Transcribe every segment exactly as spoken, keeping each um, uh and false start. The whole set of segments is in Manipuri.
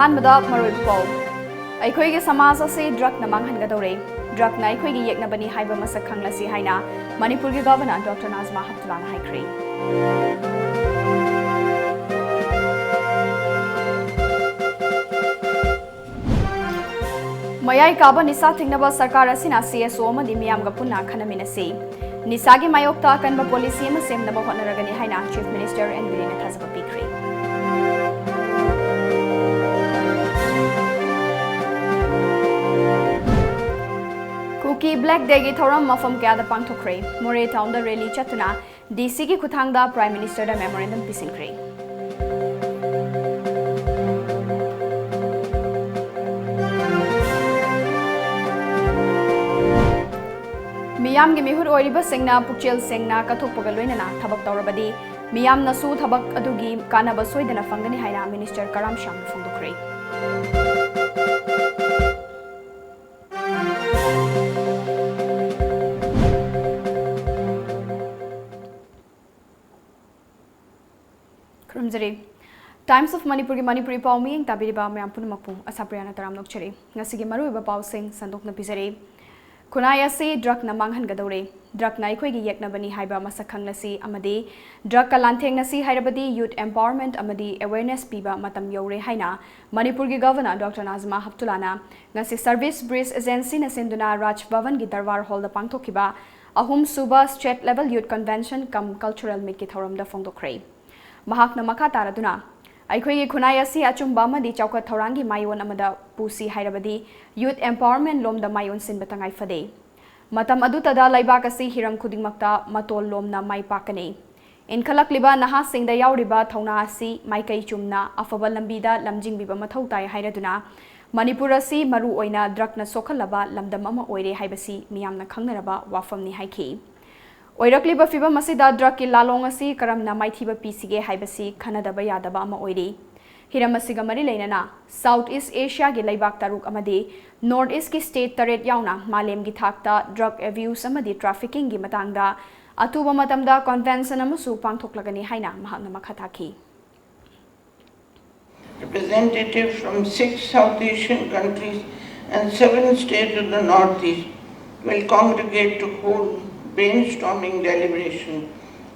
ꯑꯍꯥꯟꯕꯗ ꯃꯔꯨꯑꯣꯏꯕ ꯄꯥꯎ꯫ ꯑꯩꯈꯣꯏꯒꯤ ꯁꯃꯥꯖ ꯑꯁꯤ ꯗ꯭ꯔꯒꯅ ꯃꯥꯡꯍꯟꯒꯗꯧꯔꯦ꯫ ꯗ꯭ꯔꯒꯅ ꯑꯩꯈꯣꯏꯒꯤ ꯌꯦꯛꯅꯕꯅꯤ ꯍꯥꯏꯕ ꯃꯁꯛ ꯈꯪꯂꯁꯤ ꯍꯥꯏꯅ ꯃꯅꯤꯄꯨꯔꯒꯤ ꯒꯚꯔꯅꯔ ꯗꯣꯛꯇꯔ ꯅꯥꯖꯃꯥ ꯍꯦꯞꯇꯨꯂꯥꯅ ꯍꯥꯏꯈ꯭ꯔꯦ꯫ ꯃꯌꯥꯏ ꯀꯥꯕ ꯅꯤꯁꯥ ꯊꯤꯡꯅꯕ ꯁꯔꯀꯥꯔ ꯑꯁꯤꯅ ꯁꯤ ꯑꯦꯁ ꯑꯣ ꯑꯃꯗꯤ ꯃꯤꯌꯥꯝꯒ ꯄꯨꯟꯅ ꯈꯟꯅꯃꯤꯟꯅꯁꯤ꯫ ꯅꯤꯁꯥꯒꯤ ꯃꯥꯌꯣꯛꯇ ꯑꯀꯟꯕ ꯄꯣꯂꯤꯁꯤ ꯑꯃ ꯁꯦꯝꯅꯕ ꯍꯣꯠꯅꯔꯒꯅꯤ ꯍꯥꯏꯅ ꯆꯤꯐ ꯃꯤꯅꯤꯁꯇꯔ ꯑꯦꯟ ꯕꯤꯔꯦꯟꯅ ꯊꯥꯖꯕ ꯄꯤꯈ꯭ꯔꯦ꯫ ꯀꯨꯀꯤ ꯕ꯭ꯂꯦꯛ ꯗꯦꯒꯤ ꯊꯧꯔꯝ ꯃꯐꯝ ꯀꯌꯥꯗ ꯄꯥꯡꯊꯣꯛꯈ꯭ꯔꯦ꯫ ꯃꯣꯔꯦ ꯇꯥꯎꯟꯗ ꯔꯦꯂꯤ ꯆꯠꯇꯨꯅ ꯗꯤ ꯁꯤꯒꯤ ꯈꯨꯠꯊꯥꯡꯗ ꯄ꯭ꯔꯥꯏꯝ ꯃꯤꯅꯤꯁꯇꯔꯗ ꯃꯦꯃꯣꯔꯦꯟꯗꯝ ꯄꯤꯁꯤꯟꯈ꯭ꯔꯦ꯫ ꯃꯤꯌꯥꯝꯒꯤ ꯃꯤꯍꯨꯠ ꯑꯣꯏꯔꯤꯕꯁꯤꯡꯅ ꯄꯨꯛꯆꯦꯜ ꯁꯦꯡꯅ ꯀꯠꯊꯣꯛꯄꯒ ꯂꯣꯏꯅꯅ ꯊꯕꯛ ꯇꯧꯔꯕꯗꯤ ꯃꯤꯌꯥꯝꯅꯁꯨ ꯊꯕꯛ ꯑꯗꯨꯒꯤ ꯀꯥꯟꯅꯕ ꯁꯣꯏꯗꯅ ꯐꯪꯒꯅꯤ ꯍꯥꯏꯅ ꯃꯤꯅꯤꯁꯇꯔ ꯀꯔꯥꯝ ꯁ꯭ꯌꯥꯝꯅ ꯐꯣꯡꯗꯣꯛꯈ꯭ꯔꯦ꯫ ꯈꯨꯔꯨꯝꯖꯔꯤ꯫ Times of ꯃꯅꯤꯄꯨꯔꯒꯤ ꯃꯅꯤꯄꯨꯔꯤ ꯄꯥꯎ ꯃꯤꯠꯌꯦꯡ ꯇꯥꯕꯤꯔꯤꯕ ꯃꯌꯥꯝ ꯄꯨꯝꯅꯃꯛꯄꯨ ꯑꯁꯥꯄ꯭ꯔꯤꯌꯥꯅ ꯇꯔꯥꯝꯅ ꯑꯣꯛꯆꯔꯤ꯫ ꯉꯁꯤꯒꯤ ꯃꯔꯨꯑꯣꯏꯕ ꯄꯥꯎꯁꯤꯡ ꯁꯟꯗꯣꯛꯅ ꯄꯤꯖꯔꯤ꯫ ꯈꯨꯟꯅꯥꯏ ꯑꯁꯤ ꯗ꯭ꯔꯒꯅ ꯃꯥꯡꯍꯟꯒꯗꯧꯔꯦ꯫ ꯗ꯭ꯔꯒꯅ ꯑꯩꯈꯣꯏꯒꯤ ꯌꯦꯛꯅꯕꯅꯤ ꯍꯥꯏꯕ ꯃꯁꯛ ꯈꯪꯂꯁꯤ ꯑꯃꯗꯤ ꯗ꯭ꯔꯒꯀ ꯂꯥꯟꯊꯦꯡꯅꯁꯤ ꯍꯥꯏꯔꯕꯗꯤ ꯌꯨꯊ ꯑꯦꯝꯄꯥꯋꯔꯃꯦꯟꯠ ꯑꯃꯗꯤ ꯑꯦꯋꯦꯌꯔꯅꯦꯁ ꯄꯤꯕ ꯃꯇꯝ ꯌꯧꯔꯦ ꯍꯥꯏꯅ ꯃꯅꯤꯄꯨꯔꯒꯤ ꯒꯚꯔꯅꯔ ꯗꯣꯛꯇꯔ ꯅꯥꯖꯃꯥ ꯍꯦꯞꯇꯨꯂꯥꯅ ꯉꯁꯤ ꯁꯔꯚꯤꯁ ꯕ꯭ꯔꯤꯖ ꯑꯦꯖꯦꯟꯁꯤꯅ ꯁꯤꯟꯗꯨꯅ ꯔꯥꯖ ꯚꯕꯟꯒꯤ ꯗꯔꯕꯥꯔ ꯍꯣꯜꯗ ꯄꯥꯡꯊꯣꯛꯈꯤꯕ ꯑꯍꯨꯝꯁꯨꯕ ꯁ꯭ꯇꯦꯠ ꯂꯦꯚꯦꯜ ꯌꯨꯊ ꯀꯟꯚꯦꯟꯁꯟ ꯀꯝ ꯀꯜꯆꯔꯦꯜ ꯃꯤꯠꯀꯤ ꯊꯧꯔꯝꯗ ꯐꯣꯡꯗꯣꯛꯈ꯭ꯔꯦ꯫ ꯃꯍꯥꯛꯅ ꯃꯈꯥ ꯇꯥꯔꯗꯨꯅ, ꯑꯩꯈꯣꯏꯒꯤ ꯈꯨꯟꯅꯥꯏ ꯑꯁꯤ ꯑꯆꯨꯝꯕ ꯑꯃꯗꯤ ꯆꯥꯎꯈꯠ ꯊꯧꯔꯥꯡꯒꯤ ꯃꯥꯏꯑꯣꯟ ꯑꯃꯗ ꯄꯨꯁꯤ ꯍꯥꯏꯔꯕꯗꯤ ꯌꯨꯊ ꯑꯦꯝꯄꯥꯋꯔꯃꯦꯟꯠ ꯂꯣꯝꯗ ꯃꯥꯏ ꯑꯣꯟꯁꯤꯟꯕ ꯇꯉꯥꯏ ꯐꯗꯦ꯫ ꯃꯇꯝ ꯑꯗꯨꯇꯗ ꯂꯩꯕꯥꯛ ꯑꯁꯤ ꯍꯤꯔꯝ ꯈꯨꯗꯤꯡꯃꯛꯇ ꯃꯇꯣꯜ ꯂꯣꯝꯅ ꯃꯥꯏ ꯄꯥꯛꯀꯅꯤ꯫ ꯏꯟꯈꯠꯂꯛꯂꯤꯕ ꯅꯍꯥꯁꯤꯡꯗ ꯌꯥꯎꯔꯤꯕ ꯊꯧꯅꯥ ꯑꯁꯤ ꯃꯥꯏꯀꯩ ꯆꯨꯝꯅ ꯑꯐꯕ ꯂꯝꯕꯤꯗ ꯂꯝꯖꯤꯡꯕꯤꯕ ꯃꯊꯧ ꯇꯥꯏ ꯍꯥꯏꯔꯗꯨꯅ, ꯃꯅꯤꯄꯨꯔ ꯑꯁꯤ ꯃꯔꯨ ꯑꯣꯏꯅ ꯗ꯭ꯔꯒꯅ ꯁꯣꯛꯍꯜꯂꯕ ꯂꯝꯗꯝ ꯑꯃ ꯑꯣꯏꯔꯦ ꯍꯥꯏꯕꯁꯤ ꯃꯤꯌꯥꯝꯅ ꯈꯪꯅꯔꯕ ꯋꯥꯐꯝꯅꯤ ꯍꯥꯏꯈꯤ꯫ ꯑꯣꯏꯔꯛꯂꯤꯕ ꯐꯤꯚꯝ ꯑꯁꯤꯗ ꯗ꯭ꯔꯒꯀꯤ ꯂꯥꯂꯣꯡ ꯑꯁꯤ ꯀꯔꯝꯅ ꯃꯥꯏꯊꯤꯕ ꯄꯤꯁꯤꯒꯦ ꯍꯥꯏꯕꯁꯤ ꯈꯟꯅꯗꯕ ꯌꯥꯗꯕ ꯑꯃ ꯑꯣꯏꯔꯤ꯫ ꯍꯤꯔꯝ ꯑꯁꯤꯒ ꯃꯔꯤ ꯂꯩꯅꯅ ꯁꯥꯎꯊ ꯏꯁ꯭ꯠ ꯑꯦꯁꯤꯌꯥꯒꯤ ꯂꯩꯕꯥꯛ ꯇꯔꯨꯛ ꯑꯃꯗꯤ ꯅꯣꯔꯊ ꯏꯁ꯭ꯠꯀꯤ ꯁ꯭ꯇꯦꯠ ꯇꯔꯦꯠ ꯌꯥꯎꯅ ꯃꯥꯂꯦꯝꯒꯤ ꯊꯥꯛꯇ ꯗ꯭ꯔꯒ ꯑꯦꯕ꯭ꯌꯨꯁ ꯑꯃꯗꯤ ꯇ꯭ꯔꯥꯐꯤꯀꯤꯡꯒꯤ ꯃꯇꯥꯡꯗ ꯑꯊꯨꯕ ꯃꯇꯝꯗ ꯀꯟꯚꯦꯟꯁꯟ ꯑꯃꯁꯨ ꯄꯥꯡꯊꯣꯛꯂꯒꯅꯤ ꯍꯥꯏꯅ ꯃꯍꯥꯛꯅ ꯃꯈꯥ ꯇꯥꯈꯤ꯫ Representatives from six South Asian countries and seven states of the Northeast will congregate to hold brainstorming deliberation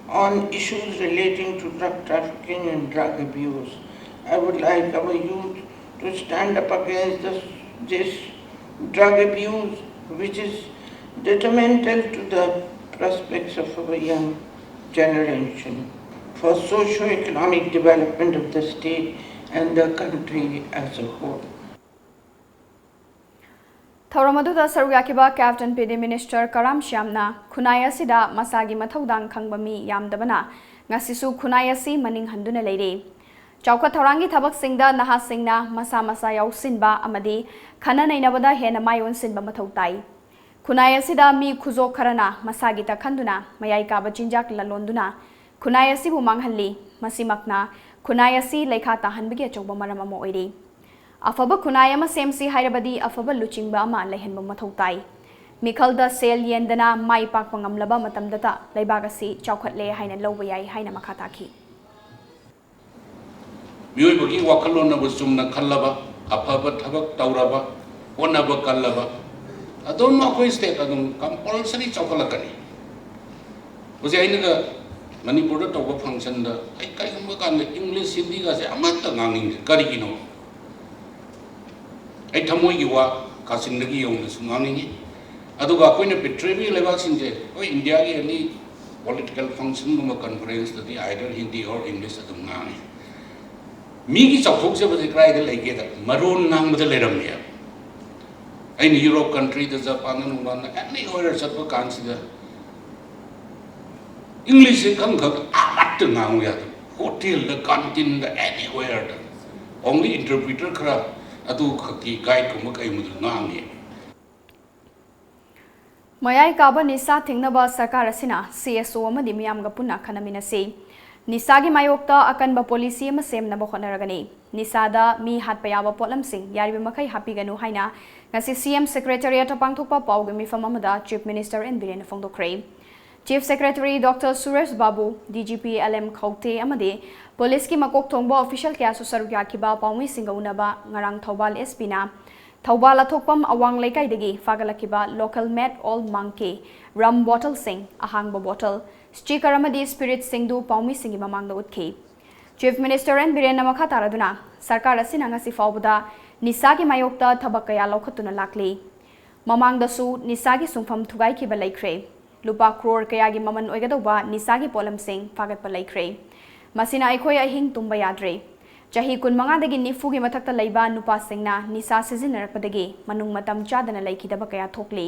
on issues relating to drug trafficking and drug abuse. I would like our youth to stand up against this, this drug abuse, which is detrimental to the prospects of our young generation for socio-economic development of the state and the country as a whole. ꯊꯧꯔꯝ ꯑꯗꯨꯗ ꯁꯔꯨꯛ ꯌꯥꯈꯤꯕ Captain P D Minister ꯀꯔꯥꯝ ꯁ꯭ꯌꯥꯝꯅ ꯈꯨꯟꯅꯥꯏ ꯑꯁꯤꯗ ꯃꯁꯥꯒꯤ ꯃꯊꯧꯗꯥꯡ ꯈꯪꯕ ꯃꯤ ꯌꯥꯝꯗꯕꯅ ꯉꯁꯤꯁꯨ ꯈꯨꯟꯅꯥꯏ ꯑꯁꯤ ꯃꯅꯤꯡ ꯍꯟꯗꯨꯅ ꯂꯩꯔꯤ꯫ ꯆꯥꯎꯈꯠ ꯊꯧꯔꯥꯡꯒꯤ ꯊꯕꯛꯁꯤꯡꯗ ꯅꯍꯥꯁꯤꯡꯅ ꯃꯁꯥ ꯃꯁꯥ ꯌꯥꯎꯁꯤꯟꯕ ꯑꯃꯗꯤ ꯈꯟꯅ ꯅꯩꯅꯕꯗ ꯍꯦꯟꯅ ꯃꯥꯏ ꯑꯣꯟꯁꯤꯟꯕ ꯃꯊꯧ ꯇꯥꯏ꯫ ꯈꯨꯟꯅꯥꯏ ꯑꯁꯤꯗ ꯃꯤ ꯈꯨꯖꯣꯛ ꯈꯔꯅ ꯃꯁꯥꯒꯤꯇ ꯈꯟꯗꯨꯅ ꯃꯌꯥꯏ ꯀꯥꯕ ꯆꯤꯟꯖꯥꯛ ꯂꯂꯣꯟꯗꯨꯅ ꯈꯨꯟꯅꯥꯏ ꯑꯁꯤꯕꯨ ꯃꯥꯡꯍꯜꯂꯤ꯫ ꯃꯁꯤꯃꯛꯅ ꯈꯨꯟꯅꯥꯏ ꯑꯁꯤ ꯂꯩꯈꯥ ꯇꯥꯍꯟꯕꯒꯤ ꯑꯆꯧꯕ ꯃꯔꯝ ꯑꯃ ꯑꯣꯏꯔꯤ꯫ ꯑꯐꯕ ꯈꯨꯟꯅꯥꯏ ꯑꯃ ꯁꯦꯝꯁꯤ ꯍꯥꯏꯔꯕꯗꯤ ꯑꯐꯕ ꯂꯨꯆꯤꯡꯕ ꯑꯃ ꯂꯩꯍꯟꯕ ꯃꯊꯧ ꯇꯥꯏ꯫ ꯃꯤꯈꯜꯗ ꯁꯦꯜ ꯌꯦꯟꯗꯅ ꯃꯥꯏ ꯄꯥꯛꯄ ꯉꯝꯂꯕ ꯃꯇꯝꯗꯇ ꯂꯩꯕꯥꯛ ꯑꯁꯤ ꯆꯥꯎꯈꯠꯂꯦ ꯍꯥꯏꯅ ꯂꯧꯕ ꯌꯥꯏ ꯍꯥꯏꯅ ꯃꯈꯥ ꯇꯥꯈꯤ꯫ ꯃꯤꯑꯣꯏꯕꯒꯤ ꯋꯥꯈꯜꯂꯣꯟꯅꯕꯨ ꯆꯨꯝꯅ ꯈꯜꯂꯕ, ꯑꯐꯕ ꯊꯕꯛ ꯇꯧꯔꯕ, ꯍꯣꯠꯅꯕ ꯀꯜꯂꯕ, ꯑꯗꯨꯝ ꯑꯩꯈꯣꯏ state ꯑꯗꯨꯝ compulsory ꯆꯥꯎꯈꯠꯂꯛꯀꯅꯤ꯫ ꯍꯧꯖꯤꯛ ꯑꯩꯅꯒ ꯃꯅꯤꯄꯨꯔꯗ ꯇꯧꯕ functionꯗ ꯑꯩ ꯀꯔꯤꯒꯨꯝꯕ ꯀꯥꯟꯗ English, Hindiꯒꯁꯦ ꯑꯃꯠꯇ ꯉꯥꯡꯅꯤꯡꯗꯦ꯫ ꯀꯔꯤꯒꯤꯅꯣ? ꯑꯩ ꯊꯃꯣꯏꯒꯤ ꯋꯥ ꯀꯥꯆꯤꯟꯗꯒꯤ ꯌꯧꯅꯁꯨ ꯉꯥꯡꯅꯤꯡꯉꯤ꯫ ꯑꯗꯨꯒ ꯑꯩꯈꯣꯏꯅ ꯄ꯭ꯔꯤꯊꯤꯕꯤꯒꯤ ꯂꯩꯕꯥꯛꯁꯤꯡꯁꯦ, ꯍꯣꯏ, Indiaꯒꯤ any political functionꯒꯨꯝꯕ conferenceꯇꯗꯤ either Hindi or English ꯑꯗꯨꯝ ꯉꯥꯡꯉꯤ꯫ ꯃꯤꯒꯤ ꯆꯥꯎꯊꯣꯛꯆꯕꯁꯦ ꯀꯗꯥꯏꯗ ꯂꯩꯒꯦꯗ ꯃꯔꯣꯟ ꯉꯥꯡꯕꯗ ꯂꯩꯔꯝꯃꯦꯕ꯫ ꯑꯩꯅ Europe countryꯗ, Japanꯗ, ꯅꯨꯡꯕꯥꯟꯗ, anywhere ꯆꯠꯄ ꯀꯥꯟꯁꯤꯗ Englishꯁꯦ ꯈꯪꯈꯛ ꯑꯃꯠꯇ ꯉꯥꯡꯉꯨ ꯌꯥꯗꯕ꯫ Hotelꯗ, canteenꯗ, anywhereꯗ only interpreter ꯈꯔ ꯑꯗꯨꯈꯛꯀꯤ guideꯀꯨꯝꯕ ꯀꯩꯒꯨꯝꯕꯗꯨ ꯉꯥꯡꯉꯦ꯫ ꯃꯌꯥꯏ ꯀꯥꯕ ꯅꯤꯁꯥ ꯊꯤꯡꯅꯕ ꯁꯔꯀꯥꯔ ꯑꯁꯤꯅ C S O ꯑꯃꯗꯤ ꯃꯤꯌꯥꯝꯒ ꯄꯨꯟꯅ ꯈꯟꯅꯃꯤꯟꯅꯁꯤ꯫ ꯅꯤꯁꯥꯒꯤ ꯃꯥꯌꯣꯛꯇ ꯑꯀꯟꯕ policy ꯑꯃ ꯁꯦꯝꯅꯕ ꯍꯣꯠꯅꯔꯒꯅꯤ꯫ ꯅꯤꯁꯥꯗ ꯃꯤ ꯍꯥꯠꯄ ꯌꯥꯕ ꯄꯣꯠꯂꯝꯁꯤꯡ ꯌꯥꯔꯤꯕ ꯃꯈꯩ ꯍꯥꯞꯄꯤꯒꯅꯨ ꯍꯥꯏꯅ ꯉꯁꯤ C M Secretariatꯇ ꯄꯥꯡꯊꯣꯛꯄ ꯄꯥꯎꯒꯤ ꯃꯤꯐꯝ ꯑꯃꯗ Chief Minister N Birenꯅ ꯐꯣꯡꯗꯣꯛꯈ꯭ꯔꯦ꯫ Chief Secretary Doctor Suresh Babu, D G P L M Khaute ꯑꯃꯗꯤ ꯄꯨꯂꯤꯁꯀꯤ ꯃꯀꯣꯛ ꯊꯣꯡꯕ official ꯀꯌꯥꯁꯨ ꯁꯔꯨꯛ ꯌꯥꯈꯤꯕ ꯄꯥꯎꯃꯤꯁꯤꯡꯒ ꯎꯅꯕ ꯉꯔꯥꯡ ꯊꯧꯕꯥꯜ S P ꯅ ꯊꯧꯕꯥꯜ ꯑꯊꯣꯛꯄꯝ ꯑꯋꯥꯡ ꯂꯩꯀꯥꯏꯗꯒꯤ ꯐꯥꯒꯠꯂꯛꯈꯤꯕ local made all monkey, rum bottle ꯁꯤꯡ, ꯑꯍꯥꯡꯕ bottle, sticker ꯑꯃꯗꯤ spirit ꯁꯤꯡꯗꯨ ꯄꯥꯎꯃꯤꯁꯤꯡꯒꯤ ꯃꯃꯥꯡꯗ ꯎꯠꯈꯤ꯫ Chief Minister N Biren ꯅ ꯃꯈꯥ ꯇꯥꯔꯗꯨꯅ, ꯁꯔꯀꯥꯔ ꯑꯁꯤꯅ ꯉꯁꯤ ꯐꯥꯎꯕꯗ ꯅꯤꯁꯥꯒꯤ ꯃꯥꯌꯣꯛꯇ ꯊꯕꯛ ꯀꯌꯥ ꯂꯧꯈꯠꯇꯨꯅ ꯂꯥꯛꯂꯤ꯫ ꯃꯃꯥꯡꯗꯁꯨ ꯅꯤꯁꯥꯒꯤ ꯁꯨꯡꯐꯝ ꯊꯨꯒꯥꯏꯈꯤꯕ ꯂꯩꯈ꯭ꯔꯦ꯫ ꯂꯨꯄꯥ crore ꯀꯌꯥꯒꯤ ꯃꯃꯜ ꯑꯣꯏꯒꯗꯧꯕ ꯅꯤꯁꯥꯒꯤ ꯄꯣꯠꯂꯝꯁꯤꯡ ꯐꯥꯒꯠꯄ ꯂꯩꯈ꯭ꯔꯦ꯫ ꯃꯁꯤꯅ ꯑꯩꯈꯣꯏ ꯑꯍꯤꯡ ꯇꯨꯝꯕ ꯌꯥꯗ꯭ꯔꯦ꯫ ꯆꯍꯤ ꯀꯨꯟꯃꯉꯥꯗꯒꯤ ꯅꯤꯐꯨꯒꯤ ꯃꯊꯛꯇ ꯂꯩꯕ ꯅꯨꯄꯥꯁꯤꯡꯅ ꯅꯤꯁꯥ ꯁꯤꯖꯤꯟꯅꯔꯛꯄꯗꯒꯤ ꯃꯅꯨꯡ ꯃꯇꯝ ꯆꯥꯗꯅ ꯂꯩꯈꯤꯗꯕ ꯀꯌꯥ ꯊꯣꯛꯂꯤ꯫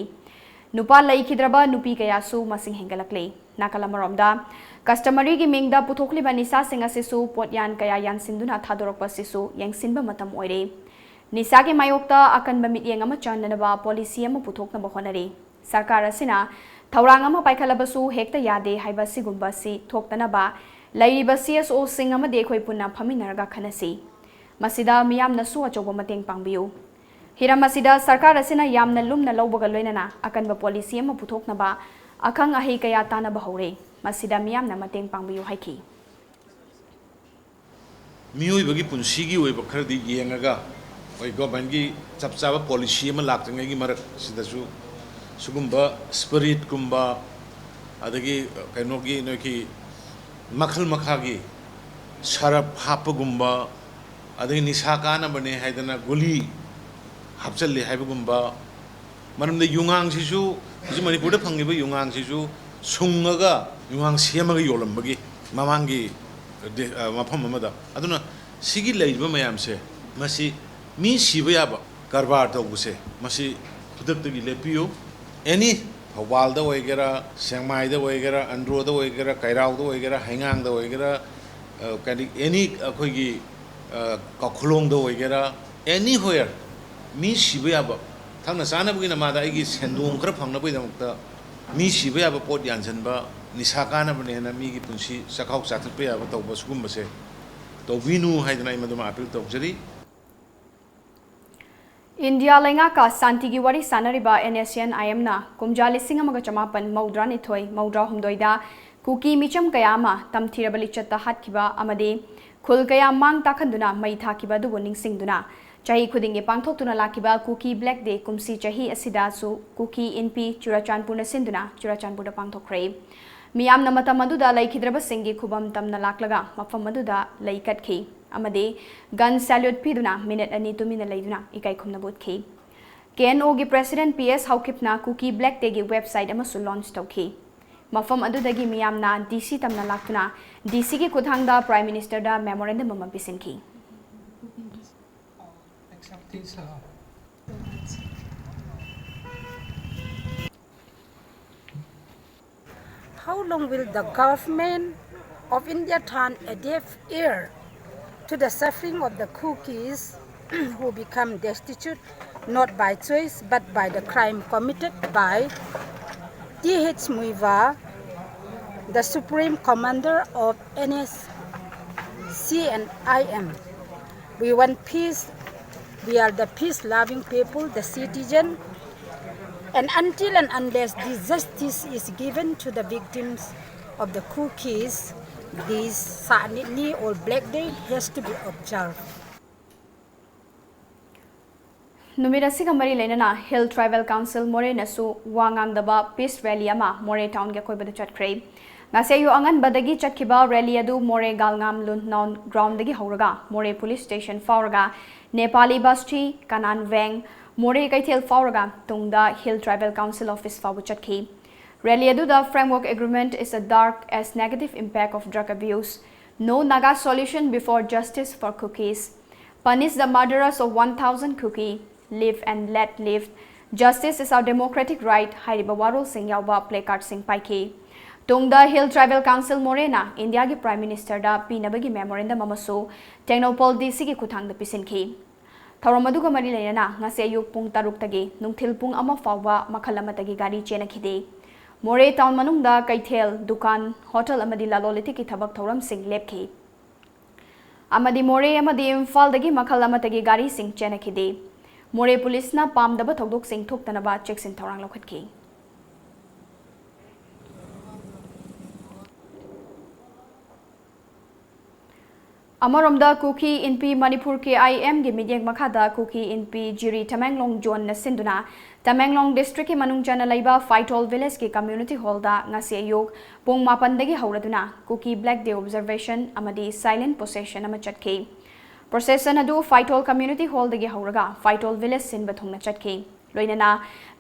ꯅꯨꯄꯥ ꯂꯩꯈꯤꯗ꯭ꯔꯕ ꯅꯨꯄꯤ ꯀꯌꯥꯁꯨ ꯃꯁꯤꯡ ꯍꯦꯟꯒꯠꯂꯛꯂꯤ꯫ ꯅꯥꯀꯜ ꯑꯃꯔꯣꯝꯗ, customary ꯒꯤ ꯃꯤꯡꯗ ꯄꯨꯊꯣꯛꯂꯤꯕ ꯅꯤꯁꯥꯁꯤꯡ ꯑꯁꯤꯁꯨ ꯄꯣꯠꯌꯥꯟ ꯀꯌꯥ ꯌꯥꯟꯁꯤꯟꯗꯨꯅ ꯊꯥꯗꯣꯔꯛꯄ ꯑꯁꯤꯁꯨ ꯌꯦꯡꯁꯤꯟꯕ ꯃꯇꯝ ꯑꯣꯏꯔꯦ꯫ ꯅꯤꯁꯥꯒꯤ ꯃꯥꯌꯣꯛꯇ ꯑꯀꯟꯕ ꯃꯤꯠꯌꯦꯡ ꯑꯃ ꯆꯪꯅꯅꯕ policy ꯑꯃ ꯄꯨꯊꯣꯛꯅꯕ ꯍꯣꯠꯅꯔꯤ꯫ ꯁꯔꯀꯥꯔ ꯑꯁꯤꯅ ꯊꯧꯔꯥꯡ ꯑꯃ ꯄꯥꯏꯈꯠꯂꯕꯁꯨ ꯍꯦꯛꯇ ꯌꯥꯗꯦ ꯍꯥꯏꯕ ꯑꯁꯤꯒꯨꯝꯕ ꯑꯁꯤ ꯊꯣꯛꯇꯅꯕ ꯂꯩꯔꯤꯕ C S O ꯁꯤꯡ ꯑꯃꯗꯤ ꯑꯩꯈꯣꯏ ꯄꯨꯟꯅ ꯐꯝꯃꯤꯟꯅꯔꯒ ꯈꯟꯅꯁꯤ꯫ ꯃꯁꯤꯗ ꯃꯤꯌꯥꯝꯅꯁꯨ ꯑꯆꯧꯕ ꯃꯇꯦꯡ ꯄꯥꯡꯕꯤꯌꯨ꯫ ꯍꯤꯔꯝ ꯑꯁꯤꯗ ꯁꯔꯀꯥꯔ ꯑꯁꯤꯅ ꯌꯥꯝꯅ ꯂꯨꯝꯅ ꯂꯧꯕꯒ ꯂꯣꯏꯅꯅ ꯑꯀꯟꯕ policy ꯑꯃ ꯄꯨꯊꯣꯛꯅꯕ ꯑꯈꯪ ꯑꯍꯩ ꯀꯌꯥ ꯇꯥꯟꯅꯕ ꯍꯧꯔꯦ꯫ ꯃꯁꯤꯗ ꯃꯤꯌꯥꯝꯅ ꯃꯇꯦꯡ ꯄꯥꯡꯕꯤꯌꯨ ꯍꯥꯏꯈꯤ꯫ ꯃꯤꯑꯣꯏꯕꯒꯤ ꯄꯨꯟꯁꯤꯒꯤ ꯑꯣꯏꯕ ꯈꯔꯗꯤ ꯌꯦꯡꯉꯒ, ꯑꯩꯈꯣꯏ government ꯀꯤ ꯆꯞ ꯆꯥꯕ policy ꯑꯃ ꯂꯥꯛꯇ꯭ꯔꯤꯉꯩꯒꯤ ꯃꯔꯛ ꯑꯁꯤꯗꯁꯨ ꯁꯤꯒꯨꯝꯕ spirit ꯀꯨꯝꯕ, ꯑꯗꯒꯤ ꯀꯩꯅꯣꯒꯤ ꯅꯣꯏꯒꯤ ꯃꯈꯜ ꯃꯈꯥꯒꯤ ꯁꯔꯞ ꯍꯥꯞꯄꯒꯨꯝꯕ, ꯑꯗꯒꯤ ꯅꯤꯁꯥ ꯀꯥꯅꯕꯅꯦ ꯍꯥꯏꯗꯅ ꯒꯨꯂꯤ ꯍꯥꯞꯆꯜꯂꯤ ꯍꯥꯏꯕꯒꯨꯝꯕ, ꯃꯔꯝꯗꯤ ꯌꯨꯉꯥꯡꯁꯤꯁꯨ ꯍꯧꯖꯤꯛ ꯃꯅꯤꯄꯨꯔꯗ ꯐꯪꯉꯤꯕ ꯌꯨꯉꯥꯡꯁꯤꯁꯨ ꯁꯨꯡꯉꯒ ꯌꯨꯉꯥꯡ ꯁꯦꯝꯃꯒ ꯌꯣꯜꯂꯝꯕꯒꯤ ꯃꯃꯥꯡꯒꯤ ꯗꯦ-, ꯑ, ꯃꯐꯝ ꯑꯃꯗ꯫ ꯑꯗꯨꯅ ꯁꯤꯒꯤ ꯂꯩꯔꯤꯕ ꯃꯌꯥꯝꯁꯦ, ꯃꯁꯤ ꯃꯤ ꯁꯤꯕ ꯌꯥꯕ ꯀꯔꯕꯥꯔ ꯇꯧꯕꯁꯦ, ꯃꯁꯤ ꯈꯨꯗꯛꯇꯒꯤ ꯂꯦꯞꯄꯤꯌꯨ꯫ Any, ꯊꯧꯕꯥꯜꯗ ꯑꯣꯏꯒꯦꯔꯥ, ꯁꯦꯡꯃꯥꯏꯗ ꯑꯣꯏꯒꯦꯔꯥ, ꯑꯟꯗ꯭ꯔꯣꯗ ꯑꯣꯏꯒꯦꯔꯥ, ꯀꯩꯔꯥꯎꯗ ꯑꯣꯏꯒꯦꯔꯥ, ꯍꯩꯉꯥꯡꯗ ꯑꯣꯏꯒꯦꯔꯥ, ꯑ, ꯀꯔꯤ, any ꯑꯩꯈꯣꯏꯒꯤ, ꯑ, ꯀꯥꯈꯨꯂꯣꯡꯗ ꯑꯣꯏꯒꯦꯔꯥ, anywhere ꯃꯤ ꯁꯤꯕ ꯌꯥꯕ, ꯊꯛꯅ ꯆꯥꯅꯕꯒꯤ ꯅꯃꯥꯗ ꯑꯩꯒꯤ ꯁꯦꯟꯗꯣꯡ ꯈꯔ ꯐꯪꯅꯕꯒꯤꯗꯃꯛꯇ ꯃꯤ ꯁꯤꯕ ꯌꯥꯕ ꯄꯣꯠ ꯌꯥꯟꯁꯤꯟꯕ, ꯅꯤꯁꯥ ꯀꯥꯅꯕꯅꯦꯅ ꯃꯤꯒꯤ ꯄꯨꯟꯁꯤ ꯆꯥꯛꯈꯥꯎ ꯆꯥꯊꯠꯄ ꯌꯥꯕ ꯇꯧꯕ, ꯁꯤꯒꯨꯝꯕꯁꯦ ꯇꯧꯕꯤꯅꯨ ꯍꯥꯏꯗꯅ ꯑꯩ ꯃꯗꯨꯃ appeal ꯇꯧꯖꯔꯤ꯫ ꯏꯟꯗꯤꯌꯥ ꯂꯩꯉꯥꯛꯀ ꯁꯥꯟꯇꯤꯒꯤ ꯋꯥꯔꯤ ꯁꯥꯟꯅꯔꯤꯕ NSCN-IM-ꯅ ꯀꯨꯝꯖꯥ ꯂꯤꯁꯤꯡ ꯑꯃꯒ ꯆꯃꯥꯄꯟ ꯃꯧꯗ꯭ꯔꯥꯅꯤꯊꯣꯏ ꯃꯧꯗ꯭ꯔꯥꯍꯨꯝꯗꯣꯏꯗ ꯀꯨꯀꯤ ꯃꯤꯆꯝ ꯀꯌꯥ ꯑꯃ ꯇꯝꯊꯤꯔꯕ ꯂꯤꯆꯠꯇ ꯍꯥꯠꯈꯤꯕ ꯑꯃꯗꯤ ꯈꯨꯜ ꯀꯌꯥ ꯃꯥꯡ ꯇꯥꯛꯍꯟꯗꯨꯅ ꯃꯩ ꯊꯥꯈꯤꯕ ꯑꯗꯨꯕꯨ ꯅꯤꯡꯁꯤꯡꯗꯨꯅ ꯆꯍꯤ ꯈꯨꯗꯤꯡꯒꯤ ꯄꯥꯡꯊꯣꯛꯇꯨꯅ ꯂꯥꯛꯈꯤꯕ ꯀꯨꯀꯤ Black Day ꯀꯨꯝꯁꯤ ꯆꯍꯤ ꯑꯁꯤꯗꯁꯨ ꯀꯨꯀꯤ ꯏꯟꯄꯤ ꯆꯨꯔꯥꯆꯥꯟꯄꯨꯔꯅ ꯁꯤꯟꯗꯨꯅ ꯆꯨꯔꯥꯆꯥꯟꯄꯨꯔꯗ ꯄꯥꯡꯊꯣꯛꯈ꯭ꯔꯦ꯫ ꯃꯤꯌꯥꯝꯅ ꯃꯇꯝ ꯑꯗꯨꯗ ꯂꯩꯈꯤꯗ꯭ꯔꯕꯁꯤꯡꯒꯤ ꯈꯨꯕꯝ ꯇꯝꯅ ꯂꯥꯛꯂꯒ ꯃꯐꯝ ꯑꯗꯨꯗ ꯂꯩ ꯀꯠꯈꯤ ꯑꯃꯗꯤ gun salute ꯄꯤꯗꯨꯅ ꯃꯤꯅꯤꯠ ꯑꯅꯤ ꯇꯨꯃꯤꯟꯅ ꯂꯩꯗꯨꯅ ꯏꯀꯥꯏ ꯈꯨꯝꯅꯕ ꯎꯠꯈꯤ꯫ KNOꯒꯤ President P S ꯍꯥꯎꯀꯤꯞꯅ ꯀꯨꯀꯤ Black Dayꯒꯤ website ꯑꯃꯁꯨ launch ꯇꯧꯈꯤ꯫ ꯃꯐꯝ ꯑꯗꯨꯗꯒꯤ ꯃꯤꯌꯥꯝꯅ DC ꯇꯝꯅ ꯂꯥꯛꯇꯨꯅ DCꯒꯤ ꯈꯨꯠꯊꯥꯡꯗ Prime Ministerꯗ memorandum ꯑꯃ ꯄꯤꯁꯤꯟꯈꯤ꯫ How long will the government of India turn a deaf ear to the suffering of the Kukis who become destitute not by choice but by the crime committed by Th Muivah, the supreme commander of NSCN-IM? We want peace. We are the peace-loving people, the citizen. And until and unless the justice is given to the victims of the Kukis, this Sahnitni or Black Day has to be observed. ꯅꯨꯃꯤꯠ ꯑꯁꯤꯒ ꯃꯔꯤ ꯂꯩꯅꯅ Hill Tribal Council ꯃꯣꯔꯦꯅꯁꯨ ꯋꯥ ꯉꯥꯡꯗꯕ peace rally ꯑꯃ ꯃꯣꯔꯦ townꯒꯤ ꯑꯀꯣꯏꯕꯗ ꯆꯠꯈ꯭ꯔꯦ꯫ ꯉꯁꯤ ꯑꯌꯨꯛ ꯑꯉꯟꯕꯗꯒꯤ ꯆꯠꯈꯤꯕ rally ꯑꯗꯨ ꯃꯣꯔꯦ ꯒꯥꯜꯉꯥꯝ ꯂꯨꯟꯅꯥꯎꯟ groundꯗꯒꯤ ꯍꯧꯔꯒ ꯃꯣꯔꯦ police station ꯐꯥꯎꯔꯒ ꯅꯦꯄꯥꯂꯤ ꯕꯁꯇꯤ, ꯀꯅꯥꯟ ꯚꯦꯡ, ꯃꯣꯔꯦ ꯀꯩꯊꯦꯜ ꯐꯥꯎꯔꯒ ꯇꯨꯡꯗ Hill Tribal Council office ꯐꯥꯎꯕ ꯆꯠꯈꯤ꯫ Rally ꯑꯗꯨꯗ Framework Agreement is a dark as negative impact of drug abuse. No Naga solution before justice for Kukis. Punish the murderers of one thousand Kuki. Live and let live. Justice is our democratic right ꯍꯥꯏꯔꯤꯕ ꯋꯥꯔꯣꯜꯁꯤꯡ ꯌꯥꯎꯕ placardꯁꯤꯡ ꯄꯥꯏꯈꯤ꯫ ꯇꯨꯡꯗ Hill Tribal Council ꯃꯣꯔꯦꯅ ꯏꯟꯗꯤꯌꯥꯒꯤ Prime Ministerꯗ ꯄꯤꯅꯕꯒꯤ memorandum ꯑꯃꯁꯨ ꯇꯦꯡꯅꯧꯄꯜ DCꯒꯤ ꯈꯨꯠꯊꯥꯡꯗ ꯄꯤꯁꯤꯟꯈꯤ꯫ ꯊꯧꯔꯝ ꯑꯗꯨꯒ ꯃꯔꯤ ꯂꯩꯅꯅ ꯉꯁꯤ ꯑꯌꯨꯛ ꯄꯨꯡ ꯇꯔꯨꯛꯇꯒꯤ ꯅꯨꯡꯊꯤꯜ ꯄꯨꯡ ꯑꯃ ꯐꯥꯎꯕ ꯃꯈꯜ ꯑꯃꯠꯇꯒꯤ ꯒꯥꯔꯤ ꯆꯦꯟꯅꯈꯤꯗꯦ꯫ ꯃꯣꯔꯦ town ꯃꯅꯨꯡꯗ ꯀꯩꯊꯦꯜ, ꯗꯨꯀꯥꯟ, hotel ꯑꯃꯗꯤ ꯂꯂꯣꯟ ꯏꯇꯤꯛꯀꯤ ꯊꯕꯛ ꯊꯧꯔꯝꯁꯤꯡ ꯂꯦꯞꯈꯤ꯫ ꯑꯃꯗꯤ ꯃꯣꯔꯦ ꯑꯃꯗꯤ ꯏꯝꯐꯥꯜꯗꯒꯤ ꯃꯈꯜ ꯑꯃꯠꯇꯒꯤ ꯒꯥꯔꯤꯁꯤꯡ ꯆꯦꯟꯅꯈꯤꯗꯦ꯫ ꯃꯣꯔꯦ ꯄꯨꯂꯤꯁꯅ ꯄꯥꯝꯗꯕ ꯊꯧꯗꯣꯛꯁꯤꯡ ꯊꯣꯛꯇꯅꯕ ꯆꯦꯛꯁꯤꯟ ꯊꯧꯔꯥꯡ ꯂꯧꯈꯠꯈꯤ꯫ ꯑꯃꯔꯣꯝꯗ, ꯀꯨꯀꯤ ꯏꯟꯄꯤ ꯃꯅꯤꯄꯨꯔ, ꯀꯦ ꯑꯥꯏ ꯑꯦꯝꯒꯤ ꯃꯤꯠꯌꯦꯡ ꯃꯈꯥꯗ ꯀꯨꯀꯤ ꯏꯟꯄꯤ ꯖꯤꯔꯤ ꯇꯃꯦꯡꯂꯣꯡ ꯖꯣꯟꯅ ꯁꯤꯟꯗꯨꯅ ꯇꯃꯦꯡꯂꯣꯡ ꯗꯤꯁꯇ꯭ꯔꯤꯛꯀꯤ ꯃꯅꯨꯡ ꯆꯟꯅ ꯂꯩꯕ ꯐꯥꯏꯇꯣꯜ ꯚꯤꯂꯦꯖꯀꯤ ꯀꯝꯃ꯭ꯌꯨꯅꯤꯇꯤ ꯍꯣꯜꯗ ꯉꯁꯤ ꯑꯌꯨꯛ ꯄꯨꯡ ꯃꯥꯄꯟꯗꯒꯤ ꯍꯧꯔꯗꯨꯅ ꯀꯨꯀꯤ ꯕ꯭ꯂꯦꯛ ꯗꯦ ꯑꯣꯕꯖꯔꯕꯦꯁꯟ ꯑꯃꯗꯤ ꯁꯥꯏꯂꯦꯟ ꯄ꯭ꯔꯣꯁꯦꯁꯟ ꯑꯃ ꯆꯠꯈꯤ꯫ ꯄ꯭ꯔꯣꯁꯦꯁꯟ ꯑꯗꯨ ꯐꯥꯏꯇꯣꯜ ꯀꯝꯃ꯭ꯌꯨꯅꯤꯇꯤ ꯍꯣꯜꯗꯒꯤ ꯍꯧꯔꯒ ꯐꯥꯏꯇꯣꯜ ꯚꯤꯂꯦꯖ ꯁꯤꯟꯕ ꯊꯨꯡꯅ ꯆꯠꯈꯤ꯫ ꯂꯣꯏꯅꯅ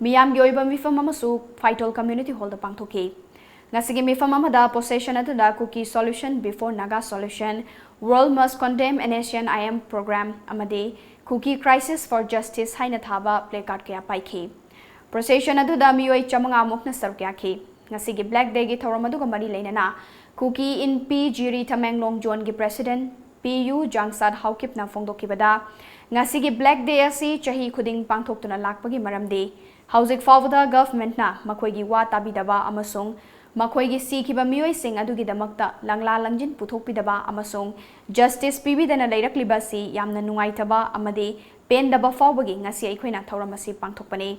ꯃꯤꯌꯥꯝꯒꯤ ꯑꯣꯏꯕ ꯃꯤꯐꯝ ꯑꯃꯁꯨ ꯐꯥꯏꯇꯣꯜ ꯀꯝꯃ꯭ꯌꯨꯅꯤꯇꯤ ꯍꯣꯜꯗ ꯄꯥꯡꯊꯣꯛꯈꯤ꯫ ꯉꯁꯤꯒꯤ ꯃꯤꯐꯝ ꯑꯃꯗ ꯄ꯭ꯔꯣꯁꯦꯁꯟ ꯑꯗꯨꯗ Kuki Solution Before Naga Solution, World Must Condemn N S C N I M Program ꯑꯃꯗꯤ Kuki Crisis for Justice ꯍꯥꯏꯅ ꯊꯥꯕ ꯄ꯭ꯂꯦ ꯀꯥꯔꯗ ꯀꯌꯥ ꯄꯥꯏꯈꯤ꯫ ꯄ꯭ꯔꯣꯁꯦꯁꯟ ꯑꯗꯨꯗ ꯃꯤꯑꯣꯏ ꯆꯥꯃꯉꯥ ꯃꯨꯛꯅ ꯁꯔꯨꯛ ꯌꯥꯈꯤ꯫ ꯉꯁꯤꯒꯤ ꯕ꯭ꯂꯦꯛ ꯗꯦꯒꯤ ꯊꯧꯔꯝ ꯑꯗꯨꯒ ꯃꯔꯤ ꯂꯩꯅꯅ ꯀꯨꯀꯤ ꯏꯟꯄꯤ ꯖꯤꯔꯤ ꯇꯃꯦꯡꯂꯣꯡ ꯖꯣꯟꯒꯤ ꯄ꯭ꯔꯦꯁꯤꯗꯦꯟꯠ ꯄꯤ ꯌꯨ ꯖꯥꯡꯁꯥꯠ ꯍꯥꯎꯀꯤꯞꯅ ꯐꯣꯡꯗꯣꯛꯈꯤꯕꯗ, ꯉꯁꯤꯒꯤ ꯕ꯭ꯂꯦꯛ ꯗꯦ ꯑꯁꯤ ꯆꯍꯤ ꯈꯨꯗꯤꯡ ꯄꯥꯡꯊꯣꯛꯇꯨꯅ ꯂꯥꯛꯄꯒꯤ ꯃꯔꯝꯗꯤ ꯍꯧꯖꯤꯛ ꯐꯥꯎꯕꯗ ꯒꯚꯔꯟꯃꯦꯟꯠꯅ ꯃꯈꯣꯏꯒꯤ ꯋꯥ ꯇꯥꯕꯤꯗꯕ ꯑꯃꯁꯨꯡ ꯃꯈꯣꯏꯒꯤ ꯁꯤꯈꯤꯕ ꯃꯤꯑꯣꯏꯁꯤꯡ ꯑꯗꯨꯒꯤꯗꯃꯛꯇ ꯂꯪꯂꯥ ꯂꯪꯖꯤꯟ ꯄꯨꯊꯣꯛꯄꯤꯗꯕ ꯑꯃꯁꯨꯡ ꯖꯁꯇꯤꯁ ꯄꯤꯕꯤꯗꯅ ꯂꯩꯔꯛꯂꯤꯕ ꯑꯁꯤ ꯌꯥꯝꯅ ꯅꯨꯡꯉꯥꯏꯇꯕ ꯑꯃꯗꯤ ꯄꯦꯟꯗꯕ ꯐꯥꯎꯕꯒꯤ ꯉꯁꯤ ꯑꯩꯈꯣꯏꯅ ꯊꯧꯔꯝ ꯑꯁꯤ ꯄꯥꯡꯊꯣꯛꯄꯅꯤ꯫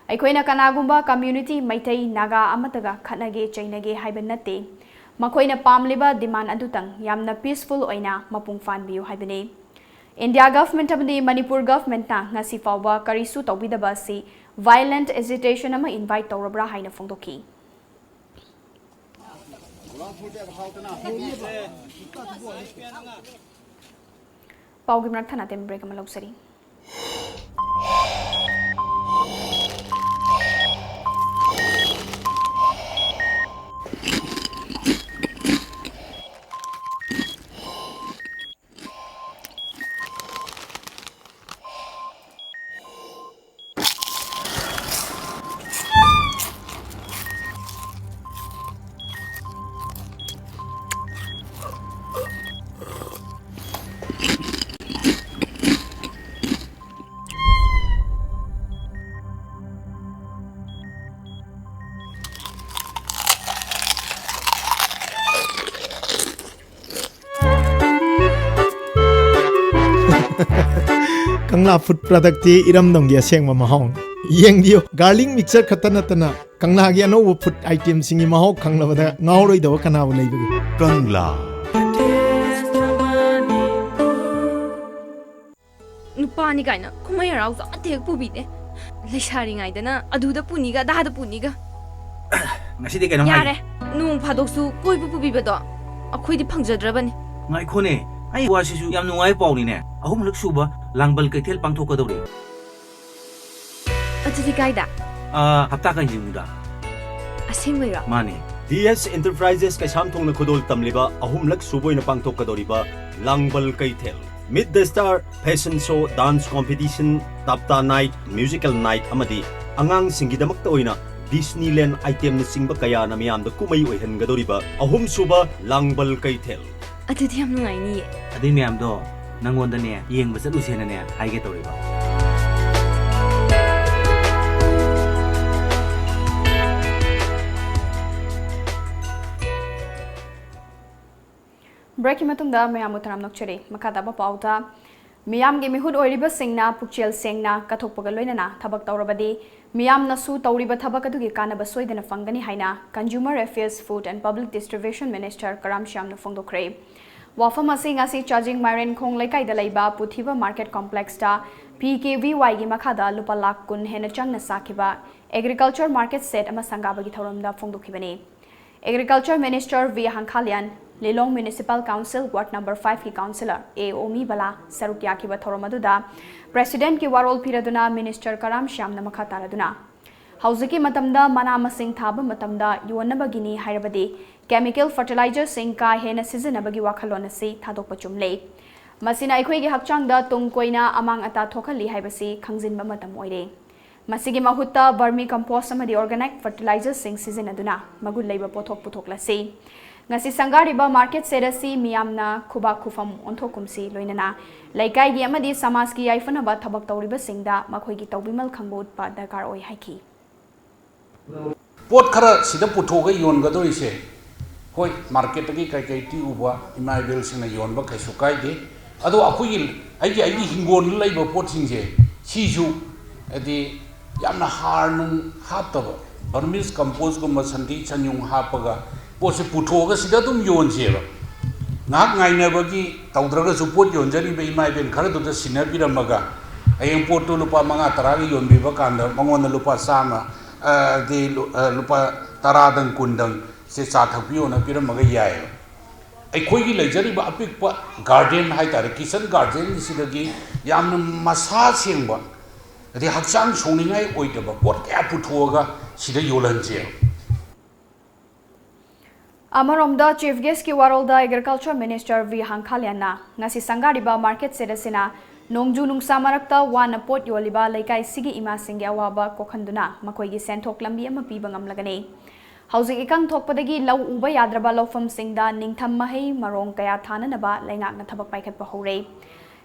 ꯑꯩꯈꯣꯏꯅ ꯀꯅꯥꯒꯨꯝꯕ ꯀꯝꯃ꯭ꯌꯨꯅꯤꯇꯤ, ꯃꯩꯇꯩ, ꯅꯥꯒꯥ ꯑꯃꯠꯇꯒ ꯈꯠꯅꯒꯦ ꯆꯩꯅꯒꯦ ꯍꯥꯏꯕ ꯅꯠꯇꯦ꯫ ꯃꯈꯣꯏꯅ ꯄꯥꯝꯂꯤꯕ ꯗꯤꯃꯥꯟ ꯑꯗꯨꯇꯪ ꯌꯥꯝꯅ ꯄꯤꯁꯐꯨꯜ ꯑꯣꯏꯅ ꯃꯄꯨꯡ ꯐꯥꯍꯟꯕꯤꯌꯨ ꯍꯥꯏꯕꯅꯤ꯫ ꯏꯟꯗꯤꯌꯥ ꯒꯚꯔꯟꯃꯦꯟꯠ ꯑꯃꯗꯤ ꯃꯅꯤꯄꯨꯔ ꯒꯚꯔꯟꯃꯦꯟꯠꯅ ꯉꯁꯤ ꯐꯥꯎꯕ ꯀꯔꯤꯁꯨ ꯇꯧꯕꯤꯗꯕ ꯑꯁꯤ ꯚꯥꯏꯑꯣꯂꯦꯟꯠ ꯑꯦꯖꯤꯇꯦꯁꯟ ꯑꯃ ꯏꯟꯚꯥꯏꯠ ꯇꯧꯔꯕ꯭ꯔꯥ ꯍꯥꯏꯅ ꯐꯣꯡꯗꯣꯛꯈꯤ꯫ ꯄꯥꯎꯒꯤ ꯃꯔꯛ ꯊꯠꯅ ꯑꯇꯦꯟꯕ ꯕ꯭ꯔꯦꯛ ꯑꯃ ꯂꯧꯖꯔꯤ꯫ ꯀꯪꯂꯥ ꯐꯨꯗ ꯄ꯭ꯔꯗꯛꯇꯤ ꯏꯔꯝꯗꯝꯒꯤ ꯑꯁꯦꯡꯕ ꯃꯍꯥꯎꯅꯤ꯫ ꯌꯦꯡꯕꯤꯌꯨ, ꯒꯥꯔꯂꯤꯛ ꯃꯤꯛꯁꯆꯔ ꯈꯛꯇ ꯅꯠꯇꯅ ꯀꯪꯂꯥꯒꯤ ꯑꯅꯧꯕ ꯐꯨꯗ ꯑꯥꯏꯇꯦꯝꯁꯤꯡꯒꯤ ꯃꯍꯥꯎ ꯈꯪꯂꯕꯗ ꯉꯥꯎꯔꯣꯏꯗꯕ ꯀꯅꯥꯕꯨ ꯂꯩꯕꯒꯦ? ꯀꯪꯂꯥ꯫ ꯅꯨꯄꯥꯅꯤ ꯀꯥꯏꯅ ꯀꯨꯝꯍꯩ ꯍꯔꯥꯎꯁꯨ ꯑꯃꯠꯇ ꯍꯦꯛ ꯄꯨꯕꯤꯗꯦ꯫ ꯂꯩꯁꯥꯔꯤꯉꯩꯗꯅ ꯑꯗꯨꯗ ꯄꯨꯅꯤꯒ ꯑꯗꯥꯗ ꯄꯨꯅꯤꯒ꯫ ꯉꯁꯤꯗꯤ ꯀꯩꯅꯣꯝ ꯍꯥꯏꯒꯦ꯫ ꯌꯥꯔꯦ, ꯅꯣꯡ ꯐꯥꯗꯣꯛꯁꯨ ꯀꯣꯏꯕ ꯄꯨꯕꯤꯕꯗꯣ ꯑꯩꯈꯣꯏꯗꯤ ꯐꯪꯖꯗ꯭ꯔꯕꯅꯤ꯫ ꯉꯥꯏꯈꯣꯅꯦ, ꯑꯩ ꯋꯥꯁꯤꯁꯨ ꯌꯥꯝ ꯅꯨꯡꯉꯥꯏꯕ ꯄꯥꯎꯅꯤꯅꯦ꯫ ꯑꯍꯨꯝꯂꯛ ꯁꯨꯕ ꯂꯥꯡꯕꯜ ꯀꯩꯊꯦꯜ ꯄꯥꯡꯊꯣꯛꯀꯗꯧꯔꯤ꯫ ꯑꯗꯨꯗꯤ ꯀꯥꯏꯗ? ꯑꯥ, ꯍꯞꯇꯥ ꯀꯥꯡꯖꯩꯕꯨꯡꯗ꯫ ꯑꯁꯦꯡꯕꯩꯔꯣ? ꯃꯥꯅꯦ꯫ ꯗꯤ ꯑꯦꯁ ꯑꯦꯟꯇꯔꯄ꯭ꯔꯥꯏꯖꯦꯁ ꯀꯩꯁꯥꯝꯊꯣꯡꯅ ꯈꯨꯗꯣꯜ ꯇꯝꯂꯤꯕ ꯑꯍꯨꯝꯂꯛ ꯁꯨꯕ ꯑꯣꯏꯅ ꯄꯥꯡꯊꯣꯛꯀꯗꯧꯔꯤꯕ ꯂꯥꯡꯕꯜ ꯀꯩꯊꯦꯜ, Meet the Star, fashion show, dance competition, ꯇꯞꯇꯥ night, musical night ꯑꯃꯗꯤ ꯑꯉꯥꯡꯁꯤꯡꯒꯤꯗꯃꯛꯇ ꯑꯣꯏꯅ ꯗꯤꯁꯅꯤꯂꯦꯟ ꯑꯥꯏꯇꯦꯝꯅꯆꯤꯡꯕ ꯀꯌꯥꯅ ꯃꯤꯌꯥꯝꯗ ꯀꯨꯝꯍꯩ ꯑꯣꯏꯍꯟꯒꯗꯧꯔꯤꯕ ꯑꯍꯨꯝꯁꯨꯕ ꯂꯥꯡꯕꯜ ꯀꯩꯊꯦꯜ꯫ ꯑꯗꯨꯗꯤ ꯌꯥꯝ ꯅꯨꯡꯉꯥꯏꯅꯤꯌꯦ꯫ ꯑꯗꯨꯏ ꯃꯌꯥꯝꯗꯣ ꯅꯪꯉꯣꯟꯗꯅꯦ ꯌꯦꯡꯕ ꯆꯠꯂꯨꯁꯦꯅꯅꯦ ꯍꯥꯏꯒꯦ ꯇꯧꯔꯤꯕ꯫ ꯕ꯭ꯔꯦꯛꯀꯤ ꯃꯇꯨꯡꯗ ꯃꯌꯥꯝꯕꯨ ꯇꯔꯥꯝꯅ ꯑꯣꯛꯆꯔꯤ꯫ ꯃꯈꯥ ꯇꯥꯕ ꯄꯥꯎꯗ, ꯃꯤꯌꯥꯝꯒꯤ ꯃꯤꯍꯨꯠ ꯑꯣꯏꯔꯤꯕꯁꯤꯡꯅ ꯄꯨꯛꯆꯦꯜ ꯁꯦꯡꯅ ꯀꯠꯊꯣꯛꯄꯒ ꯂꯣꯏꯅꯅ ꯊꯕꯛ ꯇꯧꯔꯕꯗꯤ ꯃꯤꯌꯥꯝꯅꯁꯨ ꯇꯧꯔꯤꯕ ꯊꯕꯛ ꯑꯗꯨꯒꯤ ꯀꯥꯟꯅꯕ ꯁꯣꯏꯗꯅ ꯐꯪꯒꯅꯤ ꯍꯥꯏꯅ Consumer Affairs, Food and Public Distribution Minister ꯀꯔꯥꯝ ꯁ꯭ꯌꯥꯝꯅ ꯐꯣꯡꯗꯣꯛꯈ꯭ꯔꯦ꯫ ꯋꯥꯐꯝ ꯑꯁꯤ ꯉꯁꯤ ꯆꯥꯖꯤꯡ ꯃꯥꯏꯔꯦꯟꯈꯣꯡ ꯂꯩꯀꯥꯏꯗ ꯂꯩꯕ ꯄꯨꯊꯤꯕ ꯃꯥꯔꯀꯦꯠ ꯀꯣꯝꯄ꯭ꯂꯦꯛꯁꯇ ꯄꯤ ꯀꯦ ꯚꯤ ꯋꯥꯏꯒꯤ ꯃꯈꯥꯗ ꯂꯨꯄꯥ ꯂꯥꯈ ꯀꯨꯟ ꯍꯦꯟꯅ ꯆꯪꯅ ꯁꯥꯈꯤꯕ ꯑꯦꯒ꯭ꯔꯤꯀꯜꯆꯔ ꯃꯥꯔꯀꯦꯠ ꯁꯦꯠ ꯑꯃ ꯁꯪꯒꯥꯕꯒꯤ ꯊꯧꯔꯝꯗ ꯐꯣꯡꯗꯣꯛꯈꯤꯕꯅꯤ꯫ ꯑꯦꯒ꯭ꯔꯤꯀꯜꯆꯔ ꯃꯤꯅꯤꯁꯇꯔ ꯚꯤ ꯍꯪꯈꯥꯂꯤꯌꯥꯟ, ꯂꯤꯂꯣꯡ ꯃ꯭ꯌꯨꯅꯤꯁꯤꯄꯥꯜ ꯀꯥꯎꯟꯁꯤꯜ ꯋꯥꯔꯗ ꯅꯝꯕꯔ ꯐꯥꯏꯚꯀꯤ ꯀꯥꯎꯟꯁꯤꯂꯔ ꯑꯦ ꯑꯣꯃꯤ ꯕꯂꯥ ꯁꯔꯨꯛ ꯌꯥꯈꯤꯕ ꯊꯧꯔꯝ ꯑꯗꯨꯗ ꯄ꯭ꯔꯦꯁꯤꯗꯦꯟꯠꯀꯤ ꯋꯥꯔꯣꯜ ꯄꯤꯔꯗꯨꯅ ꯃꯤꯅꯤꯁꯇꯔ ꯀꯔꯥꯝ ꯁ꯭ꯌꯥꯝꯅ ꯃꯈꯥ ꯇꯥꯔꯗꯨꯅ, ꯍꯧꯖꯤꯛꯀꯤ ꯃꯇꯝꯗ ꯃꯅꯥ ꯃꯁꯤꯡ ꯊꯥꯕ ꯃꯇꯝꯗ ꯌꯣꯟꯅꯕꯒꯤꯅꯤ ꯍꯥꯏꯔꯕꯗꯤ ꯀꯦꯃꯤꯀꯦꯜ ꯐꯔꯇꯤꯂꯥꯏꯖꯔꯁꯤꯡ ꯀꯥ ꯍꯦꯟꯅ ꯁꯤꯖꯤꯟꯅꯕꯒꯤ ꯋꯥꯈꯜꯂꯣꯟ ꯑꯁꯤ ꯊꯥꯗꯣꯛꯄ ꯆꯨꯝꯂꯦ꯫ ꯃꯁꯤꯅ ꯑꯩꯈꯣꯏꯒꯤ ꯍꯛꯆꯥꯡꯗ ꯇꯨꯡ ꯀꯣꯏꯅ ꯑꯃꯥꯡ ꯑꯇꯥ ꯊꯣꯛꯍꯜꯂꯤ ꯍꯥꯏꯕꯁꯤ ꯈꯪꯖꯤꯟꯕ ꯃꯇꯝ ꯑꯣꯏꯔꯦ꯫ ꯃꯁꯤꯒꯤ ꯃꯍꯨꯠꯇ ꯕꯔꯃꯤ ꯀꯝꯄꯣꯁ ꯑꯃꯗꯤ ꯑꯣꯔꯒꯥꯅꯤꯛ ꯐꯔꯇꯤꯂꯥꯏꯖꯔꯁꯤꯡ ꯁꯤꯖꯤꯟꯅꯗꯨꯅ ꯃꯒꯨꯟ ꯂꯩꯕ ꯄꯣꯠꯊꯣꯛ ꯄꯨꯊꯣꯛꯂꯁꯤ꯫ ꯉꯁꯤ ꯁꯪꯒꯥꯔꯤꯕ ꯃꯥꯔꯀꯦꯠ ꯁꯦꯠ ꯑꯁꯤ ꯃꯤꯌꯥꯝꯅ ꯈꯨꯕꯥꯛ ꯈꯨꯐꯝ ꯑꯣꯟꯊꯣꯛꯀꯨꯝꯁꯤ, ꯂꯣꯏꯅꯅ ꯂꯩꯀꯥꯏꯒꯤ ꯑꯃꯗꯤ ꯁꯃꯥꯖꯀꯤ ꯌꯥꯏꯐꯅꯕ ꯊꯕꯛ ꯇꯧꯔꯤꯕꯁꯤꯡꯗ ꯃꯈꯣꯏꯒꯤ ꯇꯧꯕꯤꯃꯜ ꯈꯪꯕ ꯎꯠꯄ ꯗꯔꯀꯥꯔ ꯑꯣꯏ ꯍꯥꯏꯈꯤ꯫ ꯄꯣꯠ ꯈꯔ ꯁꯤꯗ ꯄꯨꯊꯣꯛꯑꯒ ꯌꯣꯟꯒꯗꯧꯔꯤꯁꯦ, ꯍꯣꯏ, ꯃꯥꯔꯀꯦꯠꯇꯒꯤ ꯀꯩꯀꯩ ꯇꯤ ꯎꯕ ꯏꯃꯥ ꯏꯕꯦꯜꯁꯤꯡꯅ ꯌꯣꯟꯕ ꯀꯩꯁꯨ ꯀꯥꯏꯗꯦ꯫ ꯑꯗꯣ ꯑꯩꯈꯣꯏꯒꯤ ꯑꯩꯒꯤ ꯑꯩꯒꯤ ꯍꯤꯡꯒꯣꯜꯗ ꯂꯩꯕ ꯄꯣꯠꯁꯤꯡꯁꯦ ꯁꯤꯁꯨ, ꯍꯥꯏꯗꯤ, ꯌꯥꯝꯅ ꯍꯥꯔ ꯅꯨꯡ ꯍꯥꯞꯇꯕ, ꯕꯔꯃꯤꯁ ꯀꯝꯄꯣꯁꯀꯨꯝꯕ, ꯁꯟꯊꯤ ꯁꯟꯌꯨꯡ ꯍꯥꯞꯄꯒ ꯄꯣꯠꯁꯦ ꯄꯨꯊꯣꯛꯑꯒ ꯁꯤꯗ ꯑꯗꯨꯝ ꯌꯣꯟꯁꯦꯕ꯫ ꯉꯥꯏꯍꯥꯛ ꯉꯥꯏꯅꯕꯒꯤ ꯇꯧꯗ꯭ꯔꯒꯁꯨ, ꯄꯣꯠ ꯌꯣꯟꯖꯔꯤꯕ ꯏꯃꯥ ꯏꯕꯦꯟ ꯈꯔꯗꯨꯗ ꯁꯤꯟꯅꯕꯤꯔꯝꯃꯒ, ꯍꯌꯦꯡ ꯄꯣꯠꯇꯨ ꯂꯨꯄꯥ ꯃꯉꯥ ꯇꯔꯥꯒꯤ ꯌꯣꯟꯕꯤꯕ ꯀꯥꯟꯗ ꯃꯉꯣꯟꯗ ꯂꯨꯄꯥ ꯆꯥꯝꯃ, ꯑ, ꯗꯤ ꯂꯨ-, ꯑ, ꯂꯨꯄꯥ ꯇꯔꯥꯗꯪ ꯀꯨꯟꯗꯪ ꯁꯦ ꯆꯥ ꯊꯛꯄꯤꯌꯣꯅ ꯄꯤꯔꯝꯃꯒ ꯌꯥꯏꯑꯕ꯫ ꯑꯩꯈꯣꯏꯒꯤ ꯂꯩꯖꯔꯤꯕ ꯑꯄꯤꯛꯄ ꯒꯥꯔꯗꯦꯟ ꯍꯥꯏꯇꯥꯔꯦ, ꯀꯤꯆꯟ ꯒꯥꯔꯗꯦꯟꯁꯤꯗꯒꯤ ꯌꯥꯝꯅ ꯃꯁꯥ ꯁꯦꯡꯕ, ꯑꯗꯩ ꯍꯛꯆꯥꯡ ꯁꯣꯛꯅꯤꯡꯉꯥꯏ ꯑꯣꯏꯗꯕ ꯄꯣꯠ ꯀꯌꯥ ꯄꯨꯊꯣꯛꯑꯒ ꯁꯤꯗ ꯌꯣꯜꯍꯟꯁꯦꯕ꯫ ꯑꯃꯔꯣꯝꯗ, ꯆꯤꯐ ꯒꯦꯁꯀꯤ ꯋꯥꯔꯣꯜꯗ ꯑꯦꯒ꯭ꯔꯤꯀꯜꯆꯔ ꯃꯤꯅꯤꯁꯇꯔ ꯚꯤ ꯍꯥꯡꯈꯥꯂꯤꯌꯥꯟꯅ ꯉꯁꯤ ꯁꯪꯒꯥꯔꯤꯕ ꯃꯥꯔꯀꯦꯠ ꯁꯦꯠ ꯑꯁꯤꯅ ꯅꯣꯡꯖꯨ ꯅꯨꯡꯁꯥ ꯃꯔꯛꯇ ꯋꯥꯅ ꯄꯣꯠ ꯌꯣꯜꯂꯤꯕ ꯂꯩꯀꯥꯏꯁꯤꯒꯤ ꯏꯃꯥꯁꯤꯡꯒꯤ ꯑꯋꯥꯕ ꯀꯣꯛꯍꯟꯗꯨꯅ ꯃꯈꯣꯏꯒꯤ ꯁꯦꯟꯊꯣꯛ ꯂꯝꯕꯤ ꯑꯃ ꯄꯤꯕ ꯉꯝꯂꯒꯅꯤ꯫ ꯍꯧꯖꯤꯛ ꯏꯀꯪ ꯊꯣꯛꯄꯗꯒꯤ ꯂꯧ ꯎꯕ ꯌꯥꯗ꯭ꯔꯕ ꯂꯧꯐꯝꯁꯤꯡꯗ ꯅꯤꯡꯊꯝ ꯃꯍꯩ ꯃꯔꯣꯡ ꯀꯌꯥ ꯊꯥꯅꯅꯕ ꯂꯩꯉꯥꯛꯅ ꯊꯕꯛ ꯄꯥꯏꯈꯠꯄ ꯍꯧꯔꯦ꯫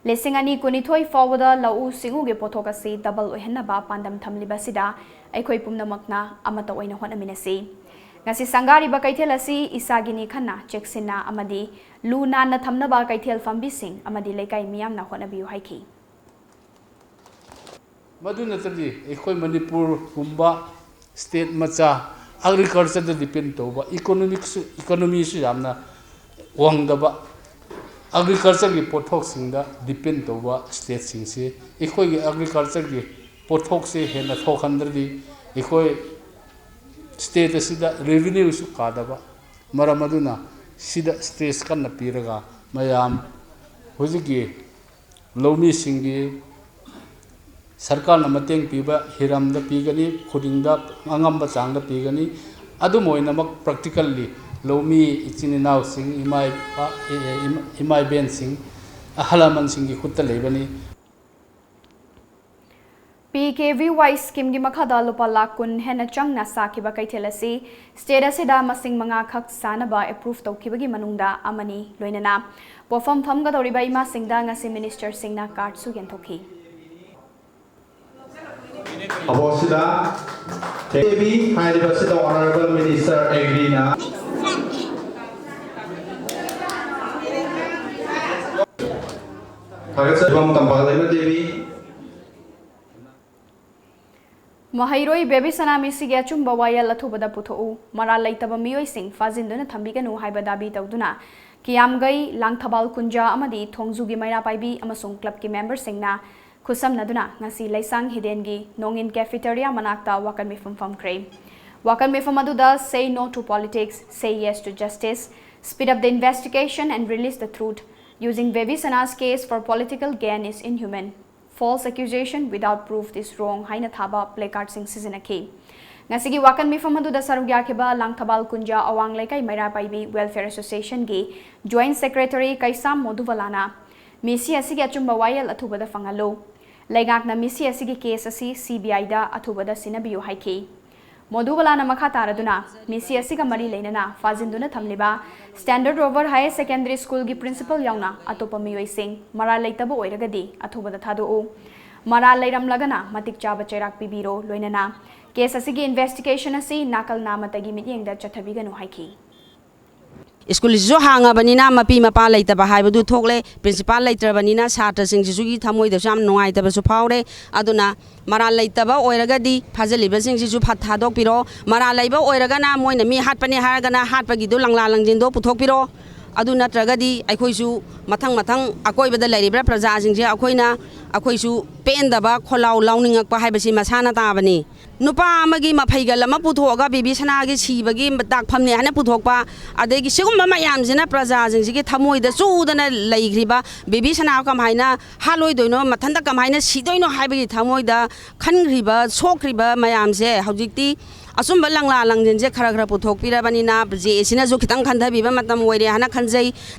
ꯂꯤꯁꯤꯡ ꯑꯅꯤ ꯀꯨꯟꯅꯤꯊꯣꯏ ꯐꯥꯎꯕꯗ ꯂꯧꯎ ꯁꯤꯡꯎꯒꯤ ꯄꯣꯠꯊꯣꯛ ꯑꯁꯤ ꯗꯕꯜ ꯑꯣꯏꯍꯟꯅꯕ ꯄꯥꯟꯗꯝ ꯊꯝꯂꯤꯕ ꯑꯁꯤꯗ ꯑꯩꯈꯣꯏ ꯄꯨꯝꯅꯃꯛꯅ ꯑꯃꯠꯇ ꯑꯣꯏꯅ ꯍꯣꯠꯅꯃꯤꯟꯅꯁꯤ꯫ ꯉꯁꯤ ꯁꯪꯒꯥꯔꯤꯕ ꯀꯩꯊꯦꯜ ꯑꯁꯤ ꯏꯁꯥꯒꯤꯅꯤ ꯈꯟꯅ ꯆꯦꯛꯁꯤꯟꯅ ꯑꯃꯗꯤ ꯂꯨ ꯅꯥꯟꯅ ꯊꯝꯅꯕ ꯀꯩꯊꯦꯜ ꯐꯝꯕꯤꯁꯤꯡ ꯑꯃꯗꯤ ꯂꯩꯀꯥꯏ ꯃꯤꯌꯥꯝꯅ ꯍꯣꯠꯅꯕꯤꯌꯨ ꯍꯥꯏꯈꯤ꯫ ꯃꯗꯨ ꯅꯠꯇ꯭ꯔꯗꯤ ꯑꯩꯈꯣꯏ ꯃꯅꯤꯄꯨꯔꯒꯨꯝꯕ ꯁ꯭ꯇꯦꯠ ꯃꯆꯥ ꯑꯦꯒ꯭ꯔꯤꯀꯜꯆꯔꯗ ꯗꯤꯄꯦꯟ ꯇꯧꯕ, ꯏꯀꯣꯅꯣꯃꯤꯛꯁꯨ, ꯏꯀꯣꯅꯣꯃꯤꯁꯨ ꯌꯥꯝꯅ ꯋꯥꯡꯗꯕ, ꯑꯦꯒ꯭ꯔꯤꯀꯜꯆꯔꯒꯤ ꯄꯣꯠꯊꯣꯛꯁꯤꯡꯗ ꯗꯤꯄꯦꯟ ꯇꯧꯕ ꯁ꯭ꯇꯦꯠꯁꯤꯡꯁꯤ ꯑꯩꯈꯣꯏꯒꯤ ꯑꯦꯒ꯭ꯔꯤꯀꯜꯆꯔꯒꯤ ꯄꯣꯠꯊꯣꯛꯁꯦ ꯍꯦꯟꯅ ꯊꯣꯛꯍꯟꯗ꯭ꯔꯗꯤ ꯑꯩꯈꯣꯏ ꯁ꯭ꯇꯦꯠ ꯑꯁꯤꯗ ꯔꯦꯚꯤꯅ꯭ꯌꯨꯁꯨ ꯀꯥꯗꯕ꯫ ꯃꯔꯝ ꯑꯗꯨꯅ ꯁꯤꯗ ꯁ꯭ꯇ꯭ꯔꯦꯁ ꯀꯟꯅ ꯄꯤꯔꯒ ꯃꯌꯥꯝ ꯍꯧꯖꯤꯛꯀꯤ ꯂꯧꯃꯤꯁꯤꯡꯒꯤ ꯁꯔꯀꯥꯔꯅ ꯃꯇꯦꯡ ꯄꯤꯕ ꯍꯤꯔꯝꯗ ꯄꯤꯒꯅꯤ, ꯈꯨꯗꯤꯡꯗ ꯑꯉꯝꯕ ꯆꯥꯡꯗ ꯄꯤꯒꯅꯤ꯫ ꯑꯗꯨꯝ ꯑꯣꯏꯅꯃꯛ, ꯄ꯭ꯔꯦꯛꯇꯤꯀꯦꯜꯂꯤ ꯂꯧꯃꯤ ꯏꯆꯤꯟ ꯏꯅꯥꯎꯁꯤꯡ, ꯏꯃꯥ ꯏꯄꯥ, ꯏꯃꯥ ꯏꯕꯦꯟꯁꯤꯡ, ꯑꯍꯜ ꯂꯃꯟꯁꯤꯡꯒꯤ ꯈꯨꯠꯇ ꯂꯩꯕꯅꯤ꯫ ꯄꯤ ꯀꯦ ꯚꯤ ꯋꯥꯏ ꯁ꯭ꯀꯤꯝꯒꯤ ꯃꯈꯥꯗ ꯂꯨꯄꯥ ꯂꯥꯈ ꯀꯨꯟ ꯍꯦꯟꯅ ꯆꯪꯅ ꯁꯥꯈꯤꯕ ꯀꯩꯊꯦꯜ ꯑꯁꯤ ꯁ꯭ꯇꯦꯠ ꯑꯁꯤꯗ ꯃꯁꯤꯡ ꯃꯉꯥ ꯈꯛ ꯁꯥꯅꯕ ꯑꯦꯄ꯭ꯔꯨꯚ ꯇꯧꯈꯤꯕꯒꯤ ꯃꯅꯨꯡꯗ ꯑꯃꯅꯤ꯫ ꯂꯣꯏꯅꯅ ꯄꯣꯠꯐꯝ ꯐꯝꯒꯗꯧꯔꯤꯕ ꯏꯃꯥꯁꯤꯡꯗ ꯉꯁꯤ ꯃꯤꯅꯤꯁꯇꯔꯁꯤꯡꯅ ꯀꯥꯔꯗꯁꯨ ꯌꯦꯟꯊꯣꯛꯈꯤ꯫ ꯑꯕꯣꯁꯤꯗ ꯇꯦꯕꯤ ꯍꯥꯏꯔꯤꯕꯁꯤꯗ Honourable Minister Agriꯅ ꯊꯥꯒꯠꯆꯔꯤꯕ ꯇꯝꯄꯥꯛ ꯂꯩꯃ ꯗꯦꯕꯤ꯫ ꯃꯍꯩꯔꯣꯏ ꯕꯦꯕꯤ ꯁꯅꯥ ꯃꯤꯁꯤꯒꯤ ꯑꯆꯨꯝꯕ ꯋꯥꯌꯦꯜ ꯑꯊꯨꯕꯗ ꯄꯨꯊꯣꯛꯎ꯫ ꯃꯔꯥꯜ ꯂꯩꯇꯕ ꯃꯤꯑꯣꯏꯁꯤꯡ ꯐꯥꯖꯤꯟꯗꯨꯅ ꯊꯝꯕꯤꯒꯅꯨ ꯍꯥꯏꯕ ꯗꯥꯕꯤ ꯇꯧꯗꯨꯅ ꯀꯤꯌꯥꯝꯒꯩ, ꯂꯥꯡꯊꯕꯥꯜ ꯀꯨꯟꯖꯥ ꯑꯃꯗꯤ ꯊꯣꯡꯖꯨꯒꯤ ꯃꯩꯔꯥ ꯄꯥꯏꯕꯤ ꯑꯃꯁꯨꯡ ꯀ꯭ꯂꯕꯀꯤ ꯃꯦꯝꯕꯔꯁꯤꯡꯅ ꯈꯨꯠꯁꯝꯅꯗꯨꯅ ꯉꯁꯤ ꯂꯩꯁꯥꯡ ꯍꯤꯗꯦꯟꯒꯤ ꯅꯣꯡꯏꯟ cafeteria ꯃꯅꯥꯛꯇ ꯋꯥꯀꯠ ꯃꯤꯐꯝ ꯐꯝꯈ꯭ꯔꯦ꯫ ꯋꯥꯀꯠ ꯃꯤꯐꯝ ꯑꯗꯨꯗ "Say no to politics, say yes to justice, speed up the investigation and release the truth, using Baby Sana's case for political gain is inhuman, false accusation without proof is wrong" ꯍꯥꯏꯅ ꯊꯥꯕ placardꯁꯤꯡ ꯁꯤꯖꯤꯟꯅꯈꯤ꯫ ꯉꯁꯤꯒꯤ ꯋꯥꯀꯠ ꯃꯤꯐꯝ ꯑꯗꯨꯗ ꯁꯔꯨꯛ ꯌꯥꯈꯤꯕ ꯂꯥꯡꯊꯕꯥꯜ ꯀꯨꯟꯖꯥ ꯑꯋꯥꯡ ꯂꯩꯀꯥꯏ ꯃꯩꯔꯥ ꯄꯥꯏꯕꯤ Welfare Associationꯒꯤ Joint Secretary ꯀꯩꯁꯥꯝ ꯃꯣꯗꯨꯕꯂꯥꯅ ꯃꯤꯁꯤ ꯑꯁꯤꯒꯤ ꯑꯆꯨꯝꯕ ꯋꯥꯌꯦꯜ ꯑꯊꯨꯕꯗ ꯐꯪꯍꯜꯂꯨ꯫ ꯂꯩꯉꯥꯛꯅ ꯃꯤꯁꯤ ꯑꯁꯤꯒꯤ case ꯑꯁꯤ CBIꯗ ꯑꯊꯨꯕꯗ ꯁꯤꯟꯅꯕꯤꯌꯨ ꯍꯥꯏꯈꯤ꯫ ꯃꯣꯗꯨꯕꯂꯥꯅ ꯃꯈꯥ ꯇꯥꯔꯗꯨꯅ ꯃꯤꯁꯤ ꯑꯁꯤꯒ ꯃꯔꯤ ꯂꯩꯅꯅ ꯐꯥꯖꯤꯟꯗꯨꯅ ꯊꯝꯂꯤꯕ Standard Rover Higher Secondary Schoolꯒꯤ principal ꯌꯥꯎꯅ ꯑꯇꯣꯞꯄ ꯃꯤꯑꯣꯏꯁꯤꯡ ꯃꯔꯥꯜ ꯂꯩꯇꯕ ꯑꯣꯏꯔꯒꯗꯤ ꯑꯊꯨꯕꯗ ꯊꯥꯗꯣꯛꯎ꯫ ꯃꯔꯥꯜ ꯂꯩꯔꯝꯂꯒꯅ ꯃꯇꯤꯛ ꯆꯥꯕ ꯆꯩꯔꯥꯛ ꯄꯤꯕꯤꯔꯣ꯫ ꯂꯣꯏꯅꯅ case ꯑꯁꯤꯒꯤ investigation ꯑꯁꯤ ꯅꯥꯀꯜ ꯅꯥꯃꯠꯇꯒꯤ ꯃꯤꯠꯌꯦꯡꯗ ꯆꯠꯊꯕꯤꯒꯅꯨ ꯍꯥꯏꯈꯤ꯫ ꯁ꯭ꯀꯨꯜꯁꯤꯁꯨ ꯍꯥꯡꯉꯕꯅꯤꯅ ꯃꯄꯤ ꯃꯄꯥ ꯂꯩꯇꯕ ꯍꯥꯏꯕꯗꯨ ꯊꯣꯛꯂꯦ꯫ ꯄ꯭ꯔꯤꯟꯁꯤꯄꯥꯜ ꯂꯩꯇ꯭ꯔꯕꯅꯤꯅ ꯁꯥꯇ꯭ꯔꯁꯤꯡꯁꯤꯁꯨꯒꯤ ꯊꯃꯣꯏꯗꯁꯨ ꯌꯥꯝ ꯅꯨꯡꯉꯥꯏꯇꯕꯁꯨ ꯐꯥꯎꯔꯦ꯫ ꯑꯗꯨꯅ ꯃꯔꯥꯜ ꯂꯩꯇꯕ ꯑꯣꯏꯔꯒꯗꯤ ꯐꯥꯖꯤꯜꯂꯤꯕꯁꯤꯡꯁꯤꯁꯨ ꯐꯠ ꯊꯥꯗꯣꯛꯄꯤꯔꯣ꯫ ꯃꯔꯥꯜ ꯂꯩꯕ ꯑꯣꯏꯔꯒꯅ ꯃꯣꯏꯅ ꯃꯤ ꯍꯥꯠꯄꯅꯦ ꯍꯥꯏꯔꯒꯅ ꯍꯥꯠꯄꯒꯤꯗꯨ ꯂꯪꯂꯥ ꯂꯪꯖꯤꯟꯗꯣ ꯄꯨꯊꯣꯛꯄꯤꯔꯣ꯫ ꯑꯗꯨ ꯅꯠꯇ꯭ꯔꯒꯗꯤ ꯑꯩꯈꯣꯏꯁꯨ ꯃꯊꯪ ꯃꯊꯪ ꯑꯀꯣꯏꯕꯗ ꯂꯩꯔꯤꯕ ꯄ꯭ꯔꯖꯥꯁꯤꯡꯁꯦ ꯑꯩꯈꯣꯏꯅ ꯑꯩꯈꯣꯏꯁꯨ ꯄꯦꯟꯗꯕ ꯈꯣꯜꯂꯥꯎ ꯂꯥꯎꯅꯤꯡꯉꯛꯄ ꯍꯥꯏꯕꯁꯤ ꯃꯁꯥꯅ ꯇꯥꯕꯅꯤ꯫ ꯅꯨꯄꯥ ꯑꯃꯒꯤ ꯃꯐꯩꯒꯜ ꯑꯃ ꯄꯨꯊꯣꯛꯑꯒ ꯕꯦꯕꯤ ꯁꯅꯥꯒꯤ ꯁꯤꯕꯒꯤ ꯇꯥꯛꯐꯝꯅꯦ ꯍꯥꯏꯅ ꯄꯨꯊꯣꯛꯄ, ꯑꯗꯒꯤ ꯁꯤꯒꯨꯝꯕ ꯃꯌꯥꯝꯁꯤꯅ ꯄ꯭ꯔꯖꯥꯁꯤꯡꯁꯤꯒꯤ ꯊꯃꯣꯏꯗ ꯆꯨꯗꯅ ꯂꯩꯈ꯭ꯔꯤꯕ ꯕꯦꯕꯤ ꯁꯅꯥ ꯀꯃꯥꯏꯅ ꯍꯥꯠꯂꯣꯏꯗꯣꯏꯅꯣ, ꯃꯊꯟꯇ ꯀꯃꯥꯏꯅ ꯁꯤꯗꯣꯏꯅꯣ ꯍꯥꯏꯕꯒꯤ ꯊꯃꯣꯏꯗ ꯈꯟꯈ꯭ꯔꯤꯕ, ꯁꯣꯛꯈ꯭ꯔꯤꯕ ꯃꯌꯥꯝꯁꯦ ꯍꯧꯖꯤꯛꯇꯤ ꯑꯆꯨꯝꯕ ꯂꯪꯂꯥ ꯂꯪꯖꯤꯟꯁꯦ ꯈꯔ ꯈꯔ ꯄꯨꯊꯣꯛꯄꯤꯔꯕꯅꯤꯅ ꯖꯦ ꯑꯦꯁꯤꯅꯁꯨ ꯈꯤꯇꯪ ꯈꯟꯊꯕꯤꯕ ꯃꯇꯝ ꯑꯣꯏꯔꯦ ꯍꯥꯏꯅ ꯈꯟꯖꯩ꯫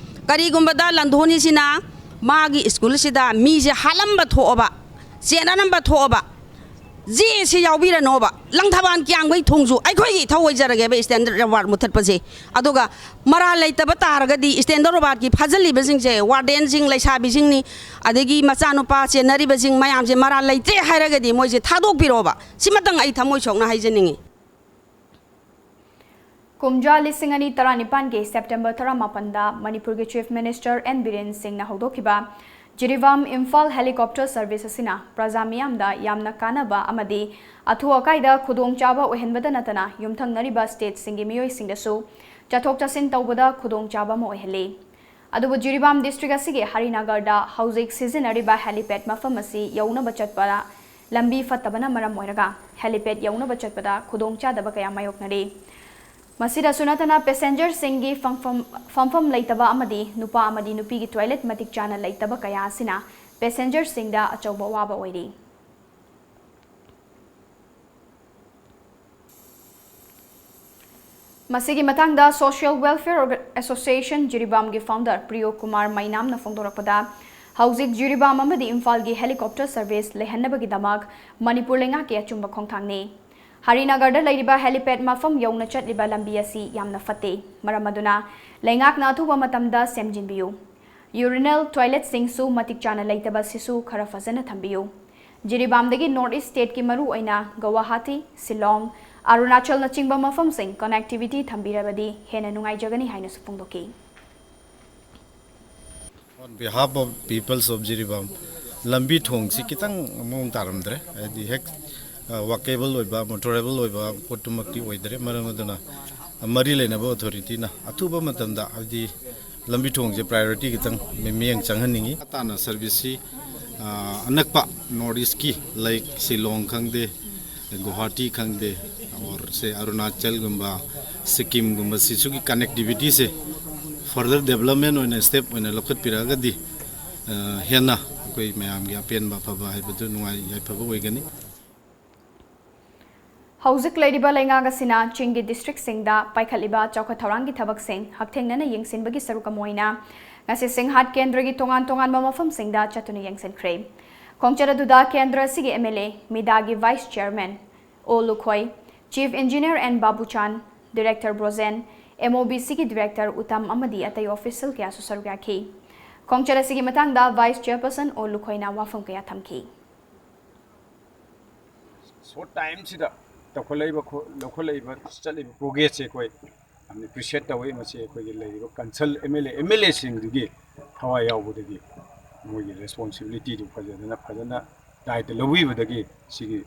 ꯀꯔꯤꯒꯨꯝꯕꯗ ꯂꯟꯊꯣꯛꯅꯤꯁꯤꯅ ꯃꯥꯒꯤ ꯁ꯭ꯀꯨꯜꯁꯤꯗ ꯃꯤꯁꯦ ꯍꯥꯠꯂꯝꯕ ꯊꯣꯛꯑꯕ, ꯆꯦꯟꯅꯔꯝꯕ ꯊꯣꯛꯑꯕ, ꯖꯦ ꯑꯦꯁꯤ ꯌꯥꯎꯕꯤꯔꯅꯣꯕ꯫ ꯂꯪꯊꯕꯥꯜ ꯀꯤꯌꯥꯝꯒꯩ ꯊꯣꯡꯖꯨ ꯑꯩꯈꯣꯏꯒꯤ ꯏꯊꯧ ꯑꯣꯏꯖꯔꯒꯦꯕ Standard Award ꯃꯨꯊꯠꯄꯁꯦ꯫ ꯑꯗꯨꯒ ꯃꯔꯥꯜ ꯂꯩꯇꯕ ꯇꯥꯔꯒꯗꯤ Standard Awardꯀꯤ ꯐꯥꯖꯤꯜꯂꯤꯕꯁꯤꯡꯁꯦ wardenꯁꯤꯡ, ꯂꯩꯁꯥꯕꯤꯁꯤꯡꯅꯤ, ꯑꯗꯒꯤ ꯃꯆꯥꯅꯨꯄꯥ ꯆꯦꯟꯅꯔꯤꯕꯁꯤꯡ ꯃꯌꯥꯝꯁꯦ ꯃꯔꯥꯜ ꯂꯩꯇ꯭ꯔꯦ ꯍꯥꯏꯔꯒꯗꯤ ꯃꯣꯏꯁꯦ ꯊꯥꯗꯣꯛꯄꯤꯔꯣꯕ꯫ ꯁꯤꯃꯇꯪ ꯑꯩ ꯊꯃꯣꯏ ꯁꯣꯛꯅ ꯍꯥꯏꯖꯅꯤꯡꯉꯤ꯫ ꯀꯨꯝꯖꯥ ꯂꯤꯁꯤꯡ ꯑꯅꯤ ꯇꯔꯥꯅꯤꯄꯥꯟꯒꯤ September ꯇꯔꯥꯃꯥꯄꯟꯗ ꯃꯅꯤꯄꯨꯔꯒꯤ Chief Minister N ꯕꯤꯔꯦꯟ ꯁꯤꯡꯅ ꯍꯧꯗꯣꯛꯈꯤꯕ ꯖꯤꯔꯤꯕꯥꯝ ꯏꯝꯐꯥꯜ helicopter service ꯑꯁꯤꯅ ꯄ꯭ꯔꯖꯥ ꯃꯤꯌꯥꯝꯗ ꯌꯥꯝꯅ ꯀꯥꯟꯅꯕ ꯑꯃꯗꯤ ꯑꯊꯨ ꯑꯀꯥꯏꯗ ꯈꯨꯗꯣꯡꯆꯥꯕ ꯑꯣꯏꯍꯟꯕꯗ ꯅꯠꯇꯅ ꯌꯨꯝꯊꯪꯅꯔꯤꯕ stateꯁꯤꯡꯒꯤ ꯃꯤꯑꯣꯏꯁꯤꯡꯗꯁꯨ ꯆꯠꯊꯣꯛ ꯆꯠꯁꯤꯟ ꯇꯧꯕꯗ ꯈꯨꯗꯣꯡꯆꯥꯕ ꯑꯃ ꯑꯣꯏꯍꯜꯂꯤ꯫ ꯑꯗꯨꯕꯨ ꯖꯤꯔꯤꯕꯥꯝ district ꯑꯁꯤꯒꯤ ꯍꯔꯤꯅꯒꯔꯗ ꯍꯧꯖꯤꯛ ꯁꯤꯖꯤꯟꯅꯔꯤꯕ helipad ꯃꯐꯝ ꯑꯁꯤ ꯌꯧꯅꯕ ꯆꯠꯄꯗ ꯂꯝꯕꯤ ꯐꯠꯇꯕꯅ ꯃꯔꯝ ꯑꯣꯏꯔꯒ helipad ꯌꯧꯅꯕ ꯆꯠꯄꯗ ꯈꯨꯗꯣꯡꯆꯥꯗꯕ ꯀꯌꯥ ꯃꯥꯌꯣꯛꯅꯔꯤ꯫ ꯃꯁꯤꯗꯁꯨ ꯅꯠꯇꯅ passengerꯁꯤꯡꯒꯤ ꯐꯝꯐꯝ, ꯐꯝꯐꯝ ꯂꯩꯇꯕ ꯑꯃꯗꯤ ꯅꯨꯄꯥ ꯑꯃꯗꯤ ꯅꯨꯄꯤꯒꯤ toilet ꯃꯇꯤꯛ ꯆꯥꯅ ꯂꯩꯇꯕ ꯀꯌꯥ ꯑꯁꯤꯅ passengerꯁꯤꯡꯗ ꯑꯆꯧꯕ ꯑꯋꯥꯕ ꯑꯣꯏꯔꯤ꯫ ꯃꯁꯤꯒꯤ ꯃꯇꯥꯡꯗ Social Welfare Orga-, Association ꯖꯤꯔꯤꯕꯥꯝꯒꯤ founder ꯄ꯭ꯔꯤꯌꯣ Kumar ꯃꯩꯅꯥꯝꯅ ꯐꯣꯡꯗꯣꯔꯛꯄꯗ, ꯍꯧꯖꯤꯛ ꯖꯤꯔꯤꯕꯥꯝ ꯑꯃꯗꯤ ꯏꯝꯐꯥꯜꯒꯤ helicopter service ꯂꯩꯍꯟꯅꯕꯒꯤꯗꯃꯛ ꯃꯅꯤꯄꯨꯔ ꯂꯩꯉꯥꯛꯀꯤ ꯑꯆꯨꯝꯕ ꯈꯣꯡꯊꯥꯡꯅꯤ꯫ ꯍꯔꯤꯅꯒꯔꯗ ꯂꯩꯔꯤꯕ helipad ꯃꯐꯝ ꯌꯧꯅ ꯆꯠꯂꯤꯕ ꯂꯝꯕꯤ ꯑꯁꯤ ꯌꯥꯝꯅ ꯐꯠꯇꯦ꯫ ꯃꯔꯝ ꯑꯗꯨꯅ ꯂꯩꯉꯥꯛꯅ ꯑꯊꯨꯕ ꯃꯇꯝꯗ ꯁꯦꯝꯖꯤꯟꯕꯤꯌꯨ꯫ Urinal toiletꯁꯤꯡꯁꯨ ꯃꯇꯤꯛ ꯆꯥꯅ ꯂꯩꯇꯕ ꯑꯁꯤꯁꯨ ꯈꯔ ꯐꯖꯅ ꯊꯝꯕꯤꯌꯨ꯫ ꯖꯤꯔꯤꯕꯥꯝꯗꯒꯤ North East stateꯀꯤ ꯃꯔꯨ ꯑꯣꯏꯅ ꯒꯧꯍꯥꯇꯤ, ꯁꯤꯂꯣꯡ, ꯑꯔꯨꯅꯥꯆꯜꯅꯆꯤꯡꯕ ꯃꯐꯝꯁꯤꯡ connectivity ꯊꯝꯕꯤꯔꯕꯗꯤ ꯍꯦꯟꯅ ꯅꯨꯡꯉꯥꯏꯖꯒꯅꯤ ꯍꯥꯏꯅꯁꯨ ꯐꯣꯡꯗꯣꯛꯈꯤ꯫ On behalf of peoples of Jiribam, ꯂꯝꯕꯤ ꯊꯣꯡꯁꯤ ꯈꯤꯇꯪ ꯃꯑꯣꯡ ꯇꯥꯔꯝꯗ꯭ꯔꯦ꯫ ꯍꯥꯏꯗꯤ ꯍꯦꯛ, ꯑ, walkable ꯑꯣꯏꯕ, motorable ꯑꯣꯏꯕ ꯄꯣꯠꯇꯨꯃꯛꯇꯤ ꯑꯣꯏꯗ꯭ꯔꯦ꯫ ꯃꯔꯝ ꯑꯗꯨꯅ ꯃꯔꯤ ꯂꯩꯅꯕ authorityꯅ ꯑꯊꯨꯕ ꯃꯇꯝꯗ, ꯍꯥꯏꯗꯤ ꯂꯝꯕꯤ ꯊꯣꯡꯁꯦ priority ꯈꯤꯇꯪ ꯃꯤ-, ꯃꯤꯠꯌꯦꯡ ꯆꯪꯍꯟꯅꯤꯡꯉꯤ꯫ ꯇꯥꯟꯅ serviceꯁꯤ, ꯑ, ꯑꯅꯛꯄ North Eastꯀꯤ, like ꯁꯤꯂꯣꯡ ꯈꯪꯗꯦ, ꯒꯨꯋꯥꯍꯥꯇꯤ ꯈꯪꯗꯦ, or say ꯑꯔꯨꯅꯥꯆꯜꯒꯨꯝꯕ, ꯁꯤꯛꯀꯤꯝꯒꯨꯝꯕ, ꯁꯤꯁꯨꯒꯤ connectivityꯁꯦ further development ꯑꯣꯏꯅ step ꯑꯣꯏꯅ ꯂꯧꯈꯠꯄꯤꯔꯛꯑꯒꯗꯤ, ꯑ, ꯍꯦꯟꯅ ꯑꯩꯈꯣꯏ ꯃꯌꯥꯝꯒꯤ ꯑꯄꯦꯟꯕ ꯑꯐꯕ ꯍꯥꯏꯕꯗꯨ, ꯅꯨꯡꯉꯥꯏ ꯌꯥꯏꯐꯕ ꯑꯣꯏꯒꯅꯤ꯫ ꯍꯧꯖꯤꯛ ꯂꯩꯔꯤꯕ ꯂꯩꯉꯥꯛ ꯑꯁꯤꯅ ꯆꯤꯡꯒꯤ districtꯁꯤꯡꯗ ꯄꯥꯏꯈꯠꯂꯤꯕ ꯆꯥꯎꯈꯠ ꯊꯧꯔꯥꯡꯒꯤ ꯊꯕꯛꯁꯤꯡ ꯍꯛꯊꯦꯡꯅꯅ ꯌꯦꯡꯁꯤꯟꯕꯒꯤ ꯁꯔꯨꯛ ꯑꯃ ꯑꯣꯏꯅ ꯉꯁꯤ ꯁꯤꯡꯍꯥꯠ ꯀꯦꯟꯗ꯭ꯔꯒꯤ ꯇꯣꯉꯥꯟ ꯇꯣꯉꯥꯟꯕ ꯃꯐꯝꯁꯤꯡꯗ ꯆꯠꯇꯨꯅ ꯌꯦꯡꯁꯤꯟꯈ꯭ꯔꯦ꯫ ꯈꯣꯡꯆꯠ ꯑꯗꯨꯗ ꯀꯦꯟꯗ꯭ꯔ ꯑꯁꯤꯒꯤ MLA, ꯃꯤꯗꯥꯒꯤ vice chairman O Lukhoi, chief engineer N Babuchan, director Brojen, MOBCꯒꯤ director ꯎꯇꯝ ꯑꯃꯗꯤ ꯑꯇꯩ official ꯀꯌꯥꯁꯨ ꯁꯔꯨꯛ ꯌꯥꯈꯤ꯫ ꯈꯣꯡꯆꯠ ꯑꯁꯤꯒꯤ ꯃꯇꯥꯡꯗ vice chairperson ꯑꯣ ꯂꯨꯈꯣꯏꯅ ꯋꯥꯐꯝ ꯀꯌꯥ ꯊꯝꯈꯤ꯫ Short timeꯁꯤꯗ ꯇꯧꯈꯠꯂꯛꯏꯕ ꯈꯣ-, ꯂꯧꯈꯠꯂꯛꯏꯕ, ꯆꯠꯂꯤꯕ progressꯁꯦ ꯑꯩꯈꯣꯏ ꯌꯥꯝꯅ appreciate ꯇꯧꯏ꯫ ꯃꯁꯤ ꯑꯩꯈꯣꯏꯒꯤ ꯂꯩꯔꯤꯕ council, MLA, MLAꯁꯤꯡꯗꯨꯒꯤ ꯊꯋꯥꯏ ꯌꯥꯎꯕꯗꯒꯤ ꯃꯣꯏꯒꯤ ꯔꯦꯁꯄꯣꯟꯁꯤꯕꯤꯂꯤꯇꯤꯗꯨ ꯐꯖꯗꯅ ꯐꯖꯅ ꯗꯥꯏꯇ ꯂꯧꯕꯤꯕꯗꯒꯤ ꯁꯤꯒꯤ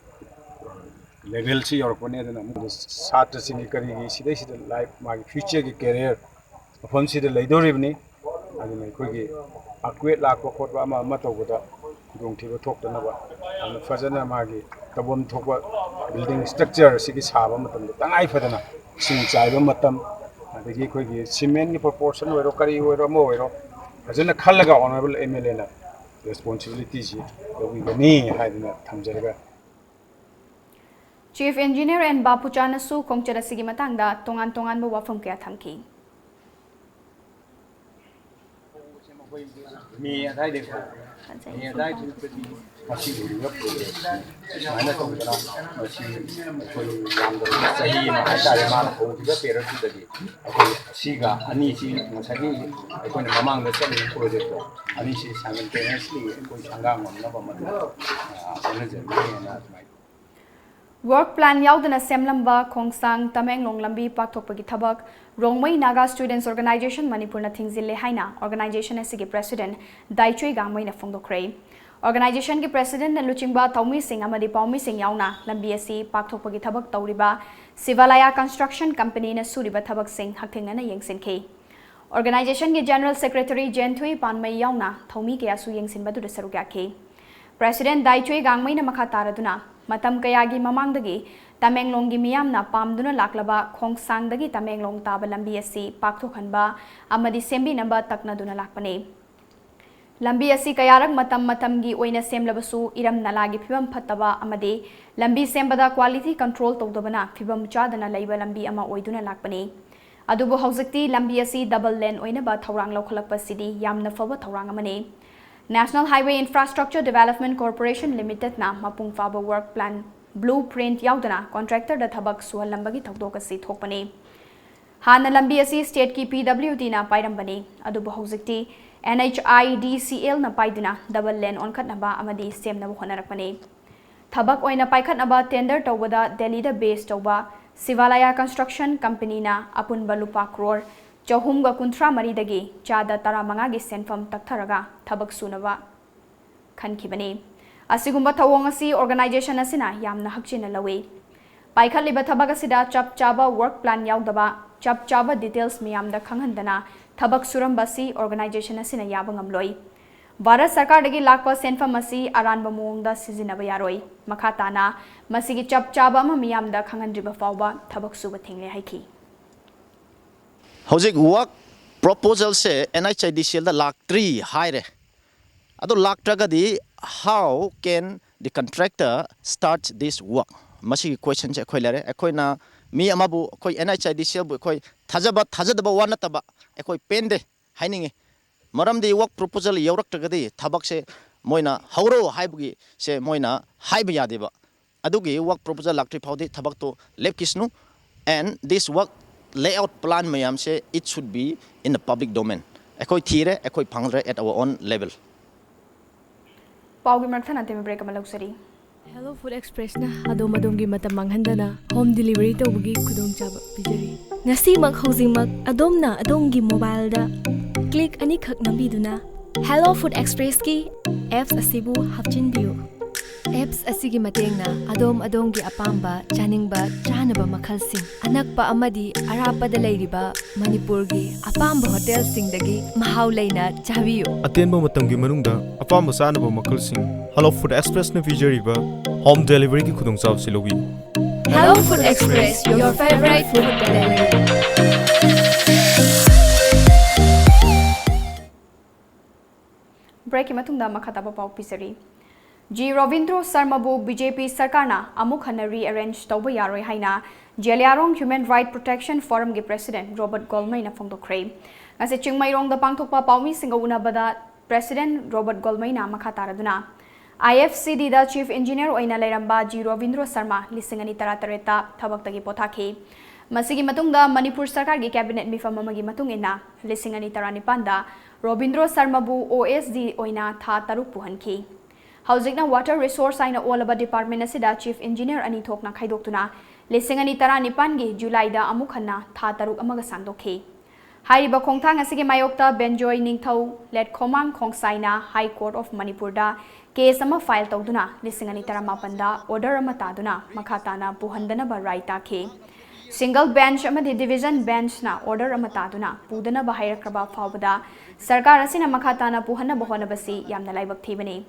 ꯂꯦꯚꯦꯜꯁꯤ ꯌꯧꯔꯛꯄꯅꯦ꯫ ꯑꯗꯨꯅ ꯑꯃꯨꯛ ꯁꯥꯇ꯭ꯔꯁꯤꯡꯒꯤ ꯀꯔꯤꯒꯤ ꯁꯤꯗꯩꯁꯤꯗ ꯂꯥꯏꯐ ꯃꯥꯒꯤ ꯐ꯭ꯌꯨꯆꯔꯒꯤ ꯀꯦꯔꯤꯌꯔ ꯃꯐꯝꯁꯤꯗ ꯂꯩꯗꯧꯔꯤꯕꯅꯤ꯫ ꯑꯗꯨꯅ ꯑꯩꯈꯣꯏꯒꯤ ꯑꯀ꯭ꯋꯦꯠ ꯂꯥꯛꯄ ꯈꯣꯠꯄ ꯑꯃ ꯑꯃ ꯇꯧꯕꯗ ꯈꯨꯗꯣꯡꯊꯤꯕ ꯊꯣꯛꯇꯅꯕ ꯌꯥꯝꯅ ꯐꯖꯅ ꯃꯥꯒꯤ ꯇꯧꯐꯝ ꯊꯣꯛꯄ ꯕꯤꯜꯗꯤꯡ ꯁ꯭ꯇ꯭ꯔꯛꯆꯔ ꯑꯁꯤꯒꯤ ꯁꯥꯕ ꯃꯇꯝꯗ ꯇꯉꯥꯏ ꯐꯗꯅ ꯏꯁꯤꯡ ꯆꯥꯏꯕ ꯃꯇꯝ, ꯑꯗꯒꯤ ꯑꯩꯈꯣꯏꯒꯤ ꯁꯤꯃꯦꯟꯒꯤ ꯄ꯭ꯔꯣꯄꯣꯔꯁꯟ ꯑꯣꯏꯔꯣ ꯀꯔꯤ ꯑꯣꯏꯔꯣ ꯑꯃ ꯑꯣꯏꯔꯣ ꯐꯖꯅ ꯈꯜꯂꯒ ꯑꯣꯅꯔꯦꯕꯜ ꯑꯦꯝ ꯑꯦꯜ ꯑꯦꯅ ꯔꯦꯁꯄꯣꯟꯁꯤꯕꯤꯂꯤꯇꯤꯁꯤ ꯂꯧꯕꯤꯒꯅꯤ ꯍꯥꯏꯗꯨꯅ ꯊꯝꯖꯔꯒ Chief Engineer N ꯕꯥꯄꯨꯆꯥꯅꯁꯨ ꯈꯣꯡꯆꯠ ꯑꯁꯤꯒꯤ ꯃꯇꯥꯡꯗ ꯇꯣꯉꯥꯟ ꯇꯣꯉꯥꯟꯕ ꯋꯥꯐꯝ ꯀꯌꯥ ꯊꯝꯈꯤ꯫ ꯃꯦ ꯑꯗꯥꯏꯗꯒꯤ ꯃꯦ ꯑꯗꯥꯏꯗꯒꯤ ꯃꯁꯤ ꯎꯔꯤꯕ ꯄ꯭ꯔꯣꯒ꯭ꯔꯦꯁ ꯁꯨꯃꯥꯏꯅ ꯇꯧꯗꯅ ꯃꯁꯤ ꯑꯩꯈꯣꯏ ꯌꯥꯝꯗ꯭ꯔꯕꯗ ꯆꯍꯤ ꯑꯃ ꯍꯥꯏꯇꯥꯔꯦ ꯃꯥꯅ ꯍꯧꯈꯤꯕ ꯄꯦꯔꯠꯇꯨꯗꯒꯤ ꯑꯩꯈꯣꯏ ꯑꯁꯤꯒ ꯑꯅꯤꯁꯤ ꯉꯁꯥꯏꯒꯤ ꯑꯩꯈꯣꯏꯅ ꯃꯃꯥꯡꯗ ꯆꯠꯂꯤꯕ ꯄ꯭ꯔꯣꯖꯦꯛꯇꯣ ꯑꯅꯤꯁꯤ ꯁꯥꯏꯃꯜꯇꯦꯅꯤꯌꯁꯂꯤ ꯑꯩꯈꯣꯏ ꯁꯪꯒꯥ ꯉꯝꯅꯕ ꯃꯇꯝ ꯍꯣꯠꯅꯖꯔꯤꯅꯦꯅ ꯑꯗꯨꯃꯥꯏꯅ Work plan ꯌꯥꯎꯗꯅ ꯁꯦꯝꯂꯝꯕ ꯈꯣꯡꯁꯥꯡ ꯇꯃꯦꯡꯂꯣꯡ ꯂꯝꯕꯤ ꯄꯥꯛꯊꯣꯛꯄꯒꯤ ꯊꯕꯛ ꯔꯣꯡꯃꯩ Naga Students Organisation ꯃꯅꯤꯄꯨꯔꯅ ꯊꯤꯡꯖꯤꯜꯂꯦ ꯍꯥꯏꯅ organization ꯑꯁꯤꯒꯤ president ꯗꯥꯏꯆꯨꯏ ꯒꯥꯡꯃꯩꯅ ꯐꯣꯡꯗꯣꯛꯈ꯭ꯔꯦ꯫ Organizationꯒꯤ presidentꯅ ꯂꯨꯆꯤꯡꯕ ꯊꯧꯃꯤꯁꯤꯡ ꯑꯃꯗꯤ ꯄꯥꯎꯃꯤꯁꯤꯡ ꯌꯥꯎꯅ ꯂꯝꯕꯤ ꯑꯁꯤ ꯄꯥꯛꯊꯣꯛꯄꯒꯤ ꯊꯕꯛ ꯇꯧꯔꯤꯕ ꯁꯤꯚꯥꯂꯥꯌꯥ construction companyꯅ ꯁꯨꯔꯤꯕ ꯊꯕꯛꯁꯤꯡ ꯍꯛꯊꯦꯡꯅꯅ ꯌꯦꯡꯁꯤꯟꯈꯤ꯫ Organizationꯒꯤ general secretary ꯖꯦꯟꯊꯨꯏ ꯄꯥꯟꯃꯩ ꯌꯥꯎꯅ ꯊꯧꯃꯤ ꯀꯌꯥꯁꯨ ꯌꯦꯡꯁꯤꯟꯕꯗꯨꯗ ꯁꯔꯨꯛ ꯌꯥꯈꯤ꯫ President ꯗꯥꯏꯆꯨꯏ ꯒꯥꯡꯃꯩꯅ ꯃꯈꯥ ꯇꯥꯔꯗꯨꯅ ꯃꯇꯝ ꯀꯌꯥꯒꯤ ꯃꯃꯥꯡꯗꯒꯤ ꯇꯃꯦꯡꯂꯣꯡꯒꯤ ꯃꯤꯌꯥꯝꯅ ꯄꯥꯝꯗꯨꯅ ꯂꯥꯛꯂꯕ ꯈꯣꯡꯁꯥꯡꯗꯒꯤ ꯇꯃꯦꯡꯂꯣꯡ ꯇꯥꯕ ꯂꯝꯕꯤ ꯑꯁꯤ ꯄꯥꯛꯊꯣꯛꯍꯟꯕ ꯑꯃꯗꯤ ꯁꯦꯝꯕꯤꯅꯕ ꯇꯛꯅꯗꯨꯅ ꯂꯥꯛꯄꯅꯤ꯫ ꯂꯝꯕꯤ ꯑꯁꯤ ꯀꯌꯥꯔꯛ ꯃꯇꯝ ꯃꯇꯝꯒꯤ ꯑꯣꯏꯅ ꯁꯦꯝꯂꯕꯁꯨ ꯏꯔꯝ ꯅꯂꯥꯒꯤ ꯐꯤꯕꯝ ꯐꯠꯇꯕ ꯑꯃꯗꯤ ꯂꯝꯕꯤ ꯁꯦꯝꯕꯗ quality control ꯇꯧꯗꯕꯅ ꯐꯤꯕꯝ ꯆꯥꯗꯅ ꯂꯩꯕ ꯂꯝꯕꯤ ꯑꯃ ꯑꯣꯏꯗꯨꯅ ꯂꯥꯛꯄꯅꯤ꯫ ꯑꯗꯨꯕꯨ ꯍꯧꯖꯤꯛꯇꯤ ꯂꯝꯕꯤ ꯑꯁꯤ double lane ꯑꯣꯏꯅꯕ ꯊꯧꯔꯥꯡ ꯂꯧꯈꯠꯂꯛꯄꯁꯤꯗꯤ ꯌꯥꯝꯅ ꯐꯕ ꯊꯧꯔꯥꯡ ꯑꯃꯅꯤ꯫ National Highway Infrastructure Development Corporation Limitedꯅ ꯃꯄꯨꯡ ꯐꯥꯕ work plan, blue print ꯌꯥꯎꯗꯅ contractorꯗ ꯊꯕꯛ ꯁꯨꯍꯜꯂꯝꯕꯒꯤ ꯊꯧꯗꯣꯛ ꯑꯁꯤ ꯊꯣꯛꯄꯅꯤ꯫ ꯍꯥꯟꯅ ꯂꯝꯕꯤ ꯑꯁꯤ stateꯀꯤ PWDꯅ ꯄꯥꯏꯔꯝꯕꯅꯤ, ꯑꯗꯨꯕꯨ ꯍꯧꯖꯤꯛꯇꯤ NHIDCLꯅ ꯄꯥꯏꯗꯨꯅ double lane ꯑꯣꯟꯈꯠꯅꯕ ꯑꯃꯗꯤ ꯁꯦꯝꯅꯕ ꯍꯣꯠꯅꯔꯛꯄꯅꯤ꯫ ꯊꯕꯛ ꯑꯣꯏꯅ ꯄꯥꯏꯈꯠꯅꯕ tender ꯇꯧꯕꯗ ꯗꯦꯜꯂꯤꯗ base ꯇꯧꯕ ꯁꯤꯚꯥꯂꯥꯌꯥ construction companyꯅ ꯑꯄꯨꯟꯕ ꯂꯨꯄꯥ ꯀ꯭ꯔꯣꯔ ꯆꯍꯨꯝꯒ ꯀꯨꯟꯊ꯭ꯔꯥ ꯃꯔꯤꯗꯒꯤ ꯆꯥꯗ ꯇꯔꯥꯃꯉꯥꯒꯤ ꯁꯦꯟꯐꯝ ꯇꯛꯊꯔꯒ ꯊꯕꯛ ꯁꯨꯅꯕ ꯈꯟꯈꯤꯕꯅꯤ꯫ ꯑꯁꯤꯒꯨꯝꯕ ꯊꯧꯑꯣꯡ ꯑꯁꯤ organization ꯑꯁꯤꯅ ꯌꯥꯝꯅ ꯍꯛꯆꯤꯟꯅ ꯂꯧꯏ꯫ ꯄꯥꯏꯈꯠꯂꯤꯕ ꯊꯕꯛ ꯑꯁꯤꯗ ꯆꯞ ꯆꯥꯕ work plan ꯌꯥꯎꯗꯕ, ꯆꯞ ꯆꯥꯕ details ꯃꯤꯌꯥꯝꯗ ꯈꯪꯍꯟꯗꯅ ꯊꯕꯛ ꯁꯨꯔꯝꯕ ꯑꯁꯤ organization ꯑꯁꯤꯅ ꯌꯥꯕ ꯉꯝꯂꯣꯏ꯫ ꯚꯥꯔꯠ ꯁꯔꯀꯥꯔꯗꯒꯤ ꯂꯥꯛꯄ ꯁꯦꯟꯐꯝ ꯑꯁꯤ ꯑꯔꯥꯟꯕ ꯃꯑꯣꯡꯗ ꯁꯤꯖꯤꯟꯅꯕ ꯌꯥꯔꯣꯏ꯫ ꯃꯈꯥ ꯇꯥꯅ ꯃꯁꯤꯒꯤ ꯆꯞ ꯆꯥꯕ ꯑꯃ ꯃꯤꯌꯥꯝꯗ ꯈꯪꯍꯟꯗ꯭ꯔꯤꯕ ꯐꯥꯎꯕ ꯊꯕꯛ ꯁꯨꯕ ꯊꯤꯡꯂꯦ ꯍꯥꯏꯈꯤ꯫ ꯍꯧꯖꯤꯛ work proposal ꯁꯦ NHIDCL ꯗ ꯂꯥꯛꯇ꯭ꯔꯤ ꯍꯥꯏꯔꯦ꯫ ꯑꯗꯣ ꯂꯥꯛꯇ꯭ꯔꯒꯗꯤ how can the contractor start this work? ꯃꯁꯤꯒꯤ question ꯁꯦ ꯑꯩꯈꯣꯏ ꯂꯩꯔꯦ꯫ ꯑꯩꯈꯣꯏꯅ ꯃꯤ ꯑꯃꯕꯨ, ꯑꯩꯈꯣꯏ NHIDCL ꯕꯨ ꯑꯩꯈꯣꯏ ꯊꯥꯖꯕ, ꯊꯥꯖꯗꯕ ꯋꯥ ꯅꯠꯇꯕ, ꯑꯩꯈꯣꯏ ꯄꯦꯟꯗꯦ ꯍꯥꯏꯅꯤꯡꯉꯤ꯫ ꯃꯔꯝꯗꯤ work proposal ꯌꯧꯔꯛꯇ꯭ꯔꯒꯗꯤ ꯊꯕꯛꯁꯦ ꯃꯣꯏꯅ ꯍꯧꯔꯣ ꯍꯥꯏꯕꯒꯤ ꯁꯦ ꯃꯣꯏꯅ ꯍꯥꯏꯕ ꯌꯥꯗꯦꯕ꯫ ꯑꯗꯨꯒꯤ work proposal ꯂꯥꯛꯇ꯭ꯔꯤ ꯐꯥꯎꯗꯤ ꯊꯕꯛꯇꯣ ꯂꯦꯞꯈꯤꯁꯅꯨ꯫ And this work layout plan ꯃꯌꯥꯝꯁꯦ, it should be in the public domain. ꯑꯩꯈꯣꯏ ꯊꯤꯔꯦ, ꯑꯩꯈꯣꯏ ꯐꯪꯗ꯭ꯔꯦ at our own level. ꯄꯥꯎꯒꯤ ꯃꯔꯛ ꯊꯠꯅ ꯑꯇꯦꯟꯕ break ꯑꯃ ꯂꯧꯖꯔꯤ꯫ Hello Food Express ꯅ ꯑꯗꯣꯝ ꯑꯗꯣꯝꯒꯤ ꯃꯇꯝ ꯃꯥꯡꯍꯟꯗꯅ home delivery ꯇꯧꯕꯒꯤ ꯈꯨꯗꯣꯡꯆꯥꯕ ꯄꯤꯖꯔꯤ꯫ ꯉꯁꯤꯃꯛ ꯍꯧꯖꯤꯛꯃꯛ ꯑꯗꯣꯝꯅ ꯑꯗꯣꯝꯒꯤ mobile ꯗ click ꯑꯅꯤꯈꯛ ꯅꯝꯕꯤꯗꯨꯅ Hello Food Express ꯀꯤ apps ꯑꯁꯤꯕꯨ ꯍꯥꯞꯆꯤꯟꯕꯤꯌꯨ꯫ Apps ꯑꯁꯤꯒꯤ ꯃꯇꯦꯡꯅ ꯑꯗꯣꯝ ꯑꯗꯣꯝꯒꯤ ꯑꯄꯥꯝꯕ ꯆꯥꯅꯤꯡꯕ ꯆꯥꯅꯕ ꯃꯈꯜꯁꯤꯡ ꯑꯅꯛꯄ ꯑꯃꯗꯤ ꯑꯔꯥꯞꯄꯗ ꯂꯩꯔꯤꯕ ꯃꯅꯤꯄꯨꯔꯒꯤ ꯑꯄꯥꯝꯕ ꯍꯣꯇꯦꯜꯁꯤꯡꯗꯒꯤ ꯃꯍꯥꯎ ꯂꯩꯅ ꯆꯥꯕꯤꯌꯨ꯫ ꯑꯇꯦꯟꯕ ꯃꯇꯝꯒꯤ ꯃꯅꯨꯡꯗ ꯑꯄꯥꯝꯕ ꯆꯥꯅꯕ ꯃꯈꯜꯁꯤꯡ Hello Food Express ꯅ ꯄꯤꯖꯔꯤꯕ home delivery ꯒꯤ ꯈꯨꯗꯣꯡꯆꯥꯕꯁꯤ ꯂꯧꯕꯤꯌꯨ꯫ Hello Food Express, your favorite food delivery. Break ꯀꯤ ꯃꯇꯨꯡꯗ ꯃꯈꯥ ꯇꯥꯕ ꯄꯥꯎ ꯄꯤꯖꯔꯤ꯫ ꯖꯤ ꯔꯣꯕꯤꯟꯗ꯭ꯔꯣ ꯁꯔꯃꯕꯨ BJP ꯁꯔꯀꯥꯔꯅ ꯑꯃꯨꯛ ꯍꯟꯅ rearrange ꯇꯧꯕ ꯌꯥꯔꯣꯏ ꯍꯥꯏꯅ Zeliangrong Human Right Protection Forum ꯒꯤ President ꯔꯣꯕꯔꯠ ꯒꯣꯜꯃꯩꯅ ꯐꯣꯡꯗꯣꯛꯈ꯭ꯔꯦ꯫ ꯉꯁꯤ ꯆꯤꯡꯃꯩꯔꯣꯡꯗ ꯄꯥꯡꯊꯣꯛꯄ ꯄꯥꯎꯃꯤꯁꯤꯡꯒ ꯎꯅꯕꯗ President ꯔꯣꯕꯔꯠ ꯒꯣꯜꯃꯩꯅ ꯃꯈꯥ ꯇꯥꯔꯗꯨꯅ, IFCD ꯗ Chief Engineer ꯑꯣꯏꯅ ꯂꯩꯔꯝꯕ ꯖꯤ ꯔꯣꯕꯤꯟꯗ꯭ꯔꯣ ꯁꯔꯃ ꯂꯤꯁꯤꯡ ꯑꯅꯤ ꯇꯔꯥꯇꯔꯦꯠꯇ ꯊꯕꯛꯇꯒꯤ ꯄꯣꯊꯥꯈꯤ꯫ ꯃꯁꯤꯒꯤ ꯃꯇꯨꯡꯗ ꯃꯅꯤꯄꯨꯔ ꯁꯔꯀꯥꯔꯒꯤ cabinet ꯃꯤꯐꯝ ꯑꯃꯒꯤ ꯃꯇꯨꯡ ꯏꯟꯅ ꯂꯤꯁꯤꯡ ꯑꯅꯤ ꯇꯔꯥꯅꯤꯄꯥꯟꯗ ꯔꯣꯕꯤꯟꯗ꯭ꯔꯣ ꯁꯔꯃꯕꯨ OSD ꯑꯣꯏꯅ ꯊꯥ ꯇꯔꯨꯛ ꯄꯨꯍꯟꯈꯤ꯫ ꯍꯧꯖꯤꯛꯅ Water Resource ꯍꯥꯏꯅ ꯑꯣꯜꯂꯕ department ꯑꯁꯤꯗ Chief Engineer ꯑꯅꯤ ꯊꯣꯛꯅ ꯈꯥꯏꯗꯣꯛꯇꯨꯅ ꯂꯤꯁꯤꯡ ꯑꯅꯤ ꯇꯔꯥꯅꯤꯄꯥꯟꯒꯤ ꯖꯨꯂꯥꯏꯗ ꯑꯃꯨꯛ ꯍꯟꯅ ꯊꯥ ꯇꯔꯨꯛ ꯑꯃꯒ ꯁꯥꯡꯗꯣꯛꯈꯤ꯫ ꯍꯥꯏꯔꯤꯕ ꯈꯣꯡꯊꯥꯡ ꯑꯁꯤꯒꯤ ꯃꯥꯌꯣꯛꯇ ꯕꯦꯟꯖꯣꯏ ꯅꯤꯡꯊꯧ ꯂꯦꯠꯈꯣꯃꯥꯡ ꯈꯣꯡꯁꯥꯏꯅ High Court of ꯃꯅꯤꯄꯨꯔꯗ case ꯑꯃ file ꯇꯧꯗꯨꯅ ꯂꯤꯁꯤꯡ ꯑꯅꯤ ꯇꯔꯥꯃꯥꯄꯟꯗ order ꯑꯃ ꯇꯥꯗꯨꯅ ꯃꯈꯥ ꯇꯥꯅ ꯄꯨꯍꯟꯗꯅꯕ ꯔꯥꯏ ꯇꯥꯈꯤ꯫ Single bench ꯑꯃꯗꯤ division benchꯅ order ꯑꯃ ꯇꯥꯗꯨꯅ ꯄꯨꯗꯅꯕ ꯍꯥꯏꯔꯛꯈ꯭ꯔꯕ ꯐꯥꯎꯕꯗ ꯁꯔꯀꯥꯔ ꯑꯁꯤꯅ ꯃꯈꯥ ꯇꯥꯅ ꯄꯨꯍꯟꯅꯕ ꯍꯣꯠꯅꯕꯁꯤ ꯌꯥꯝꯅ ꯂꯥꯏꯕꯛ ꯊꯤꯕꯅꯤ꯫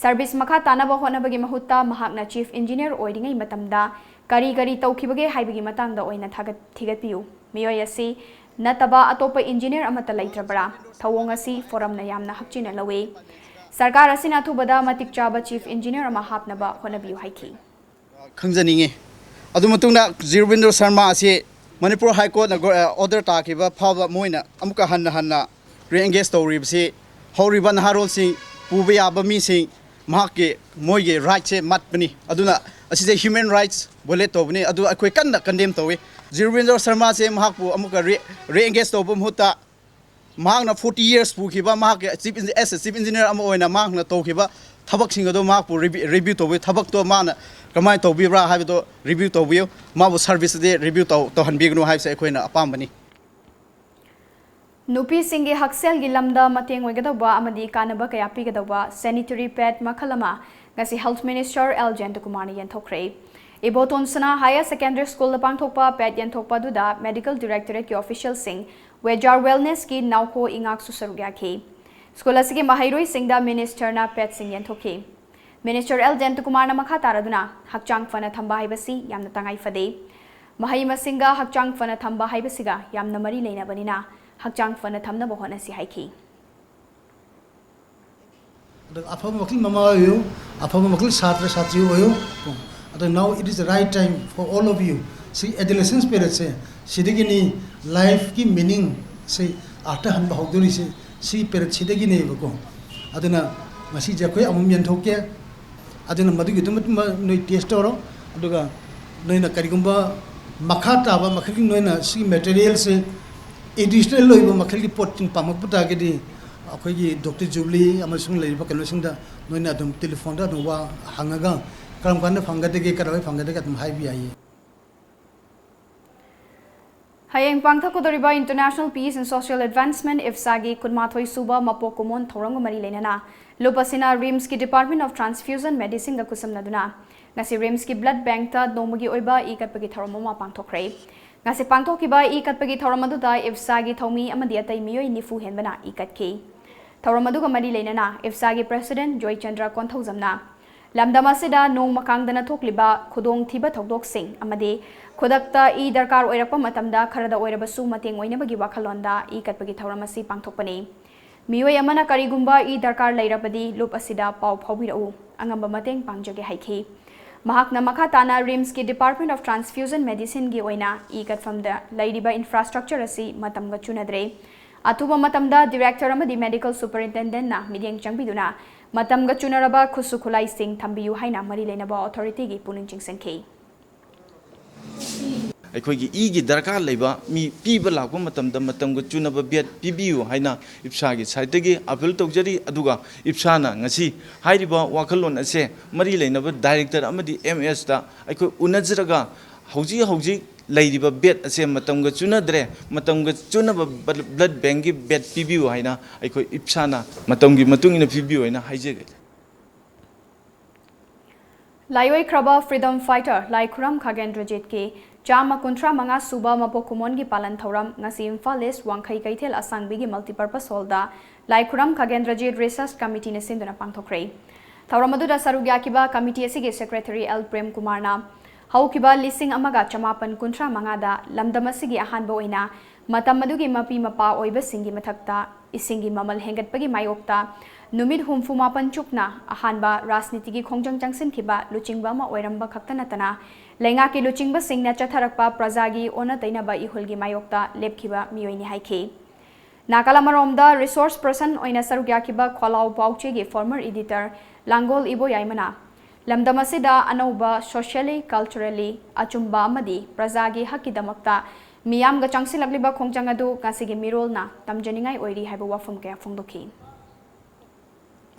Service ꯃꯈꯥ ꯇꯥꯅꯕ ꯍꯣꯠꯅꯕꯒꯤ ꯃꯍꯨꯠꯇ ꯃꯍꯥꯛꯅ Chief Engineer ꯑꯣꯏꯔꯤꯉꯩ ꯃꯇꯝꯗ ꯀꯔꯤ ꯀꯔꯤ ꯇꯧꯈꯤꯕꯒꯦ ꯍꯥꯏꯕꯒꯤ ꯃꯇꯥꯡꯗ ꯑꯣꯏꯅ ꯊꯥꯒꯠ-, ꯊꯤꯒꯠꯄꯤꯌꯨ꯫ ꯃꯤꯑꯣꯏ ꯑꯁꯤ ꯅꯠꯇꯕ ꯑꯇꯣꯞꯄ engineer ꯑꯃꯠꯇ ꯂꯩꯇ꯭ꯔꯕ꯭ꯔꯥ? ꯊꯧꯑꯣꯡ ꯑꯁꯤ forumꯅ ꯌꯥꯝꯅ ꯍꯛꯆꯤꯟꯅ ꯂꯧꯏ꯫ ꯁꯔꯀꯥꯔ ꯑꯁꯤꯅ ꯑꯊꯨꯕꯗ ꯃꯇꯤꯛ ꯆꯥꯕ Chief Engineer ꯑꯃ ꯍꯥꯞꯅꯕ ꯍꯣꯠꯅꯕꯤꯌꯨ ꯍꯥꯏꯈꯤ꯫ ꯈꯪꯖꯅꯤꯡꯉꯤ꯫ ꯑꯗꯨ ꯃꯇꯨꯡꯗ ꯖꯤꯔꯕꯤꯟꯗ꯭ꯔ ꯁꯔꯃ ꯑꯁꯤ ꯃꯅꯤꯄꯨꯔ High Courtꯅ ꯒꯣ-, ꯑ, order ꯇꯥꯈꯤꯕ ꯐꯥꯎꯕ ꯃꯣꯏꯅ ꯑꯃꯨꯛꯀ ꯍꯟꯅ ꯍꯟꯅ re-engage ꯇꯧꯔꯤꯕꯁꯤ ꯍꯧꯔꯤꯕ ꯅꯍꯥꯔꯣꯜꯁꯤꯡ, ꯄꯨꯕ ꯌꯥꯕ ꯃꯤꯁꯤꯡ, ꯃꯍꯥꯛꯀꯤ, ꯃꯣꯏꯒꯤ rightꯁꯦ ꯃꯠꯄꯅꯤ꯫ ꯑꯗꯨꯅ ꯑꯁꯤꯁꯦ human rights violate ꯇꯧꯕꯅꯤ꯫ ꯑꯗꯨ ꯑꯩꯈꯣꯏ ꯀꯟꯅ condemn ꯇꯧꯏ꯫ ꯖꯤꯔꯕꯤꯟꯗ꯭ꯔ ꯁꯔꯃꯁꯦ ꯃꯍꯥꯛꯄꯨ ꯑꯃꯨꯛꯀ re-, re-engage ꯇꯧꯕ ꯃꯍꯨꯠꯇ ꯃꯍꯥꯛꯅ forty years ꯄꯨꯈꯤꯕ ꯃꯍꯥꯛꯀꯤ chief eng-, as a chief engineer ꯑꯃ ꯑꯣꯏꯅ ꯃꯍꯥꯛꯅ ꯇꯧꯈꯤꯕ ꯊꯕꯛꯁꯤꯡ ꯑꯗꯨ ꯃꯍꯥꯛꯄꯨ review, review ꯇꯧꯕꯤꯌꯨ, ꯊꯕꯛꯇꯣ ꯃꯥꯅ ꯀꯃꯥꯏꯅ ꯇꯧꯕꯤꯕ꯭ꯔꯥ ꯍꯥꯏꯕꯗꯣ review ꯇꯧꯕꯤꯌꯨ, ꯃꯥꯕꯨ service ꯑꯗꯤ review ꯇꯧ-, ꯇꯧꯍꯟꯕꯤꯒꯅꯨ ꯍꯥꯏꯕꯁꯦ ꯑꯩꯈꯣꯏꯅ ꯑꯄꯥꯝꯕꯅꯤ꯫ ꯅꯨꯄꯤꯁꯤꯡꯒꯤ ꯍꯛꯁꯦꯜꯒꯤ ꯂꯝꯗ ꯃꯇꯦꯡ ꯑꯣꯏꯒꯗꯧꯕ ꯑꯃꯗꯤ ꯀꯥꯟꯅꯕ ꯀꯌꯥ ꯄꯤꯒꯗꯧꯕ sanitary pad ꯃꯈꯜ ꯑꯃ ꯉꯁꯤ Health Minister ꯑꯦꯜ ꯖꯌꯟꯇꯀꯨꯃꯥꯔꯅ ꯌꯦꯟꯊꯣꯛꯈ꯭ꯔꯦ꯫ ꯏꯕꯣꯇꯣꯟ ꯁꯅꯥ Higher Secondary Schoolꯗ ꯄꯥꯡꯊꯣꯛꯄ pad ꯌꯦꯟꯊꯣꯛꯄ ꯑꯗꯨꯗ Medical Directorateꯀꯤ officialꯁꯤꯡ, Vejar Wellnessꯀꯤ ꯅꯥꯎꯈꯣ ꯏꯉꯥꯛꯁꯨ ꯁꯔꯨꯛ ꯌꯥꯈꯤ꯫ School ꯑꯁꯤꯒꯤ ꯃꯍꯩꯔꯣꯏꯁꯤꯡꯗ ministerꯅ padꯁꯤꯡ ꯌꯦꯟꯊꯣꯛꯈꯤ꯫ Minister ꯑꯦꯜ ꯖꯌꯟꯇꯀꯨꯃꯥꯔꯅ ꯃꯈꯥ ꯇꯥꯔꯗꯨꯅ ꯍꯛꯆꯥꯡ ꯐꯅ ꯊꯝꯕ ꯍꯥꯏꯕꯁꯤ ꯌꯥꯝꯅ ꯇꯉꯥꯏ ꯐꯗꯦ꯫ ꯃꯍꯩ ꯃꯁꯤꯡꯒ ꯍꯛꯆꯥꯡ ꯐꯅ ꯊꯝꯕ ꯍꯥꯏꯕꯁꯤꯒ ꯌꯥꯝꯅ ꯃꯔꯤ ꯂꯩꯅꯕꯅꯤꯅ ꯍꯛꯆꯥꯡ ꯐꯅ ꯊꯝꯅꯕ ꯍꯣꯠꯅꯁꯤ ꯍꯥꯏꯈꯤ꯫ ꯑꯗꯨꯒ ꯑꯐꯕ ꯃꯈꯜ ꯃꯃꯥ ꯑꯣꯏꯌꯨ, ꯑꯐꯕ ꯃꯈꯜ ꯁꯥꯇ꯭ꯔ ꯁꯥꯇ꯭ꯔꯤ ꯑꯣꯏꯌꯨ꯫ ꯑꯗꯣ now it is the right time for all of you꯫ ꯁꯤ adolescence periodꯁꯦ, ꯁꯤꯗꯒꯤꯅꯤ lifeꯀꯤ meaningꯁꯦ, ꯑꯥꯔꯊ ꯍꯟꯕ ꯍꯧꯗꯣꯔꯤꯁꯦ ꯁꯤ periodꯁꯤꯗꯒꯤꯅꯦꯕꯀꯣ꯫ ꯑꯗꯨꯅ ꯉꯁꯤꯁꯦ ꯑꯩꯈꯣꯏ ꯑꯃꯃꯝ ꯌꯦꯟꯊꯣꯛꯀꯦ꯫ ꯑꯗꯨꯅ ꯃꯗꯨꯒꯤꯗꯃꯛ ꯅꯣꯏ test ꯇꯧꯔꯣ꯫ ꯑꯗꯨꯒ ꯅꯣꯏꯅ ꯀꯔꯤꯒꯨꯝꯕ ꯃꯈꯥ ꯇꯥꯕ ꯃꯈꯜꯒꯤ ꯅꯣꯏꯅ ꯁꯤꯒꯤ materialꯁꯦ additional ꯑꯣꯏꯕ ꯃꯈꯜꯒꯤ ꯄꯣꯠꯁꯤꯡ ꯄꯥꯝꯃꯛꯄ ꯇꯥꯔꯒꯗꯤ ꯑꯩꯈꯣꯏꯒꯤ ꯗꯣꯛꯇꯔ ꯖꯨꯕ꯭ꯂꯤ ꯑꯃꯁꯨꯡ ꯂꯩꯔꯤꯕ ꯀꯩꯅꯣꯁꯤꯡꯗ ꯅꯣꯏꯅ ꯑꯗꯨꯝ telephoneꯗ ꯑꯗꯨꯝ ꯋꯥ ꯍꯪꯉꯒ ꯀꯔꯝ ꯀꯥꯟꯗ ꯐꯪꯒꯗꯒꯦ, ꯀꯗꯥꯏ ꯐꯪꯒꯗꯒꯦ ꯑꯗꯨꯝ ꯍꯥꯏꯕ ꯌꯥꯏꯌꯦ꯫ ꯍꯌꯦꯡ ꯄꯥꯡꯊꯣꯛꯀꯗꯧꯔꯤꯕ International Peace and Social Advancement, ꯏꯞꯁꯥꯒꯤ ꯀꯨꯟꯃꯥꯊꯣꯏ ꯁꯨꯕ ꯃꯄꯣꯛ ꯀꯨꯝꯑꯣꯟ ꯊꯧꯔꯝꯒ ꯃꯔꯤ ꯂꯩꯅꯅ ꯂꯨꯞ ꯑꯁꯤꯅ ꯔꯤꯝꯁꯀꯤ Department of Transfusion Medicineꯒ ꯈꯨꯠꯁꯝꯅꯗꯨꯅ ꯉꯁꯤ ꯔꯤꯝꯁꯀꯤ blood bankꯇ ꯅꯣꯡꯃꯒꯤ ꯑꯣꯏꯕ ꯏ ꯀꯠꯄꯒꯤ ꯊꯧꯔꯝ ꯑꯃ ꯄꯥꯡꯊꯣꯛꯈ꯭ꯔꯦ꯫ ꯉꯁꯤ ꯄꯥꯡꯊꯣꯛꯈꯤꯕ ꯏ ꯀꯠꯄꯒꯤ ꯊꯧꯔꯝ ꯑꯗꯨꯗ ꯏꯞꯁꯥꯒꯤ ꯊꯧꯃꯤ ꯑꯃꯗꯤ ꯑꯇꯩ ꯃꯤꯑꯣꯏ ꯅꯤꯐꯨ ꯍꯦꯟꯕꯅ ꯏ ꯀꯠꯈꯤ꯫ ꯊꯧꯔꯝ ꯑꯗꯨꯒ ꯃꯔꯤ ꯂꯩꯅꯅ ꯏꯞꯁꯥꯒꯤ President ꯖꯣꯏꯆꯟꯗ꯭ꯔ ꯀꯣꯟꯊꯧꯖꯝꯅ ꯂꯝꯗꯝ ꯑꯁꯤꯗ ꯅꯣꯡꯃ ꯀꯥꯡꯗꯅ ꯊꯣꯛꯂꯤꯕ ꯈꯨꯗꯣꯡꯊꯤꯕ ꯊꯧꯗꯣꯛꯁꯤꯡ ꯑꯃꯗꯤ ꯈꯨꯗꯛꯇ ꯏ ꯗꯔꯀꯥꯔ ꯑꯣꯏꯔꯛꯄ ꯃꯇꯝꯗ ꯈꯔꯗ ꯑꯣꯏꯔꯕꯁꯨ ꯃꯇꯦꯡ ꯑꯣꯏꯅꯕꯒꯤ ꯋꯥꯈꯜꯂꯣꯟꯗ ꯏ ꯀꯠꯄꯒꯤ ꯊꯧꯔꯝ ꯑꯁꯤ ꯄꯥꯡꯊꯣꯛꯄꯅꯤ꯫ ꯃꯤꯑꯣꯏ ꯑꯃꯅ ꯀꯔꯤꯒꯨꯝꯕ ꯏ ꯗꯔꯀꯥꯔ ꯂꯩꯔꯕꯗꯤ ꯂꯨꯞ ꯑꯁꯤꯗ ꯄꯥꯎ ꯐꯥꯎꯕꯤꯔꯛꯎ, ꯑꯉꯝꯕ ꯃꯇꯦꯡ ꯄꯥꯡꯖꯒꯦ ꯍꯥꯏꯈꯤ꯫ ꯃꯍꯥꯛꯅ ꯃꯈꯥ ꯇꯥꯅ ꯔꯤꯝꯁꯀꯤ Department of Transfusion Medicineꯒꯤ ꯑꯣꯏꯅ ꯏ ꯀꯠꯐꯝꯗ ꯂꯩꯔꯤꯕ infrastructure ꯑꯁꯤ ꯃꯇꯝꯒ ꯆꯨꯅꯗ꯭ꯔꯦ꯫ ꯑꯊꯨꯕ ꯃꯇꯝꯗ Director ꯑꯃꯗꯤ Medical Superintendentꯅ ꯃꯤꯠꯌꯦꯡ ꯆꯪꯕꯤꯗꯨꯅ ꯃꯇꯝꯒ ꯆꯨꯅꯔꯕ ꯈꯨꯠꯁꯨ ꯈꯨꯠꯂꯥꯏꯁꯤꯡ ꯊꯝꯕꯤꯌꯨ ꯍꯥꯏꯅ ꯃꯔꯤ ꯂꯩꯅꯕ authorityꯒꯤ ꯄꯨꯛꯅꯤꯡ ꯆꯤꯡꯁꯤꯟꯈꯤ꯫ ꯑꯩꯈꯣꯏꯒꯤ ꯏꯒꯤ ꯗꯔꯀꯥꯔ ꯂꯩꯕ ꯃꯤ ꯄꯤꯕ ꯂꯥꯛꯄ ꯃꯇꯝꯗ ꯃꯇꯝꯒ ꯆꯨꯅꯕ bed ꯄꯤꯕꯤꯌꯨ ꯍꯥꯏꯅ ꯏꯞꯁꯥꯒꯤ sideꯇꯒꯤ appeal ꯇꯧꯖꯔꯤ꯫ ꯑꯗꯨꯒ ꯏꯞꯁꯥꯅ ꯉꯁꯤ ꯍꯥꯏꯔꯤꯕ ꯋꯥꯈꯜꯂꯣꯟ ꯑꯁꯦ ꯃꯔꯤ ꯂꯩꯅꯕ Director ꯑꯃꯗꯤ MSꯇ ꯑꯩꯈꯣꯏ ꯎꯅꯖꯔꯒ ꯍꯧꯖꯤꯛ ꯍꯧꯖꯤꯛ ꯂꯩꯔꯤꯕ bed ꯑꯁꯦ ꯃꯇꯝꯒ ꯆꯨꯅꯗ꯭ꯔꯦ, ꯃꯇꯝꯒ ꯆꯨꯅꯕ blood bankꯀꯤ bed ꯄꯤꯕꯤꯌꯨ ꯍꯥꯏꯅ ꯑꯩꯈꯣꯏ ꯏꯞꯁꯥꯅ ꯃꯇꯝꯒꯤ ꯃꯇꯨꯡ ꯏꯟꯅ ꯄꯤꯕꯤꯌꯨ ꯍꯥꯏꯅ ꯍꯥꯏꯖꯒꯦ꯫ ꯂꯥꯏꯑꯣꯏꯈ꯭ꯔꯕ freedom fighter ꯂꯥꯏꯈꯨꯔꯝ ꯈꯥꯒꯦꯟꯗ꯭ꯔꯖꯤꯠꯀꯤ ꯆꯥꯝꯃ ꯀꯨꯟꯊ꯭ꯔꯥ ꯃꯉꯥ ꯁꯨꯕ ꯃꯄꯣꯛ ꯀꯨꯝꯑꯣꯟꯒꯤ ꯄꯥꯂꯟ ꯊꯧꯔꯝ ꯉꯁꯤ ꯏꯝꯐꯥꯜ East ꯋꯥꯡꯈꯩ ꯀꯩꯊꯦꯜ ꯑꯁꯥꯡꯕꯤꯒꯤ multipurpose hallꯗ ꯂꯥꯏꯈꯨꯔꯝ ꯈꯥꯒꯦꯟꯗ꯭ꯔꯖꯤꯠ research committeeꯅ ꯁꯤꯟꯗꯨꯅ ꯄꯥꯡꯊꯣꯛꯈ꯭ꯔꯦ꯫ ꯊꯧꯔꯝ ꯑꯗꯨꯗ ꯁꯔꯨꯛ ꯌꯥꯈꯤꯕ committee ꯑꯁꯤꯒꯤ secretary L ꯄ꯭ꯔꯦꯝ ꯀꯨꯃꯥꯔꯅ ꯍꯧꯈꯤꯕ ꯂꯤꯁꯤꯡ ꯑꯃꯒ ꯆꯃꯥꯄꯟ ꯀꯨꯟꯊ꯭ꯔꯥ ꯃꯉꯥꯗ ꯂꯝꯗꯝ ꯑꯁꯤꯒꯤ ꯑꯍꯥꯟꯕ ꯑꯣꯏꯅ ꯃꯇꯝ ꯑꯗꯨꯒꯤ ꯃꯄꯤ ꯃꯄꯥ ꯑꯣꯏꯕꯁꯤꯡꯒꯤ ꯃꯊꯛꯇ ꯏꯁꯤꯡꯒꯤ ꯃꯃꯜ ꯍꯦꯟꯒꯠꯄꯒꯤ ꯃꯥꯌꯣꯛꯇ ꯅꯨꯃꯤꯠ ꯍꯨꯝꯐꯨ ꯃꯥꯄꯟ ꯆꯨꯞꯅ ꯑꯍꯥꯟꯕ ꯔꯥꯖꯅꯤꯇꯤꯒꯤ ꯈꯣꯡꯖꯪ ꯆꯪꯁꯤꯟꯈꯤꯕ ꯂꯨꯆꯤꯡꯕ ꯑꯃ ꯑꯣꯏꯔꯝꯕ ꯈꯛꯇ ꯅꯠꯇꯅ ꯂꯩꯉꯥꯛꯀꯤ ꯂꯨꯆꯤꯡꯕꯁꯤꯡꯅ ꯆꯠꯊꯔꯛꯄ ꯄ꯭ꯔꯖꯥꯒꯤ ꯑꯣꯟꯅ ꯇꯩꯅꯕ ꯏꯍꯨꯜꯒꯤ ꯃꯥꯌꯣꯛꯇ ꯂꯦꯞꯈꯤꯕ ꯃꯤꯑꯣꯏꯅꯤ ꯍꯥꯏꯈꯤ꯫ ꯅꯥꯀꯜ ꯑꯃꯔꯣꯝꯗ resource person ꯑꯣꯏꯅ ꯁꯔꯨꯛ ꯌꯥꯈꯤꯕ ꯈꯣꯂꯥꯎ ꯄꯥꯎꯆꯦꯒꯤ former editor ꯂꯥꯡꯒꯣꯜ ꯏꯕꯣꯌꯥꯏꯃꯅ ꯂꯝꯗꯝ ꯑꯁꯤꯗ ꯑꯅꯧꯕ socially, culturally ꯑꯆꯨꯝꯕ ꯑꯃꯗꯤ ꯄ꯭ꯔꯖꯥꯒꯤ ꯍꯛꯀꯤꯗꯃꯛꯇ ꯃꯤꯌꯥꯝꯒ ꯆꯪꯁꯤꯜꯂꯛꯂꯤꯕ ꯈꯣꯡꯖꯪ ꯑꯗꯨ ꯉꯁꯤꯒꯤ ꯃꯤꯔꯣꯜꯅ ꯇꯝꯖꯅꯤꯡꯉꯥꯏ ꯑꯣꯏꯔꯤ ꯍꯥꯏꯕ ꯋꯥꯐꯝ ꯀꯌꯥ ꯐꯣꯡꯗꯣꯛꯈꯤ꯫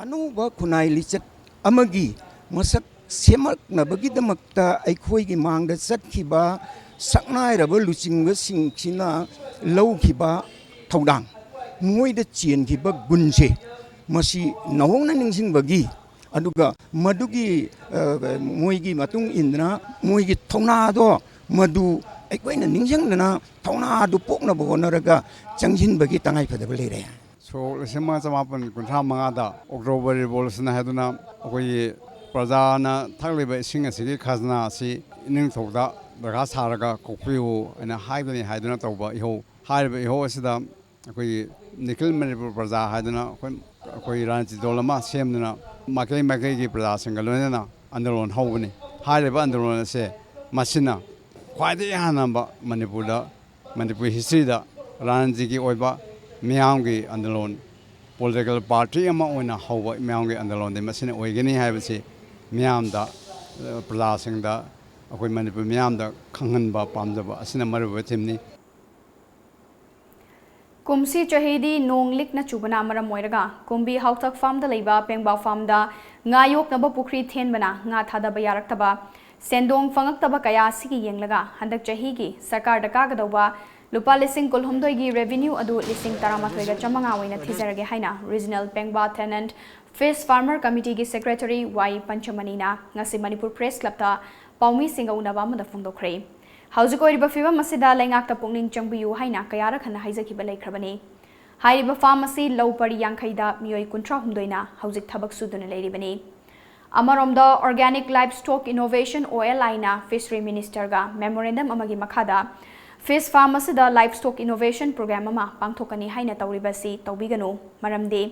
ꯑꯅꯧꯕ ꯈꯨꯟꯅꯥꯏ ꯂꯤꯆꯠ ꯑꯃꯒꯤ ꯃꯁꯛ ꯁꯦꯝꯂꯛꯅꯕꯒꯤꯗꯃꯛꯇ ꯑꯩꯈꯣꯏꯒꯤ ꯃꯥꯡꯗ ꯆꯠꯈꯤꯕ ꯁꯛꯅꯥꯏꯔꯕ ꯂꯨꯆꯤꯡꯕꯁꯤꯡꯁꯤꯅ ꯂꯧꯈꯤꯕ ꯊꯧꯗꯥꯡ, ꯃꯣꯏꯗ ꯆꯦꯟꯈꯤꯕ ꯒꯨꯟꯁꯦ, ꯃꯁꯤ ꯅꯧꯍꯧꯅ ꯅꯤꯡꯁꯤꯡꯕꯒꯤ, ꯑꯗꯨꯒ ꯃꯗꯨꯒꯤ, ꯑ, ꯃꯣꯏꯒꯤ ꯃꯇꯨꯡ ꯏꯟꯗꯅ ꯃꯣꯏꯒꯤ ꯊꯧꯅꯥꯗꯣ, ꯃꯗꯨ ꯑꯩꯈꯣꯏꯅ ꯅꯤꯡꯁꯤꯡꯗꯅ ꯊꯧꯅꯥꯗꯨ ꯄꯣꯛꯅꯕ ꯍꯣꯠꯅꯔꯒ ꯆꯪꯁꯤꯟꯕꯒꯤ ꯇꯉꯥꯏꯐꯗꯕ ꯂꯩꯔꯦ꯫ ꯁꯣꯛ ꯂꯤꯁꯤꯡ ꯑꯃ ꯆꯃꯥꯄꯟ ꯀꯨꯟꯊ꯭ꯔꯥ ꯃꯉꯥꯗ ꯑꯣꯛꯇꯣꯕꯔ ꯔꯤꯚꯣꯂꯨꯁꯟ ꯍꯥꯏꯗꯨꯅ ꯑꯩꯈꯣꯏꯒꯤ ꯄ꯭ꯔꯖꯥꯅ ꯊꯛꯂꯤꯕ ꯏꯁꯤꯡ ꯑꯁꯤꯒꯤ ꯈꯖꯅꯥ ꯑꯁꯤ ꯏꯅꯤꯡꯊꯧꯗ ꯗꯔꯈꯥꯁ ꯊꯥꯔꯒ ꯀꯣꯛꯄꯤꯌꯨ ꯍꯥꯏꯅ ꯍꯥꯏꯕꯅꯤ ꯍꯥꯏꯗꯨꯅ ꯇꯧꯕ ꯏꯍꯧ꯫ ꯍꯥꯏꯔꯤꯕ ꯏꯍꯧ ꯑꯁꯤꯗ ꯑꯩꯈꯣꯏꯒꯤ ꯅꯤꯈꯤꯜ ꯃꯅꯤꯄꯨꯔ ꯄ꯭ꯔꯖꯥ ꯍꯥꯏꯗꯨꯅ ꯑꯩꯈꯣꯏ, ꯑꯩꯈꯣꯏ ꯔꯥꯖꯅꯤꯇꯤ ꯗꯣꯜ ꯑꯃ ꯁꯦꯝꯗꯨꯅ ꯃꯥꯏꯀꯩ ꯃꯥꯏꯀꯩꯒꯤ ꯄ꯭ꯔꯖꯥꯁꯤꯡꯒ ꯂꯣꯏꯅꯅ ꯑꯟꯗꯣꯂꯣꯟ ꯍꯧꯕꯅꯤ꯫ ꯍꯥꯏꯔꯤꯕ ꯑꯟꯗꯣꯂꯣꯟ ꯑꯁꯦ ꯃꯁꯤꯅ ꯈ꯭ꯋꯥꯏꯗꯒꯤ ꯑꯍꯥꯟꯕ ꯃꯅꯤꯄꯨꯔꯗ, ꯃꯅꯤꯄꯨꯔ ꯍꯤꯁꯇ꯭ꯔꯤꯗ ꯔꯥꯖꯅꯤꯇꯤꯒꯤ ꯑꯣꯏꯕ ꯃꯤꯌꯥꯝꯒꯤ ꯑꯟꯗꯣꯂꯣꯟ, ꯄꯣꯂꯤꯇꯤꯀꯦꯜ ꯄꯥꯔꯇꯤ ꯑꯃ ꯑꯣꯏꯅ ꯍꯧꯕ ꯃꯤꯌꯥꯝꯒꯤ ꯑꯟꯗꯣꯂꯣꯟꯗꯤ ꯃꯁꯤꯅ ꯑꯣꯏꯒꯅꯤ ꯍꯥꯏꯕꯁꯤ ꯃꯤꯌꯥꯝꯗ, ꯑ, ꯄ꯭ꯔꯖꯥꯁꯤꯡꯗ, ꯑꯩꯈꯣꯏ ꯃꯅꯤꯄꯨꯔ ꯃꯤꯌꯥꯝꯗ ꯈꯪꯍꯟꯕ ꯄꯥꯝꯖꯕ ꯑꯁꯤꯅ ꯃꯔꯨꯑꯣꯏꯕ ꯊꯤꯝꯅꯤ꯫ ꯀꯨꯝꯁꯤ ꯆꯍꯤꯗꯤ ꯅꯣꯡ ꯂꯤꯛꯅ ꯆꯨꯕꯅ ꯃꯔꯝ ꯑꯣꯏꯔꯒ ꯀꯨꯝꯕꯤ ꯍꯥꯎꯇꯛ ꯐꯥꯔꯝꯗ ꯂꯩꯕ ꯄꯦꯡꯕꯥ ꯐꯥꯔꯝꯗ ꯉꯥ ꯌꯣꯛꯅꯕ ꯄꯨꯈ꯭ꯔꯤ ꯊꯦꯟꯕꯅ ꯉꯥ ꯊꯥꯗꯕ ꯌꯥꯔꯛꯇꯕ, ꯁꯦꯟꯗꯣꯡ ꯐꯪꯉꯛꯇꯕ ꯀꯌꯥ ꯑꯁꯤꯒꯤ ꯌꯦꯡꯂꯒ ꯍꯟꯗꯛ ꯆꯍꯤꯒꯤ ꯁꯔꯀꯥꯔꯗ ꯀꯥꯒꯗꯧꯕ ꯂꯨꯄꯥ ꯂꯤꯁꯤꯡ ꯀꯨꯟꯍꯨꯝꯗꯣꯏꯒꯤ ꯔꯦꯚꯤꯅ꯭ꯌꯨ ꯑꯗꯨ ꯂꯤꯁꯤꯡ ꯇꯔꯥꯃꯥꯊꯣꯏꯒ ꯆꯥꯃꯉꯥ ꯑꯣꯏꯅ ꯊꯤꯖꯔꯒꯦ ꯍꯥꯏꯅ ꯔꯤꯖꯅꯦꯜ ꯄꯦꯡꯕꯥ ꯇꯦꯅꯦꯟꯠ ꯐꯤꯁ ꯐꯥꯔꯃꯔ ꯀꯃꯤꯇꯤꯒꯤ ꯁꯦꯀ꯭ꯔꯦꯇꯔꯤ ꯋꯥꯏ ꯄꯟꯆꯃꯅꯤꯅ ꯉꯁꯤ ꯃꯅꯤꯄꯨꯔ ꯄ꯭ꯔꯦꯁ ꯀ꯭ꯂꯕꯇ ꯄꯥꯎꯃꯤꯁꯤꯡꯒ ꯎꯅꯕ ꯑꯃꯗ ꯐꯣꯡꯗꯣꯛꯈ꯭ꯔꯦ꯫ ꯍꯧꯖꯤꯛ ꯑꯣꯏꯔꯤꯕ ꯐꯤꯕꯝ ꯑꯁꯤꯗ ꯂꯩꯉꯥꯛꯇ ꯄꯨꯛꯅꯤꯡ ꯆꯪꯕꯤꯌꯨ ꯍꯥꯏꯅ ꯀꯌꯥꯔꯛ ꯍꯟꯅ ꯍꯥꯏꯖꯈꯤꯕ ꯂꯩꯈ꯭ꯔꯕꯅꯤ꯫ ꯍꯥꯏꯔꯤꯕ ꯐꯥꯔꯝ ꯑꯁꯤ ꯂꯧ ꯄꯔꯤ ꯌꯥꯡꯈꯩꯗ ꯃꯤꯑꯣꯏ ꯀꯨꯟꯊ꯭ꯔꯥ ꯍꯨꯝꯗꯣꯏꯅ ꯍꯧꯖꯤꯛ ꯊꯕꯛ ꯁꯨꯗꯨꯅ ꯂꯩꯔꯤꯕꯅꯤ꯫ ꯑꯃꯔꯣꯝꯗ Organic Livestock Innovation, O L I ꯅ ꯐꯤꯁꯔꯤ ꯃꯤꯅꯤꯁꯇꯔꯒ ꯃꯦꯃꯣꯔꯦꯟꯗꯝ ꯑꯃꯒꯤ ꯃꯈꯥꯗ ꯐꯤꯁ ꯐꯥꯔꯝ ꯑꯁꯤꯗ ꯂꯥꯏꯚꯁ꯭ꯇꯣꯛ ꯏꯅꯣꯚꯦꯁꯟ ꯄ꯭ꯔꯣꯒ꯭ꯔꯥꯝ ꯑꯃ ꯄꯥꯡꯊꯣꯛꯀꯅꯤ ꯍꯥꯏꯅ ꯇꯧꯔꯤꯕꯁꯤ ꯇꯧꯕꯤꯒꯅꯨ, ꯃꯔꯝꯗꯤ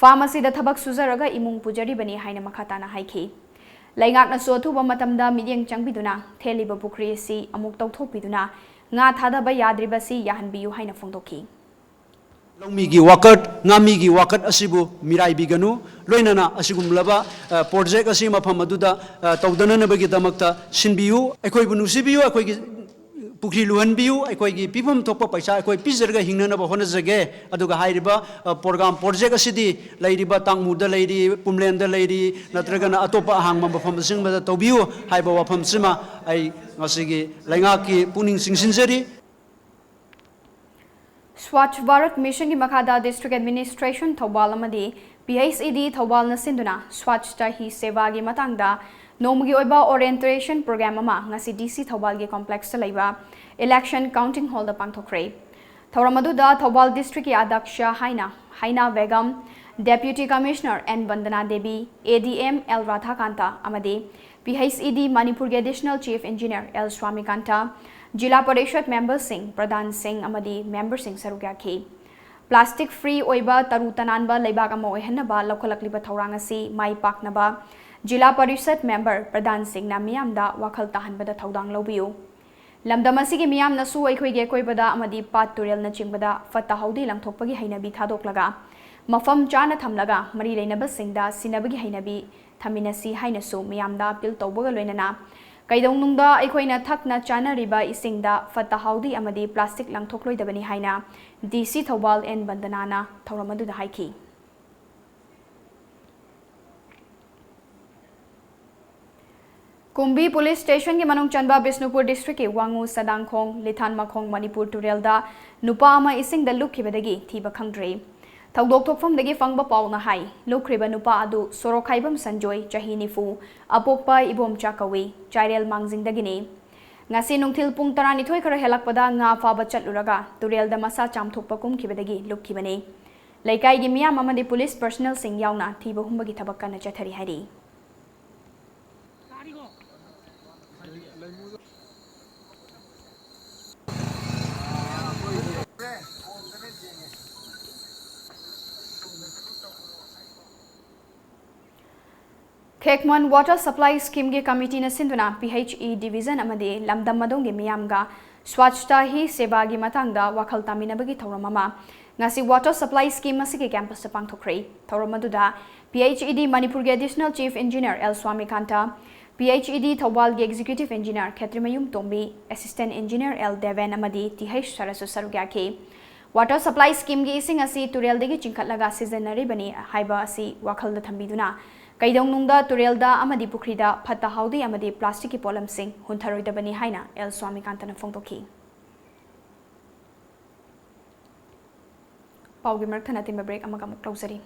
ꯐꯥꯔꯝ ꯑꯁꯤꯗ ꯊꯕꯛ ꯁꯨꯖꯔꯒ ꯏꯃꯨꯡ ꯄꯨꯖꯔꯤꯕꯅꯤ ꯍꯥꯏꯅ ꯃꯈꯥ ꯇꯥꯅ ꯍꯥꯏꯈꯤ꯫ ꯂꯩꯉꯥꯛꯅꯁꯨ ꯑꯊꯨꯕ ꯃꯇꯝꯗ ꯃꯤꯠꯌꯦꯡ ꯆꯪꯕꯤꯗꯨꯅ ꯊꯦꯜꯂꯤꯕ ꯄꯨꯈ꯭ꯔꯤ ꯑꯁꯤ ꯑꯃꯨꯛ ꯇꯧꯊꯣꯛꯄꯤꯗꯨꯅ ꯉꯥ ꯊꯥꯗꯕ ꯌꯥꯗ꯭ꯔꯤꯕꯁꯤ ꯌꯥꯍꯟꯕꯤꯌꯨ ꯍꯥꯏꯅ ꯐꯣꯡꯗꯣꯛꯈꯤ꯫ ꯂꯧꯃꯤꯒꯤ ꯋꯥꯀꯠ, ꯉꯥꯃꯤꯒꯤ ꯋꯥꯀꯠ ꯑꯁꯤꯕꯨ ꯃꯤꯔꯥꯏꯕꯤꯒꯅꯨ꯫ ꯂꯣꯏꯅꯅ ꯑꯁꯤꯒꯨꯝꯂꯕ, ꯑ, ꯄ꯭ꯔꯣꯖꯦꯛ ꯑꯁꯤ ꯃꯐꯝ ꯑꯗꯨꯗ, ꯑ, ꯇꯧꯗꯅꯅꯕꯒꯤꯗꯃꯛꯇ ꯁꯤꯟꯕꯤꯌꯨ꯫ ꯑꯩꯈꯣꯏꯕꯨ ꯅꯨꯡꯁꯤꯕꯤꯌꯨ, ꯑꯩꯈꯣꯏꯒꯤ ꯄꯨꯈ꯭ꯔꯤ ꯂꯨꯍꯟꯕꯤꯌꯨ, ꯑꯩꯈꯣꯏꯒꯤ ꯄꯤꯐꯝ ꯊꯣꯛꯄ ꯄꯩꯁꯥ ꯑꯩꯈꯣꯏ ꯄꯤꯖꯔꯒ ꯍꯤꯡꯅꯅꯕ ꯍꯣꯠꯅꯖꯒꯦ꯫ ꯑꯗꯨꯒ ꯍꯥꯏꯔꯤꯕ, ꯑ, program project ꯑꯁꯤꯗꯤ ꯂꯩꯔꯤꯕ ꯇꯥꯡꯃꯨꯗ ꯂꯩꯔꯤ, ꯄꯨꯝꯂꯦꯟꯗ ꯂꯩꯔꯤ, ꯅꯠꯇ꯭ꯔꯒꯅ ꯑꯇꯣꯞꯄ ꯑꯍꯥꯡꯕ ꯃꯐꯝꯁꯤꯡꯗ ꯇꯧꯕꯤꯌꯨ ꯍꯥꯏꯕ ꯋꯥꯐꯝꯁꯤꯃ ꯑꯩ ꯉꯁꯤꯒꯤ ꯂꯩꯉꯥꯛꯀꯤ ꯄꯨꯛꯅꯤꯡ ꯆꯤꯡꯁꯤꯟꯖꯔꯤ꯫ Swachh Bharat Mission ꯒꯤ ꯃꯈꯥꯗ District Administration ꯊꯧꯕꯥꯜ ꯑꯃꯗꯤ P H E D ꯊꯧꯕꯥꯜꯅ ꯁꯤꯟꯗꯨꯅ Swachhta Hi Seva ꯒꯤ ꯃꯇꯥꯡꯗ ꯅꯣꯡꯃꯒꯤ ꯑꯣꯏꯕ orientation program ꯑꯃ ꯉꯁꯤ D C ꯊꯧꯕꯥꯜꯒꯤ complex ꯇ ꯂꯩꯕ Election Counting Hall ꯗ ꯄꯥꯡꯊꯣꯛꯈ꯭ꯔꯦ꯫ ꯊꯧꯔꯝ ꯑꯗꯨꯗ ꯊꯧꯕꯥꯜ district ꯀꯤ ꯑꯗ꯭ꯌꯛꯁ ꯍꯥꯏꯅ ꯍꯥꯏꯅꯥ Begum, Deputy Commissioner N Vandana Devi, A D M L ꯔꯥꯙꯥꯀꯥꯟꯇ ꯑꯃꯗꯤ P H E D ꯃꯅꯤꯄꯨꯔꯒꯤ Additional Chief Engineer L ꯁ꯭ꯋꯥꯃꯤꯀꯥꯟꯇ, ꯖꯤꯂꯥ ꯄꯔꯤꯁꯗ member ꯁꯤꯡ, ꯄ꯭ꯔꯙꯥꯟꯁꯤꯡ ꯑꯃꯗꯤ member ꯁꯤꯡ ꯁꯔꯨꯛ ꯌꯥꯈꯤ꯫ Plastic free ꯑꯣꯏꯕ ꯇꯔꯨ ꯇꯅꯥꯟꯕ ꯂꯩꯕꯥꯛ ꯑꯃ ꯑꯣꯏꯍꯟꯅꯕ ꯂꯧꯈꯠꯂꯛꯂꯤꯕ ꯊꯧꯔꯥꯡ ꯑꯁꯤ ꯃꯥꯏ ꯄꯥꯛꯅꯕ ꯖꯤꯂꯥ ꯄꯔꯤꯁꯗ member, ꯄ꯭ꯔꯙꯥꯟꯁꯤꯡꯅ ꯃꯤꯌꯥꯝꯗ ꯋꯥꯈꯜ ꯇꯥꯍꯟꯕꯗ ꯊꯧꯗꯥꯡ ꯂꯧꯕꯤꯌꯨ꯫ ꯂꯝꯗꯝ ꯑꯁꯤꯒꯤ ꯃꯤꯌꯥꯝꯅꯁꯨ ꯑꯩꯈꯣꯏꯒꯤ ꯑꯀꯣꯏꯕꯗ ꯑꯃꯗꯤ ꯄꯥꯠ ꯇꯨꯔꯦꯜꯅꯆꯤꯡꯕꯗ ꯐꯠꯇ ꯍꯥꯎꯗꯤ ꯂꯪꯊꯣꯛꯄꯒꯤ ꯍꯩꯅꯕꯤ ꯊꯥꯗꯣꯛꯂꯒ ꯃꯐꯝ ꯆꯥꯅ ꯊꯝꯂꯒ ꯃꯔꯤ ꯂꯩꯅꯕꯁꯤꯡꯗ ꯁꯤꯟꯅꯕꯒꯤ ꯍꯩꯅꯕꯤ ꯊꯝꯃꯤꯟꯅꯁꯤ ꯍꯥꯏꯅꯁꯨ ꯃꯤꯌꯥꯝꯗ appeal ꯇꯧꯕꯒ ꯂꯣꯏꯅꯅ ꯀꯩꯗꯧꯅꯨꯡꯗ ꯑꯩꯈꯣꯏꯅ ꯊꯛꯅ ꯆꯥꯅꯔꯤꯕ ꯏꯁꯤꯡꯗ ꯐꯠꯇ ꯍꯥꯎꯗꯤ ꯑꯃꯗꯤ plastic ꯂꯪꯊꯣꯛꯂꯣꯏꯗꯕꯅꯤ ꯍꯥꯏꯅ D C ꯊꯧꯕꯥꯜ N ꯕꯟꯗꯅꯥꯅ ꯊꯧꯔꯝ ꯑꯗꯨꯗ ꯍꯥꯏꯈꯤ꯫ ꯀꯨꯝꯕꯤ police station ꯒꯤ ꯃꯅꯨꯡ ꯆꯟꯕ ꯕꯤꯁꯅꯨꯄꯨꯔ district ꯀꯤ ꯋꯥꯉꯨ ꯁꯗꯥꯡꯈꯣꯡ, ꯂꯤꯊꯥꯟꯃꯈꯣꯡ ꯃꯅꯤꯄꯨꯔ ꯇꯨꯔꯦꯜꯗ ꯅꯨꯄꯥ ꯑꯃ ꯏꯁꯤꯡꯗ ꯂꯨꯞꯈꯤꯕꯗꯒꯤ ꯊꯤꯕ ꯈꯪꯗ꯭ꯔꯤ꯫ ꯊꯧꯗꯣꯛ ꯊꯣꯛꯐꯝꯗꯒꯤ ꯐꯪꯕ ꯄꯥꯎꯅ ꯍꯥꯏ, ꯂꯨꯞꯈ꯭ꯔꯤꯕ ꯅꯨꯄꯥ ꯑꯗꯨ ꯁꯣꯔꯣꯛꯈꯥꯏꯕꯝ ꯁꯟꯖꯣꯏ, ꯆꯍꯤ ꯅꯤꯐꯨ, ꯑꯄꯣꯛꯄ ꯏꯕꯣꯝꯆꯥ ꯀꯧꯏ, ꯆꯥꯏꯔꯦꯜ ꯃꯥꯡꯖꯤꯡꯗꯒꯤꯅꯤ꯫ ꯉꯁꯤ ꯅꯨꯡꯊꯤꯜ ꯄꯨꯡ ꯇꯔꯥꯅꯤꯊꯣꯏ ꯈꯔ ꯍꯦꯜꯂꯛꯄꯗ ꯉꯥ ꯐꯥꯕ ꯆꯠꯂꯨꯔꯒ ꯇꯨꯔꯦꯜꯗ ꯃꯁꯥ ꯆꯥꯝꯊꯣꯛꯄ ꯀꯨꯝꯈꯤꯕꯗꯒꯤ ꯂꯨꯞꯈꯤꯕꯅꯤ꯫ ꯂꯩꯀꯥꯏꯒꯤ ꯃꯤꯌꯥꯝ ꯑꯃꯗꯤ police personnel ꯁꯤꯡ ꯌꯥꯎꯅ ꯊꯤꯕ ꯍꯨꯝꯕꯒꯤ ꯊꯕꯛ ꯀꯟꯅ ꯆꯠꯊꯔꯤ ꯍꯥꯏꯔꯤ꯫ ꯈꯦꯛꯃꯟ water supply scheme ꯒꯤ committee ꯅ ꯁꯤꯟꯗꯨꯅ P H E division ꯑꯃꯗꯤ ꯂꯝꯗꯝ ꯑꯗꯣꯝꯒꯤ ꯃꯤꯌꯥꯝꯒ Swachhta Hi Seva ꯒꯤ ꯃꯇꯥꯡꯗ ꯋꯥꯈꯜ ꯇꯥꯃꯤꯟꯅꯕꯒꯤ ꯊꯧꯔꯝ ꯑꯃ ꯉꯁꯤ water supply scheme ꯑꯁꯤꯒꯤ campus ꯇ ꯄꯥꯡꯊꯣꯛꯈ꯭ꯔꯦ꯫ ꯊꯧꯔꯝ ꯑꯗꯨꯗ P H E D ꯃꯅꯤꯄꯨꯔꯒꯤ Additional Chief Engineer L Swamikanta, P H E D ꯊꯧꯕꯥꯜꯒꯤ Executive Engineer Khetrimayum Tombi, Assistant Engineer L Deben ꯑꯃꯗꯤ ꯇꯤ ꯍꯩꯆ ꯁꯔꯁꯨ ꯁꯔꯨꯛ ꯌꯥꯈꯤ꯫ Water Supply Scheme ꯒꯤ ꯏꯁꯤꯡ ꯑꯁꯤ ꯇꯨꯔꯦꯜꯗꯒꯤ ꯆꯤꯡꯈꯠꯂꯒ ꯁꯤꯖꯤꯟꯅꯔꯤꯕꯅꯤ ꯍꯥꯏꯕ ꯑꯁꯤ ꯋꯥꯈꯜꯗ ꯊꯝꯕꯤꯗꯨꯅ, ꯀꯩꯗꯧꯅꯨꯡꯗ ꯇꯨꯔꯦꯜꯗ ꯑꯃꯗꯤ ꯄꯨꯈ꯭ꯔꯤꯗ ꯐꯠꯇ ꯍꯥꯎꯗꯤ ꯑꯃꯗꯤ plastic ꯀꯤ ꯄꯣꯠꯂꯝꯁꯤꯡ ꯍꯨꯟꯊꯔꯣꯏꯗꯕꯅꯤ ꯍꯥꯏꯅ ꯑꯦꯜ ꯁ꯭ꯋꯥꯃꯤꯀꯥꯟꯇꯅ ꯐꯣꯡꯗꯣꯛꯈꯤ꯫ ꯄꯥꯎꯒꯤ ꯃꯔꯛ ꯊꯠꯅ ꯇꯤꯟꯕ break ꯑꯃꯒ ꯑꯃꯨꯛ ꯂꯧꯖꯔꯤ꯫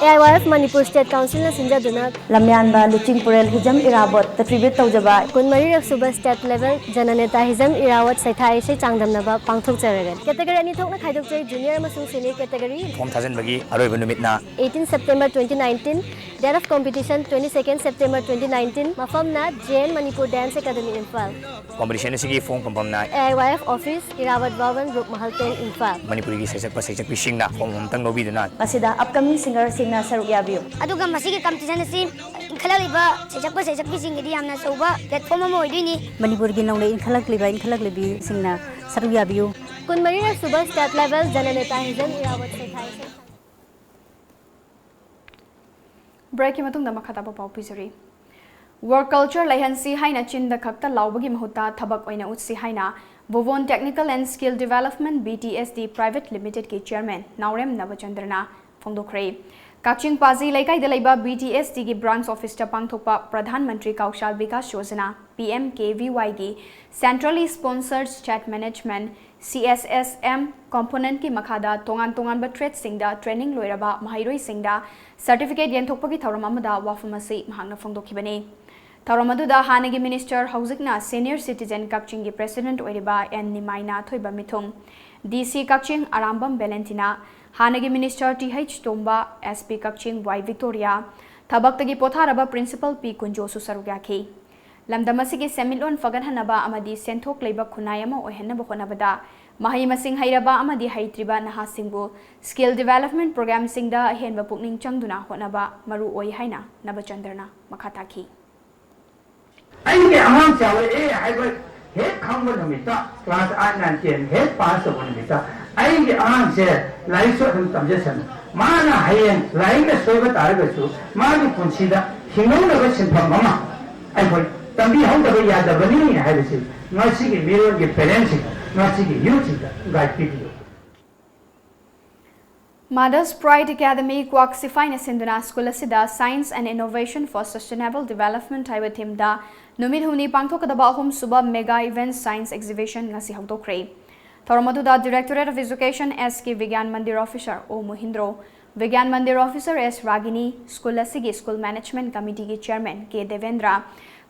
A I Y F Manipur State Council ꯅ ꯁꯤꯟꯖꯗꯨꯅ ꯂꯝꯌꯥꯟꯕ ꯂꯨꯆꯤꯡꯄꯨꯔꯦꯜ ꯍꯤꯖꯝ ꯏꯔꯥꯕꯣꯠꯇ tribute ꯇꯧꯖꯕ ꯀꯨꯟꯃꯔꯤꯔꯛ ꯁꯨꯕ State Level ꯖꯅꯅꯦꯇꯥ ꯍꯤꯖꯝ ꯏꯔꯥꯕꯣꯠ ꯁꯩꯊꯥ ꯏꯁꯩ ꯆꯥꯡꯗꯝꯅꯕ ꯄꯥꯡꯊꯣꯛꯆꯔꯒꯅꯤ꯫ Category ꯑꯅꯤ ꯊꯣꯛꯅ ꯈꯥꯏꯗꯣꯛꯆꯩ, Junior ꯑꯃꯁꯨꯡ Senior category꯫ Form ꯊꯥꯖꯤꯟꯕꯒꯤ ꯑꯔꯣꯏꯕ ꯅꯨꯃꯤꯠꯅ eighteen September twenty nineteen꯫ Date of competition twenty second September twenty nineteen꯫ ꯃꯐꯝꯅ J N Manipur Dance Academy, Imphal. Competition ꯑꯁꯤꯒꯤ form ꯐꯪꯐꯝꯅ A I Y F office, Irabot Bhavan, Rup Mahal ten, Imphal. ꯃꯅꯤꯄꯨꯔꯤꯒꯤ ꯁꯩꯁꯛꯄ ꯁꯩꯁꯛꯄꯤꯁꯤꯡꯅ form ꯑꯃꯇꯪ ꯂꯧꯕꯤꯗꯨꯅ ꯃꯁꯤꯗ upcoming singer ꯁꯤꯡꯅ ꯁꯔꯨꯛ ꯌꯥꯕꯤꯌꯨ꯫ ꯑꯗꯨꯒ ꯃꯁꯤꯒꯤ competition ꯑꯁꯤ ꯏꯟꯈꯠꯂꯛꯂꯤꯕ ꯁꯩꯁꯛꯄ ꯁꯩꯁꯛꯄꯤꯁꯤꯡꯒꯤꯗꯤ ꯌꯥꯝꯅ ꯑꯆꯧꯕ platform ꯑꯃ ꯑꯣꯏꯗꯣꯏꯅꯤ꯫ ꯃꯅꯤꯄꯨꯔꯒꯤ ꯅꯧꯅ ꯏꯟꯈꯠꯂꯛꯂꯤꯕ ꯏꯟꯈꯠꯂꯛꯂꯤꯕꯤꯁꯤꯡꯅ ꯁꯔꯨꯛ ꯌꯥꯕꯤꯌꯨ꯫ ꯀꯨꯟꯃꯔꯤꯔꯛ ꯁꯨꯕ State Level ꯖꯅꯅꯦꯇꯥ ꯍꯤꯖꯝ ꯏꯔꯥꯕꯠ ꯁꯩꯊꯥ ꯏꯁꯩ꯫ Break ꯀꯤ ꯃꯇꯨꯡꯗ ꯃꯈꯥ ꯇꯥꯕ ꯄꯥꯎ ꯄꯤꯖꯔꯤ꯫ Work culture ꯂꯩꯍꯟꯁꯤ ꯍꯥꯏꯅ ꯆꯤꯟꯗ ꯈꯛꯇ ꯂꯥꯎꯕꯒꯤ ꯃꯍꯨꯠꯇ ꯊꯕꯛ ꯑꯣꯏꯅ ꯎꯠꯁꯤ ꯍꯥꯏꯅ Bhuvan Technical and Skill Development, B T S D Private Limited ꯀꯤ Chairman ꯅꯥꯎꯔꯦꯝ ꯅꯕꯆꯟꯗ꯭ꯔꯅ ꯐꯣꯡꯗꯣꯛꯈ꯭ꯔꯦ꯫ ꯀꯛꯆꯤꯡ ꯄꯥꯖꯤ ꯂꯩꯀꯥꯏꯗ ꯂꯩꯕ B T S D ꯒꯤ branch office ꯇ ꯄꯥꯡꯊꯣꯛꯄ Pradhan Mantri ꯀꯧꯁꯥꯜ Vikas Yojana, P M K V Y ꯒꯤ Centrally Sponsored Chat Management, C S S M component ꯀꯤ ꯃꯈꯥꯗ ꯇꯣꯉꯥꯟ ꯇꯣꯉꯥꯟꯕ trade ꯁꯤꯡꯗ training ꯂꯣꯏꯔꯕ ꯃꯍꯩꯔꯣꯏꯁꯤꯡꯗ certificate ꯌꯦꯟꯊꯣꯛꯄꯒꯤ ꯊꯧꯔꯝ ꯑꯃꯗ ꯋꯥꯐꯝ ꯑꯁꯤ ꯃꯍꯥꯛꯅ ꯐꯣꯡꯗꯣꯛꯈꯤꯕꯅꯤ꯫ ꯊꯧꯔꯝ ꯑꯗꯨꯗ ꯍꯥꯟꯅꯒꯤ minister, ꯍꯧꯖꯤꯛꯅ Senior Citizen ꯀꯛꯆꯤꯡꯒꯤ president ꯑꯣꯏꯔꯤꯕ N ꯅꯤꯃꯥꯏꯅꯥꯊꯣꯏꯕ ꯃꯤꯊꯨꯡ, D C ꯀꯛꯆꯤꯡ ꯑꯔꯥꯝꯕꯝ ꯕꯦꯂꯦꯟꯇꯤꯅꯥ, ꯍꯥꯟꯅꯒꯤ minister T H ꯇꯣꯝꯕ, S P ꯀꯛꯆꯤꯡ Y ꯕꯤꯛꯇꯣꯔꯤꯌꯥ, ꯊꯕꯛꯇꯒꯤ ꯄꯣꯊꯥꯔꯕ principal P ꯀꯨꯟꯖꯣꯁꯨ ꯁꯔꯨꯛ ꯌꯥꯈꯤ꯫ ꯂꯝꯗꯝ ꯑꯁꯤꯒꯤ ꯁꯦꯟꯃꯤꯠꯂꯣꯟ ꯐꯒꯠꯍꯟꯅꯕ ꯑꯃꯗꯤ ꯁꯦꯟꯊꯣꯛ ꯂꯩꯕ ꯈꯨꯟꯅꯥꯏ ꯑꯃ ꯑꯣꯏꯍꯟꯅꯕ ꯍꯣꯠꯅꯕꯗ ꯃꯍꯩ ꯃꯁꯤꯡ ꯍꯩꯔꯕ ꯑꯃꯗꯤ ꯍꯩꯇ꯭ꯔꯤꯕ ꯅꯍꯥꯁꯤꯡꯕꯨ skill development program ꯁꯤꯡꯗ ꯑꯍꯦꯟꯕ ꯄꯨꯛꯅꯤꯡ ꯆꯪꯗꯨꯅ ꯍꯣꯠꯅꯕ ꯃꯔꯨ ꯑꯣꯏ ꯍꯥꯏꯅ ꯅꯕꯆꯟꯗ꯭ꯔꯅ ꯃꯈꯥ ꯇꯥꯈꯤ꯫ ꯑꯩꯒꯤ ꯑꯉꯥꯡ ꯆꯥꯎꯔꯛꯑꯦ ꯍꯥꯏꯕ ꯍꯦꯛ ꯈꯪꯕ ꯅꯨꯃꯤꯠꯇ, class eight, nine, ten ꯍꯦꯛ pass ꯇꯧꯕ ꯅꯨꯃꯤꯠꯇ, ꯑꯩꯒꯤ ꯑꯉꯥꯡꯁꯦ ꯂꯥꯏꯔꯤꯛꯁꯨ ꯑꯗꯨꯝ ꯇꯝꯖꯁꯅꯨ, ꯃꯥꯅ ꯍꯌꯦꯡ ꯂꯥꯏꯔꯤꯛꯅ ꯁꯣꯏꯕ ꯇꯥꯔꯒꯁꯨ ꯃꯥꯒꯤ ꯄꯨꯟꯁꯤꯗ ꯍꯤꯡꯍꯧꯅꯕ ꯁꯤꯟꯐꯝ ꯑꯃ ꯑꯩꯈꯣꯏ ꯇꯝꯕꯤꯍꯧꯗꯕ ꯌꯥꯗꯕꯅꯤ ꯍꯥꯏꯕꯁꯤ ꯉꯁꯤꯒꯤ ꯃꯤꯔꯣꯟꯒꯤ ꯄꯦꯔꯦꯟꯁꯁꯤꯡ, ꯉꯁꯤꯒꯤ ꯌꯨꯠꯁꯤꯡꯗ ꯒꯥꯏꯗ ꯄꯤꯕꯤꯌꯨ꯫ Mother's Pride Academy ꯀ꯭ꯋꯥꯛ ꯁꯤꯐꯥꯏꯅ ꯁꯤꯟꯗꯨꯅ ꯁ꯭ꯀꯨꯜ ꯑꯁꯤꯗ Science and Innovation for Sustainable Development ꯍꯥꯏꯕ ꯊꯤꯝꯗ ꯅꯨꯃꯤꯠ ꯍꯨꯝꯅꯤ ꯄꯥꯡꯊꯣꯛꯀꯗꯕ ꯑꯍꯨꯝꯁꯨꯕ Mega Event Science Exhibition ꯉꯁꯤ ꯍꯧꯗꯣꯛꯈ꯭ꯔꯦ꯫ ꯊꯧꯔꯝ ꯑꯗꯨꯗ Directorate of Education S ꯀꯤ ꯕꯤꯒ꯭ꯌꯥꯟ ꯃꯟꯗꯤꯔ Officer O ꯃꯨꯍꯤꯟꯗ꯭ꯔꯣ, ꯕꯤꯒ꯭ꯌꯥꯟ ꯃꯟꯗꯤꯔ Officer S ꯔꯥꯒꯤꯅꯤ, ꯁ꯭ꯀꯨꯜ ꯑꯁꯤꯒꯤ School Management Committeeꯒꯤ Chairman K Debendra,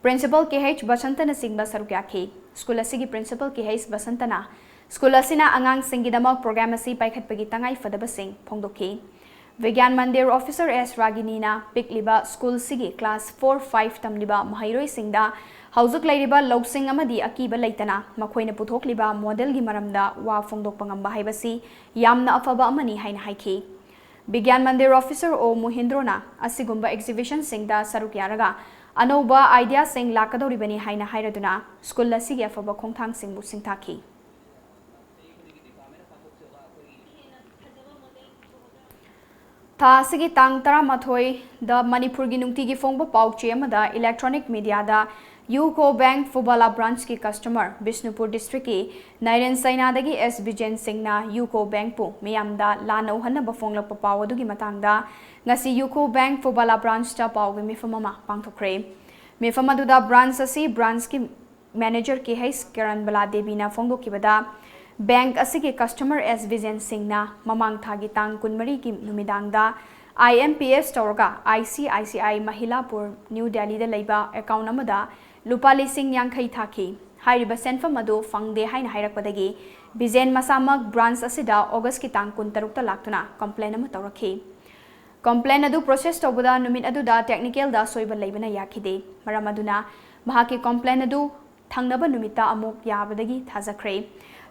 Principal K H ꯕꯁꯟꯇꯅꯆꯤꯡꯕ ꯁꯔꯨꯛ ꯌꯥꯈꯤ꯫ ꯁ꯭ꯀꯨꯜ ꯑꯁꯤꯒꯤ Principal K H ꯕꯁꯟꯇꯅ ꯁ꯭ꯀꯨꯜ ꯑꯁꯤꯅ ꯑꯉꯥꯡꯁꯤꯡꯒꯤꯗꯃꯛ program ꯑꯁꯤ ꯄꯥꯏꯈꯠꯄꯒꯤ ꯇꯉꯥꯏ ꯐꯗꯕꯁꯤꯡ ꯐꯣꯡꯗꯣꯛꯈꯤ꯫ ꯕꯤꯒ꯭ꯌꯥꯟ ꯃꯟꯗꯤꯔ Officer S ꯔꯥꯒꯤꯅꯤꯅ ꯄꯤꯛꯂꯤꯕ ꯁ꯭ꯀꯨꯜꯁꯤꯒꯤ class four five ꯇꯝꯂꯤꯕ ꯃꯍꯩꯔꯣꯏꯁꯤꯡꯗ ꯍꯧꯖꯤꯛ ꯂꯩꯔꯤꯕ ꯂꯧꯁꯤꯡ ꯑꯃꯗꯤ ꯑꯀꯤꯕ ꯂꯩꯇꯅ ꯃꯈꯣꯏꯅ ꯄꯨꯊꯣꯛꯂꯤꯕ modelꯒꯤ ꯃꯔꯝꯗ ꯋꯥ ꯐꯣꯡꯗꯣꯛꯄ ꯉꯝꯕ ꯍꯥꯏꯕꯁꯤ ꯌꯥꯝꯅ ꯑꯐꯕ ꯑꯃꯅꯤ ꯍꯥꯏꯅ ꯍꯥꯏꯈꯤ꯫ ꯕꯤꯒ꯭ꯌꯥꯟ ꯃꯟꯗꯤꯔ Officer O ꯃꯨꯍꯤꯟꯗ꯭ꯔꯣꯅ ꯑꯁꯤꯒꯨꯝꯕ exhibitionꯁꯤꯡꯗ ꯁꯔꯨꯛ ꯌꯥꯔꯒ ꯑꯅꯧꯕ ideaꯁꯤꯡ ꯂꯥꯛꯀꯗꯧꯔꯤꯕꯅꯤ ꯍꯥꯏꯅ ꯍꯥꯏꯔꯗꯨꯅ ꯁ꯭ꯀꯨꯜ ꯑꯁꯤꯒꯤ ꯑꯐꯕ ꯈꯣꯡꯊꯥꯡꯁꯤꯡꯕꯨ ꯁꯤꯡꯊꯥꯈꯤ꯫ ꯊꯥ ꯑꯁꯤꯒꯤ ꯇꯥꯡ ꯇꯔꯥꯃꯥꯊꯣꯏꯗ ꯃꯅꯤꯄꯨꯔꯒꯤ ꯅꯨꯡꯇꯤꯒꯤ ꯐꯣꯡꯕ ꯄꯥꯎ ꯆꯦ ꯑꯃꯗ electronic mediaꯗ UCO Bank ꯐꯨꯕꯥꯂꯥ branchꯀꯤ customer Bishnupur districtꯀꯤ ꯅꯥꯏꯔꯦꯟ ꯆꯩꯅꯥꯗꯒꯤ S ꯕꯤꯖꯦꯟ ꯁꯤꯡꯅ UCO Bankꯄꯨ ꯃꯤꯌꯥꯝꯗ ꯂꯥꯟꯅ ꯎꯍꯟꯅꯕ ꯐꯣꯡꯂꯛꯄ ꯄꯥꯎ ꯑꯗꯨꯒꯤ ꯃꯇꯥꯡꯗ ꯉꯁꯤ UCO Bank ꯐꯨꯕꯥꯂꯥ branchꯇ ꯄꯥꯎꯒꯤ ꯃꯤꯐꯝ ꯑꯃ ꯄꯥꯡꯊꯣꯛꯈ꯭ꯔꯦ꯫ ꯃꯤꯐꯝ ꯑꯗꯨꯗ branch ꯑꯁꯤ branchꯀꯤ manager K H ꯀꯤꯔꯟꯕꯂꯥ ꯗꯦꯕꯤꯅ ꯐꯣꯡꯗꯣꯛꯈꯤꯕꯗ, bank ꯑꯁꯤꯒꯤ customer S ꯕꯤꯖꯦꯟ ꯁꯤꯡꯅ ꯃꯃꯥꯡ ꯊꯥꯒꯤ ꯇꯥꯡ ꯀꯨꯟꯃꯔꯤꯒꯤ ꯅꯨꯃꯤꯗꯥꯡꯗ IMPS ꯇꯧꯔꯒ ICICI ꯃꯍꯤꯂꯥꯄꯨꯔ, ꯅ꯭ꯌꯨ ꯗꯦꯜꯂꯤꯗ ꯂꯩꯕ account ꯑꯃꯗ ꯂꯨꯄꯥ ꯂꯤꯁꯤꯡ ꯌꯥꯡꯈꯩ ꯊꯥꯈꯤ꯫ ꯍꯥꯏꯔꯤꯕ ꯁꯦꯟꯐꯝ ꯑꯗꯨ ꯐꯪꯗꯦ ꯍꯥꯏꯅ ꯍꯥꯏꯔꯛꯄꯗꯒꯤ ꯕꯤꯖꯦꯟ ꯃꯁꯥꯃꯛ branch ꯑꯁꯤꯗ Augustꯀꯤ ꯇꯥꯡ ꯀꯨꯟꯇꯔꯨꯛꯇ ꯂꯥꯛꯇꯨꯅ complaint ꯑꯃ ꯇꯧꯔꯛꯈꯤ꯫ Complaint ꯑꯗꯨ process ꯇꯧꯕꯗ ꯅꯨꯃꯤꯠ ꯑꯗꯨꯗ technicalꯗ ꯑꯁꯣꯏꯕ ꯂꯩꯕꯅ ꯌꯥꯈꯤꯗꯦ꯫ ꯃꯔꯝ ꯑꯗꯨꯅ ꯃꯍꯥꯛꯀꯤ complaint ꯑꯗꯨ ꯊꯪꯅꯕ ꯅꯨꯃꯤꯠꯇ ꯑꯃꯨꯛ ꯌꯥꯕꯗꯒꯤ ꯊꯥꯖꯈ꯭ꯔꯦ꯫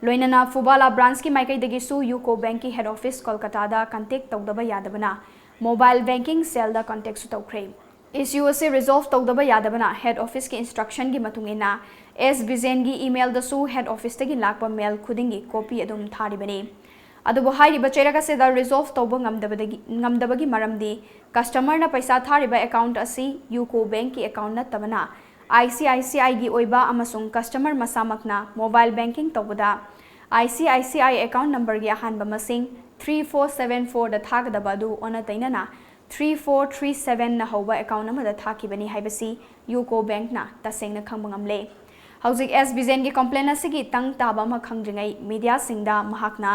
ꯂꯣꯏꯅꯅ ꯐꯨꯕꯥꯂꯥ branchꯀꯤ ꯃꯥꯏꯀꯩꯗꯒꯤꯁꯨ UCO Bankꯀꯤ head office ꯀꯣꯜꯀꯇꯥꯗ contact ꯇꯧꯗꯕ ꯌꯥꯗꯕꯅ mobile banking cellꯗ contactꯁꯨ ꯇꯧꯈ꯭ꯔꯦ꯫ Issue ꯑꯁꯤ resolve ꯇꯧꯗꯕ ꯌꯥꯗꯕꯅ head officeꯀꯤ instructionꯒꯤ ꯃꯇꯨꯡ ꯏꯟꯅ S ꯕꯤꯖꯦꯟꯒꯤ emailꯗꯁꯨ head officeꯇꯒꯤ ꯂꯥꯛꯄ mail ꯈꯨꯗꯤꯡꯒꯤ copy ꯑꯗꯨꯝ ꯊꯥꯔꯤꯕꯅꯤ꯫ ꯑꯗꯨꯕꯨ ꯍꯥꯏꯔꯤꯕ ꯆꯩꯔꯛ ꯑꯁꯤꯗ resolve ꯇꯧꯕ ꯉꯝꯗꯕꯗꯒꯤ, ꯉꯝꯗꯕꯒꯤ ꯃꯔꯝꯗꯤ customerꯅ ꯄꯩꯁꯥ ꯊꯥꯔꯤꯕ account ꯑꯁꯤ UCO Bankꯀꯤ account ꯅꯠꯇꯕꯅ I C I C ꯑꯥꯏꯒꯤ ꯑꯣꯏꯕ ꯑꯃꯁꯨꯡ customer ꯃꯁꯥꯃꯛꯅ mobile banking ꯇꯧꯕꯗ I C I C I account numberꯒꯤ ꯑꯍꯥꯟꯕ ꯃꯁꯤꯡ three four seven fourꯗ ꯊꯥꯒꯗꯕ ꯑꯗꯨ ꯑꯣꯟꯅ ꯇꯩꯅꯅ three four three sevenꯅ ꯍꯧꯕ account ꯑꯃꯗ ꯊꯥꯈꯤꯕꯅꯤ ꯍꯥꯏꯕꯁꯤ UCO Bankꯅ ꯇꯁꯦꯡꯅ ꯈꯪꯕ ꯉꯝꯂꯦ꯫ ꯍꯧꯖꯤꯛ ꯑꯦꯁ ꯕꯤꯖꯦꯟꯒꯤ complaint ꯑꯁꯤꯒꯤ ꯇꯪ ꯇꯥꯕ ꯑꯃ ꯈꯪꯗ꯭ꯔꯤꯉꯩ mediaꯁꯤꯡꯗ ꯃꯍꯥꯛꯅ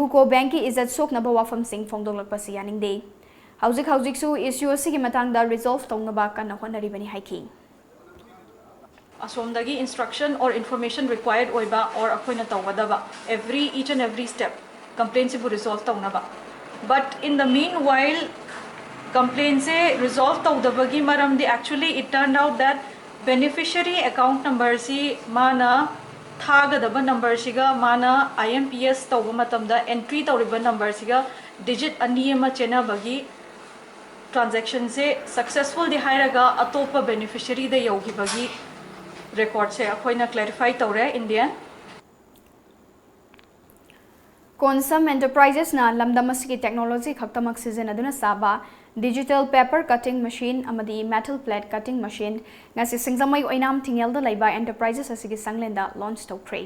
UCO Bankꯀꯤ ꯏꯖꯠ ꯁꯣꯛꯅꯕ ꯋꯥꯐꯝꯁꯤꯡ ꯐꯣꯡꯗꯣꯛꯂꯛꯄꯁꯤ ꯌꯥꯅꯤꯡꯗꯦ꯫ ꯍꯧꯖꯤꯛ ꯍꯧꯖꯤꯛꯁꯨ issue ꯑꯁꯤꯒꯤ ꯃꯇꯥꯡꯗ resolve ꯇꯧꯅꯕ ꯀꯟꯅ ꯍꯣꯠꯅꯔꯤꯕꯅꯤ ꯍꯥꯏꯈꯤ꯫ ꯑꯁꯣꯝꯗꯒꯤ instruction or information required ꯑꯣꯏꯕ or ꯑꯩꯈꯣꯏꯅ ꯇꯧꯒꯗꯕ every, each and every step complaintꯁꯤꯕꯨ resolve ꯇꯧꯅꯕ꯫ But in the meanwhile, complaintꯁꯦ resolve ꯇꯧꯗꯕꯒꯤ ꯃꯔꯝꯗꯤ actually it turned out that beneficiary account numberꯁꯤ ꯃꯥꯅ ꯊꯥꯒꯗꯕ numberꯁꯤꯒ ꯃꯥꯅ IMPS ꯇꯧꯕ ꯃꯇꯝꯗ entry ꯇꯧꯔꯤꯕ numberꯁꯤꯒ digit ꯑꯅꯤ ꯑꯃ ꯆꯦꯟꯅꯕꯒꯤ transactionꯁꯦ successfulꯗꯤ ꯍꯥꯏꯔꯒ ꯑꯇꯣꯞꯄ beneficiaryꯗ ꯌꯧꯈꯤꯕꯒꯤ recordꯁꯦ ꯑꯩꯈꯣꯏꯅ clarify ꯇꯧꯔꯦ in the end꯫ Konsam Enterprisesꯅ ꯂꯝꯗꯝ ꯑꯁꯤꯒꯤ technology ꯈꯛꯇꯃꯛ ꯁꯤꯖꯤꯟꯅꯗꯨꯅ ꯁꯥꯕ digital paper cutting machine ꯑꯃꯗꯤ metal plate cutting machine ꯉꯁꯤ ꯁꯤꯡꯖꯃꯩ ꯑꯣꯏꯅꯥꯝ ꯊꯤꯡꯉꯦꯜꯗ ꯂꯩꯕ enterprises ꯑꯁꯤꯒꯤ ꯁꯪꯂꯦꯟꯗ launch ꯇꯧꯈ꯭ꯔꯦ꯫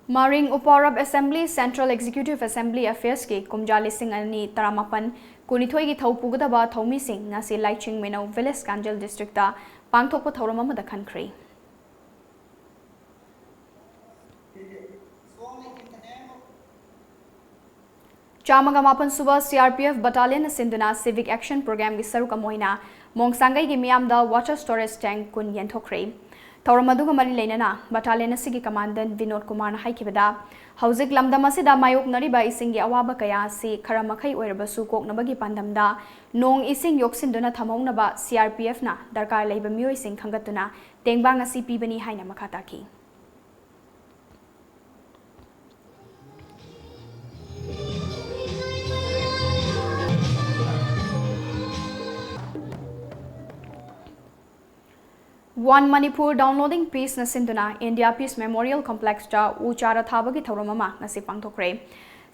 ꯃꯔꯤꯡ ꯎꯄꯥꯎꯔꯞ Assembly, Central Executive Assembly Affairsꯀꯤ ꯀꯨꯝꯖꯥ ꯂꯤꯁꯤꯡ ꯑꯅꯤ ꯇꯔꯥꯃꯥꯄꯟ ꯀꯨꯟꯅꯤꯊꯣꯏꯒꯤ ꯊꯧ ꯄꯨꯒꯗꯕ ꯊꯧꯃꯤꯁꯤꯡ ꯉꯁꯤ ꯂꯥꯏꯆꯤꯡ ꯃꯩꯅꯧ Village Kanjal Districtꯇ ꯄꯥꯡꯊꯣꯛꯄ ꯊꯧꯔꯝ ꯑꯃꯗ ꯈꯟꯈ꯭ꯔꯦ꯫ ꯆꯥꯝꯃꯒ ꯃꯥꯄꯟ ꯁꯨꯕ CRPF battalionꯅ ꯁꯤꯟꯗꯨꯅ civic action programmeꯒꯤ ꯁꯔꯨꯛ ꯑꯃ ꯑꯣꯏꯅ ꯃꯣꯡꯁꯥꯡꯒꯩꯒꯤ ꯃꯤꯌꯥꯝꯗ water storage tank ꯀꯨꯟ ꯌꯦꯟꯊꯣꯛꯈ꯭ꯔꯦ꯫ ꯊꯧꯔꯝ ꯑꯗꯨꯒ ꯃꯔꯤ ꯂꯩꯅꯅ battalion ꯑꯁꯤꯒꯤ commandant ꯕꯤꯅꯣꯗ ꯀꯨꯃꯥꯔꯅ ꯍꯥꯏꯈꯤꯕꯗ, ꯍꯧꯖꯤꯛ ꯂꯝꯗꯝ ꯑꯁꯤꯗ ꯃꯥꯌꯣꯛꯅꯔꯤꯕ ꯏꯁꯤꯡꯒꯤ ꯑꯋꯥꯕ ꯀꯌꯥ ꯑꯁꯤ ꯈꯔ ꯃꯈꯩ ꯑꯣꯏꯔꯕꯁꯨ ꯀꯣꯛꯅꯕꯒꯤ ꯄꯥꯟꯗꯝꯗ ꯅꯣꯡ ꯏꯁꯤꯡ ꯌꯣꯛꯁꯤꯟꯗꯨꯅ ꯊꯝꯍꯧꯅꯕ CRPFꯅ ꯗꯔꯀꯥꯔ ꯂꯩꯕ ꯃꯤꯑꯣꯏꯁꯤꯡ ꯈꯟꯒꯠꯇꯨꯅ ꯇꯦꯡꯕꯥꯡ ꯑꯁꯤ ꯄꯤꯕꯅꯤ ꯍꯥꯏꯅ ꯃꯈꯥ ꯇꯥꯈꯤ꯫ One Manipur Downloading Peace ꯅ ꯁꯤꯟꯗꯨꯅ India Peace Memorial Complex ꯇ ꯎ ꯆꯥꯔ ꯊꯥꯕꯒꯤ ꯊꯧꯔꯝ ꯑꯃ ꯉꯁꯤ ꯄꯥꯡꯊꯣꯛꯈ꯭ꯔꯦ꯫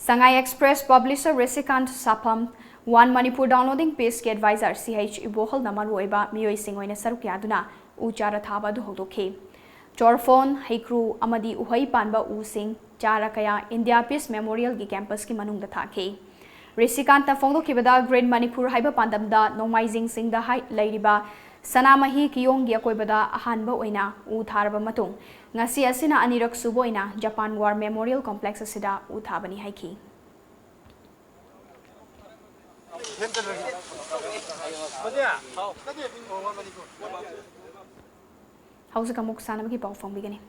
Sangai Express publisher ꯔꯤꯁꯤꯀꯥꯟꯊ ꯁꯥꯐꯝ, One Manipur Downloading Peace ꯀꯤ advisor ꯁꯤ ꯑꯩꯆ ꯏꯕꯣꯍꯜꯅ ꯃꯔꯨꯑꯣꯏꯕ ꯃꯤꯑꯣꯏꯁꯤꯡ ꯑꯣꯏꯅ ꯁꯔꯨꯛ ꯌꯥꯗꯨꯅ ꯎ ꯆꯥꯔ ꯊꯥꯕ ꯑꯗꯨ ꯍꯧꯗꯣꯛꯈꯤ꯫ ꯆꯣꯔꯐꯣꯟ, ꯍꯩꯀ꯭ꯔꯨ ꯑꯃꯗꯤ ꯎꯍꯩ ꯄꯥꯟꯕ ꯎꯁꯤꯡ, ꯆꯥꯔ ꯀꯌꯥ India Peace Memorial ꯒꯤ campus ꯀꯤ ꯃꯅꯨꯡꯗ ꯊꯥꯈꯤ꯫ ꯔꯤꯁꯤꯀꯥꯟꯇꯅ ꯐꯣꯡꯗꯣꯛꯈꯤꯕꯗ, Green Manipur ꯍꯥꯏꯕ ꯄꯥꯟꯗꯝꯗ ꯅꯣꯡꯃꯥꯏꯖꯤꯡ ꯆꯤꯡꯗ ꯍꯥꯏ-, ꯂꯩꯔꯤꯕ ꯁꯅꯥꯃꯍꯤ ꯀꯤꯌꯣꯡꯒꯤ ꯑꯀꯣꯏꯕꯗ ꯑꯍꯥꯟꯕ ꯑꯣꯏꯅ ꯎ ꯊꯥꯔꯕ ꯃꯇꯨꯡ, ꯉꯁꯤ ꯑꯁꯤꯅ ꯑꯅꯤꯔꯛ ꯁꯨꯕ ꯑꯣꯏꯅ Japan War Memorial Complex ꯑꯁꯤꯗ ꯎ ꯊꯥꯕꯅꯤ ꯍꯥꯏꯈꯤ꯫ ꯍꯧꯖꯤꯛ ꯑꯃꯨꯛ ꯁꯥꯟꯅꯕꯒꯤ ꯄꯥꯎ ꯐꯣꯡꯕꯤꯒꯅꯤ꯫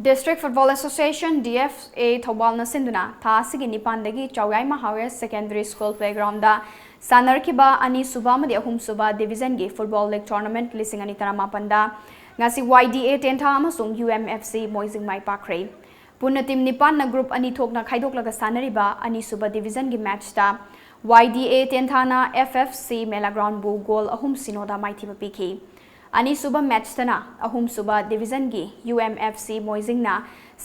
District Football Association, D F A, ꯊꯧꯕꯥꯜꯅ ꯁꯤꯟꯗꯨꯅ ꯊꯥ ꯑꯁꯤꯒꯤ ꯅꯤꯄꯥꯟꯗꯒꯤ ꯆꯥꯎꯌꯥꯏꯃ Higher Secondary School playground ꯗ ꯁꯥꯟꯅꯔꯛꯈꯤꯕ ꯑꯅꯤꯁꯨꯕ ꯑꯃꯗꯤ ꯑꯍꯨꯝꯁꯨꯕ division ꯒꯤ football league tournament ꯂꯤꯁꯤꯡ ꯑꯅꯤ ꯇꯔꯥꯃꯥꯄꯟꯗ ꯉꯁꯤ Y D A ꯇꯦꯟꯊꯥ ꯑꯃꯁꯨꯡ U M F C ꯃꯣꯏꯖꯤꯡ ꯃꯥꯏ ꯄꯥꯛꯈ꯭ꯔꯦ꯫ ꯄꯨꯟꯅ team ꯅꯤꯄꯥꯟꯅ group ꯑꯅꯤ ꯊꯣꯛꯅ ꯈꯥꯏꯗꯣꯛꯂꯒ ꯁꯥꯟꯅꯔꯤꯕ ꯑꯅꯤꯁꯨꯕ division ꯒꯤ match ꯇ Y D A ꯇꯦꯟꯊꯥꯅ F F C ꯃꯦꯂꯥꯒ꯭ꯔꯥꯎꯟꯕꯨ goal ꯑꯍꯨꯝ ꯁꯤꯅꯣꯗ ꯃꯥꯏꯊꯤꯕ ꯄꯤꯈꯤ꯫ ꯑꯅꯤꯁꯨꯕ match ꯇꯅ ꯑꯍꯨꯝꯁꯨꯕ division ꯒꯤ U M F C ꯃꯣꯏꯖꯤꯡꯅ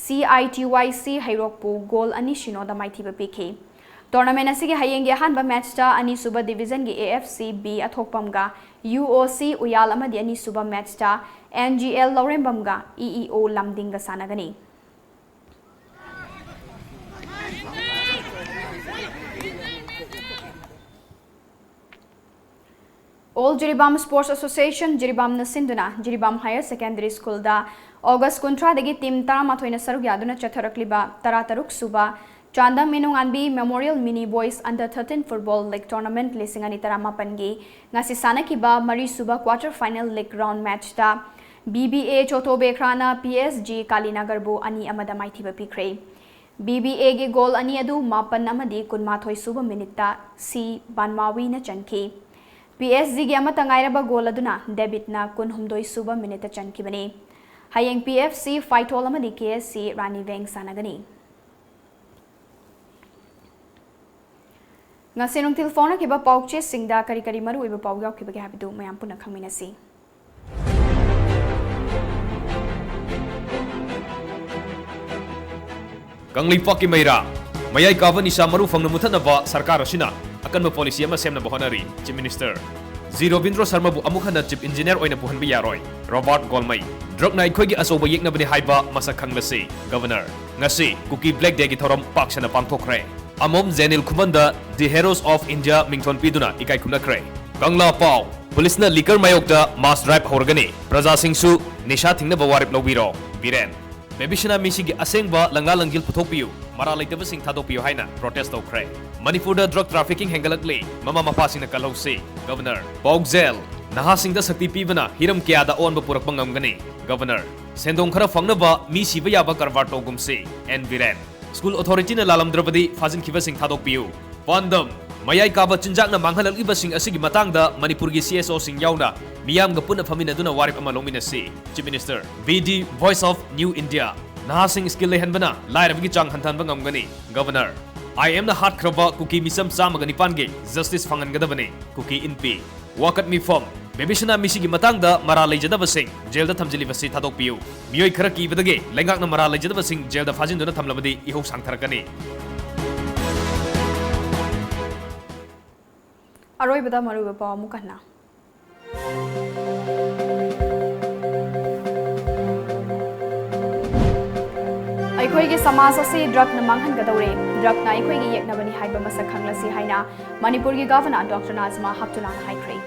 C I T Y C ꯍꯩꯔꯣꯛꯄꯨ goal ꯑꯅꯤ ꯁꯤꯅꯣꯗ ꯃꯥꯏꯊꯤꯕ ꯄꯤꯈꯤ꯫ Tournament ꯑꯁꯤꯒꯤ ꯍꯌꯦꯡꯒꯤ ꯑꯍꯥꯟꯕ match ꯇ ꯑꯅꯤꯁꯨꯕ division ꯒꯤ A F C B ꯑꯊꯣꯛꯄꯝꯒ U O C ꯎꯌꯥꯜ ꯑꯃꯗꯤ ꯑꯅꯤꯁꯨꯕ match ꯇ N G L ꯂꯧꯔꯦꯝꯕꯝꯒ E E O ꯂꯝꯗꯤꯡꯒ ꯁꯥꯟꯅꯒꯅꯤ꯫ All Jiribam Sports Association, ꯖꯤꯔꯤꯕꯥꯝꯅ ꯁꯤꯟꯗꯨꯅ ꯖꯤꯔꯤꯕꯥꯝ Higher Secondary School ꯗ August ꯀꯨꯟꯊ꯭ꯔꯥꯗꯒꯤ team ꯇꯔꯥꯃꯥꯊꯣꯏꯅ ꯁꯔꯨꯛ ꯌꯥꯗꯨꯅ ꯆꯠꯊꯔꯛꯂꯤꯕ ꯇꯔꯥꯇꯔꯨꯛ ꯁꯨꯕ Chandam ꯃꯤꯅꯨꯡꯉꯥꯟꯕꯤ Memorial Mini Boys Under Thirteen Football League Tournament ꯂꯤꯁꯤꯡ ꯑꯅꯤ ꯇꯔꯥꯃꯥꯄꯟꯒꯤ ꯉꯁꯤ ꯁꯥꯟꯅꯈꯤꯕ ꯃꯔꯤꯁꯨꯕ quarter final league round match ꯇ B B A ꯆꯣꯇꯣ ꯕꯦꯈ꯭ꯔꯥꯅ P S G ꯀꯥꯂꯤꯅꯒꯔꯕꯨ ꯑꯅꯤ ꯑꯃꯗ ꯃꯥꯏꯊꯤꯕ ꯄꯤꯈ꯭ꯔꯦ꯫ B B A ꯒꯤ goal ꯑꯅꯤ ꯑꯗꯨ ꯃꯥꯄꯟ ꯑꯃꯗꯤ ꯀꯨꯟꯃꯥꯊꯣꯏ ꯁꯨꯕ minute ꯇ C ꯕꯥꯟꯃꯥꯋꯤꯅ ꯆꯟꯈꯤ꯫ P S G ꯒꯤ ꯑꯃꯠꯇ ꯉꯥꯏꯔꯕ goal ꯑꯗꯨꯅ ꯗꯦꯕꯤꯠꯅ ꯀꯨꯟꯍꯨꯝꯗꯣꯏ ꯁꯨꯕ minute ꯇ ꯆꯟꯈꯤꯕꯅꯤ꯫ ꯍꯌꯦꯡ P F C ꯐꯥꯏꯊꯣꯜ ꯑꯃꯗꯤ K S C ꯔꯥꯅꯤ ꯚꯦꯡ ꯁꯥꯟꯅꯒꯅꯤ꯫ ꯉꯁꯤ ꯅꯨꯡꯊꯤꯜ ꯐꯣꯡꯅꯈꯤꯕ ꯄꯥꯎꯆꯦꯁꯤꯡꯗ ꯀꯔꯤ ꯀꯔꯤ ꯃꯔꯨꯑꯣꯏꯕ ꯄꯥꯎ ꯌꯥꯎꯈꯤꯕꯒꯦ ꯍꯥꯏꯕꯗꯨ ꯃꯌꯥꯝ ꯄꯨꯟꯅ ꯈꯪꯃꯤꯟꯅꯁꯤ꯫ ꯀꯪꯂꯩꯄꯥꯛꯀꯤ ꯃꯩꯔꯥ, ꯃꯌꯥꯏ ꯀꯥꯕ ꯅꯤꯁꯥ ꯃꯔꯨ ꯐꯪꯅ ꯃꯨꯊꯠꯅꯕ ꯁꯔꯀꯥꯔ ꯑꯁꯤꯅ ꯑꯀꯟꯕ ꯄꯣꯂꯤꯁꯤ ꯑꯃ ꯁꯦꯝꯅꯕ ꯍꯣꯠꯅꯔꯤ, Chief Minister. ꯖꯤ ꯔꯣꯕꯤꯟꯗ꯭ꯔꯣ ꯁꯔꯃꯕꯨ ꯑꯃꯨꯛ ꯍꯟꯅ Chief Engineer ꯑꯣꯏꯅ ꯄꯨꯍꯟꯕ ꯌꯥꯔꯣꯏ, Robert Golmai. ꯗ꯭ꯔꯒꯅ ꯑꯩꯈꯣꯏꯒꯤ ꯑꯆꯧꯕ ꯌꯦꯛꯅꯕꯅꯤ ꯍꯥꯏꯕ ꯃꯁꯛ ꯈꯪꯂꯁꯤ, Governor. ꯉꯁꯤ ꯀꯨꯀꯤ Black Day ꯒꯤ ꯊꯧꯔꯝ ꯄꯥꯛ ꯁꯟꯅ ꯄꯥꯡꯊꯣꯛꯈ꯭ꯔꯦ꯫ ꯑꯃꯣꯝ ꯖꯦꯅꯤꯜ ꯈꯨꯃꯟꯗ The Heroes of India ꯃꯤꯡꯊꯣꯟ ꯄꯤꯗꯨꯅ ꯏꯀꯥꯏ ꯈꯨꯝꯅꯈ꯭ꯔꯦ꯫ ꯀꯪꯂꯥ ꯄꯥꯎ, ꯄꯨꯂꯤꯁꯅ liquor ꯃꯥꯌꯣꯛꯇ mass drive ꯍꯧꯔꯒꯅꯤ, ꯄ꯭ꯔꯖꯥꯁꯤꯡꯁꯨ ꯅꯤꯁꯥ ꯊꯤꯡꯅꯕ ꯋꯥꯔꯦꯞ ꯂꯧꯕꯤꯔꯣ꯫ ꯕꯤꯔꯦꯟ, ꯕꯦꯕꯤꯁꯅꯥ ꯃꯤꯁꯤꯒꯤ ꯑꯁꯦꯡꯕ ꯂꯪꯂꯥ ꯂꯪꯖꯤꯜ ꯄꯨꯊꯣꯛꯄꯤꯌꯨ, ꯃꯔꯥꯜ ꯂꯩꯇꯕꯁꯤꯡ ꯊꯥꯗꯣꯛꯄꯤꯌꯨ ꯍꯥꯏꯅ protest ꯇꯧꯈ꯭ꯔꯦ꯫ ꯃꯅꯤꯄꯨꯔꯗ drug trafficking ꯍꯦꯟꯒꯠꯂꯛꯂꯤ, ꯃꯃꯥ ꯃꯄꯥꯁꯤꯡꯅ ꯀꯜꯍꯧꯁꯤ, Governor. ꯄꯥꯎꯖꯦꯜ, ꯅꯍꯥꯁꯤꯡꯗ ꯁꯛꯇꯤ ꯄꯤꯕꯅ ꯍꯤꯔꯝ ꯀꯌꯥꯗ ꯑꯑꯣꯟꯕ ꯄꯨꯔꯛꯄ ꯉꯝꯒꯅꯤ, Governor. ꯁꯦꯟꯗꯣꯡ ꯈꯔ ꯐꯪꯅꯕ ꯃꯤ ꯁꯤꯕ ꯌꯥꯕ ꯀꯔꯕꯥꯔ ꯇꯧꯒꯨꯝꯁꯤ, ꯑꯦꯟ ꯕꯤꯔꯦꯟ. ꯁ꯭ꯀꯨꯜ ꯑꯣꯊꯣꯔꯤꯇꯤꯅ ꯂꯥꯜꯂꯝꯗ꯭ꯔꯕꯗꯤ ꯐꯥꯖꯤꯟꯈꯤꯕꯁꯤꯡ ꯊꯥꯗꯣꯛꯄꯤꯌꯨ꯫ ꯄꯥꯟꯗꯝ, ꯃꯌꯥꯏ ꯀꯥꯕ ꯆꯤꯟꯖꯥꯛꯅ ꯃꯥꯡꯍꯜꯂꯛꯂꯤꯕꯁꯤꯡ ꯑꯁꯤꯒꯤ ꯃꯇꯥꯡꯗ ꯃꯅꯤꯄꯨꯔꯒꯤ C S O ꯁꯤꯡ ꯌꯥꯎꯅ ꯃꯤꯌꯥꯝꯒ ꯄꯨꯟꯅ ꯐꯝꯃꯤꯟꯅꯗꯨꯅ ꯋꯥꯔꯦꯞ ꯑꯃ ꯂꯧꯃꯤꯟꯅꯁꯤ꯫ Chief Minister, B D Voice of New India, ꯅꯍꯥꯁꯤꯡ skill ꯂꯩꯍꯟꯕꯅ ꯂꯥꯏꯔꯕꯒꯤ ꯆꯥꯡ ꯍꯟꯊꯍꯟꯕ ꯉꯝꯒꯅꯤ꯫ Governor, I M ꯅ ꯍꯥꯠꯈ꯭ꯔꯕ ꯀꯨꯀꯤ ꯃꯤꯆꯝ ꯆꯥꯝꯃꯒ ꯅꯤꯄꯥꯟꯒꯤ justice ꯐꯪꯍꯟꯒꯗꯕꯅꯤ꯫ ꯀꯨꯀꯤ ꯏꯟꯄꯤ꯫ ꯋꯥꯀꯠ ꯃꯤꯐꯝ, ꯕꯦꯕꯤꯁꯅꯥ ꯃꯤꯁꯤꯒꯤ ꯃꯇꯥꯡꯗ ꯃꯔꯥꯜ ꯂꯩꯖꯗꯕꯁꯤꯡ ꯖꯦꯜꯗ ꯊꯝꯖꯤꯜꯂꯤꯕꯁꯤ ꯊꯥꯗꯣꯛꯄꯤꯌꯨ꯫ ꯃꯤꯑꯣꯏ ꯈꯔ ꯀꯤꯕꯗꯒꯤ ꯂꯩꯉꯥꯛꯅ ꯃꯔꯥꯜ ꯂꯩꯖꯗꯕꯁꯤꯡ ꯖꯦꯜꯗ ꯐꯥꯖꯤꯟꯗꯨꯅ ꯊꯝꯂꯕꯗꯤ ꯏꯍꯧ ꯁꯥꯡꯊꯔꯛꯀꯅꯤ꯫ ꯑꯔꯣꯏꯕꯗ ꯃꯔꯨꯑꯣꯏꯕ ꯄꯥꯎ ꯑꯃꯨꯛ ꯍꯟꯅ꯫ ꯑꯩꯈꯣꯏꯒꯤ ꯁꯃꯥꯖ ꯑꯁꯤ ꯗ꯭ꯔꯒꯅ ꯃꯥꯡꯍꯟꯒꯗꯧꯔꯦ, ꯗ꯭ꯔꯒꯅ ꯑꯩꯈꯣꯏꯒꯤ ꯌꯦꯛꯅꯕꯅꯤ ꯍꯥꯏꯕ ꯃꯁꯛ ꯈꯪꯂꯁꯤ ꯍꯥꯏꯅ ꯃꯅꯤꯄꯨꯔꯒꯤ ꯒꯚꯔꯅꯔ ꯗꯣꯛꯇꯔ ꯅꯥꯖꯃꯥ ꯍꯞꯇꯨꯂꯥꯅ ꯍꯥꯏꯈ꯭ꯔꯦ꯫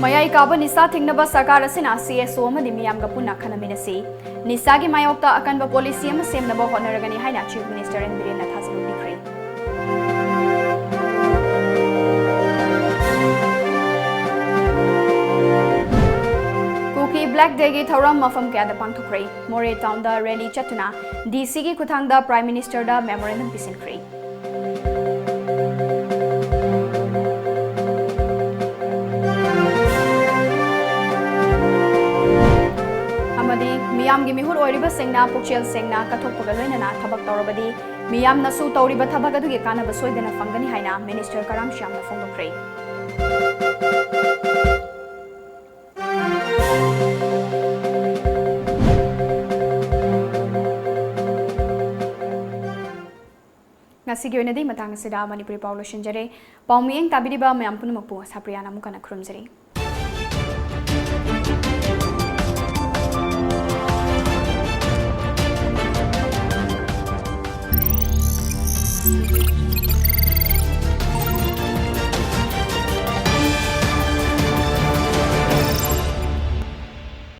ꯃꯌꯥꯏ ꯀꯥꯕ ꯅꯤꯁꯥ ꯊꯤꯡꯅꯕ ꯁꯔꯀꯥꯔ ꯑꯁꯤꯅ C S O ꯑꯃꯗꯤ ꯃꯤꯌꯥꯝꯒ ꯄꯨꯟꯅ ꯈꯟꯅꯃꯤꯟꯅꯁꯤ꯫ ꯅꯤꯁꯥꯒꯤ ꯃꯥꯌꯣꯛꯇ ꯑꯀꯟꯕ ꯄꯣꯂꯤꯁꯤ ꯑꯃ ꯁꯦꯝꯅꯕ ꯍꯣꯠꯅꯔꯒꯅꯤ ꯍꯥꯏꯅ Chief Minister ꯑꯦꯟ ꯕꯤꯔꯦꯟꯅ ꯊꯥꯖꯕ ꯄꯤꯈ꯭ꯔꯦ꯫ ꯀꯨꯀꯤ Black Day ꯒꯤ ꯊꯧꯔꯝ ꯃꯐꯝ ꯀꯌꯥꯗ ꯄꯥꯡꯊꯣꯛꯈ꯭ꯔꯦ꯫ ꯃꯣꯔꯦ ꯇꯥꯎꯟꯗ ꯔꯦꯂꯤ ꯆꯠꯇꯨꯅ D C ꯒꯤ ꯈꯨꯠꯊꯥꯡꯗ Prime Minister ꯗ memorandum ꯄꯤꯁꯤꯟꯈ꯭ꯔꯦ꯫ ꯁꯤꯡꯅ ꯄꯨꯛꯆꯦꯜ ꯁꯦꯡꯅ ꯀꯠꯊꯣꯛꯄꯒ ꯂꯣꯏꯅꯅ ꯊꯕꯛ ꯇꯧꯔꯕꯗꯤ ꯃꯤꯌꯥꯝꯅꯁꯨ ꯇꯧꯔꯤꯕ ꯊꯕꯛ ꯑꯗꯨꯒꯤ ꯀꯥꯟꯅꯕ ꯁꯣꯏꯗꯅ ꯐꯪꯒꯅꯤ ꯍꯥꯏꯅ ꯃꯤꯅꯤꯁꯇꯔ ꯀꯔꯥꯝ ꯁ꯭ꯌꯥꯝꯅ ꯐꯣꯡꯗꯣꯛꯈ꯭ꯔꯦ꯫ ꯉꯁꯤꯒꯤ ꯑꯣꯏꯅꯗꯤ ꯃꯇꯥꯡ ꯑꯁꯤꯗ ꯃꯅꯤꯄꯨꯔꯤ ꯄꯥꯎ ꯂꯣꯏꯁꯤꯟꯖꯔꯦ꯫ ꯄꯥꯎ ꯃꯤꯠꯌꯦꯡ ꯇꯥꯕꯤꯔꯤꯕ ꯃꯌꯥꯝ ꯄꯨꯝꯅꯃꯛꯄꯨ ꯁꯥꯄ꯭ꯔꯤꯌꯥꯅ ꯑꯃꯨꯛ ꯍꯟꯅ ꯈꯨꯔꯨꯝꯖꯔꯤ꯫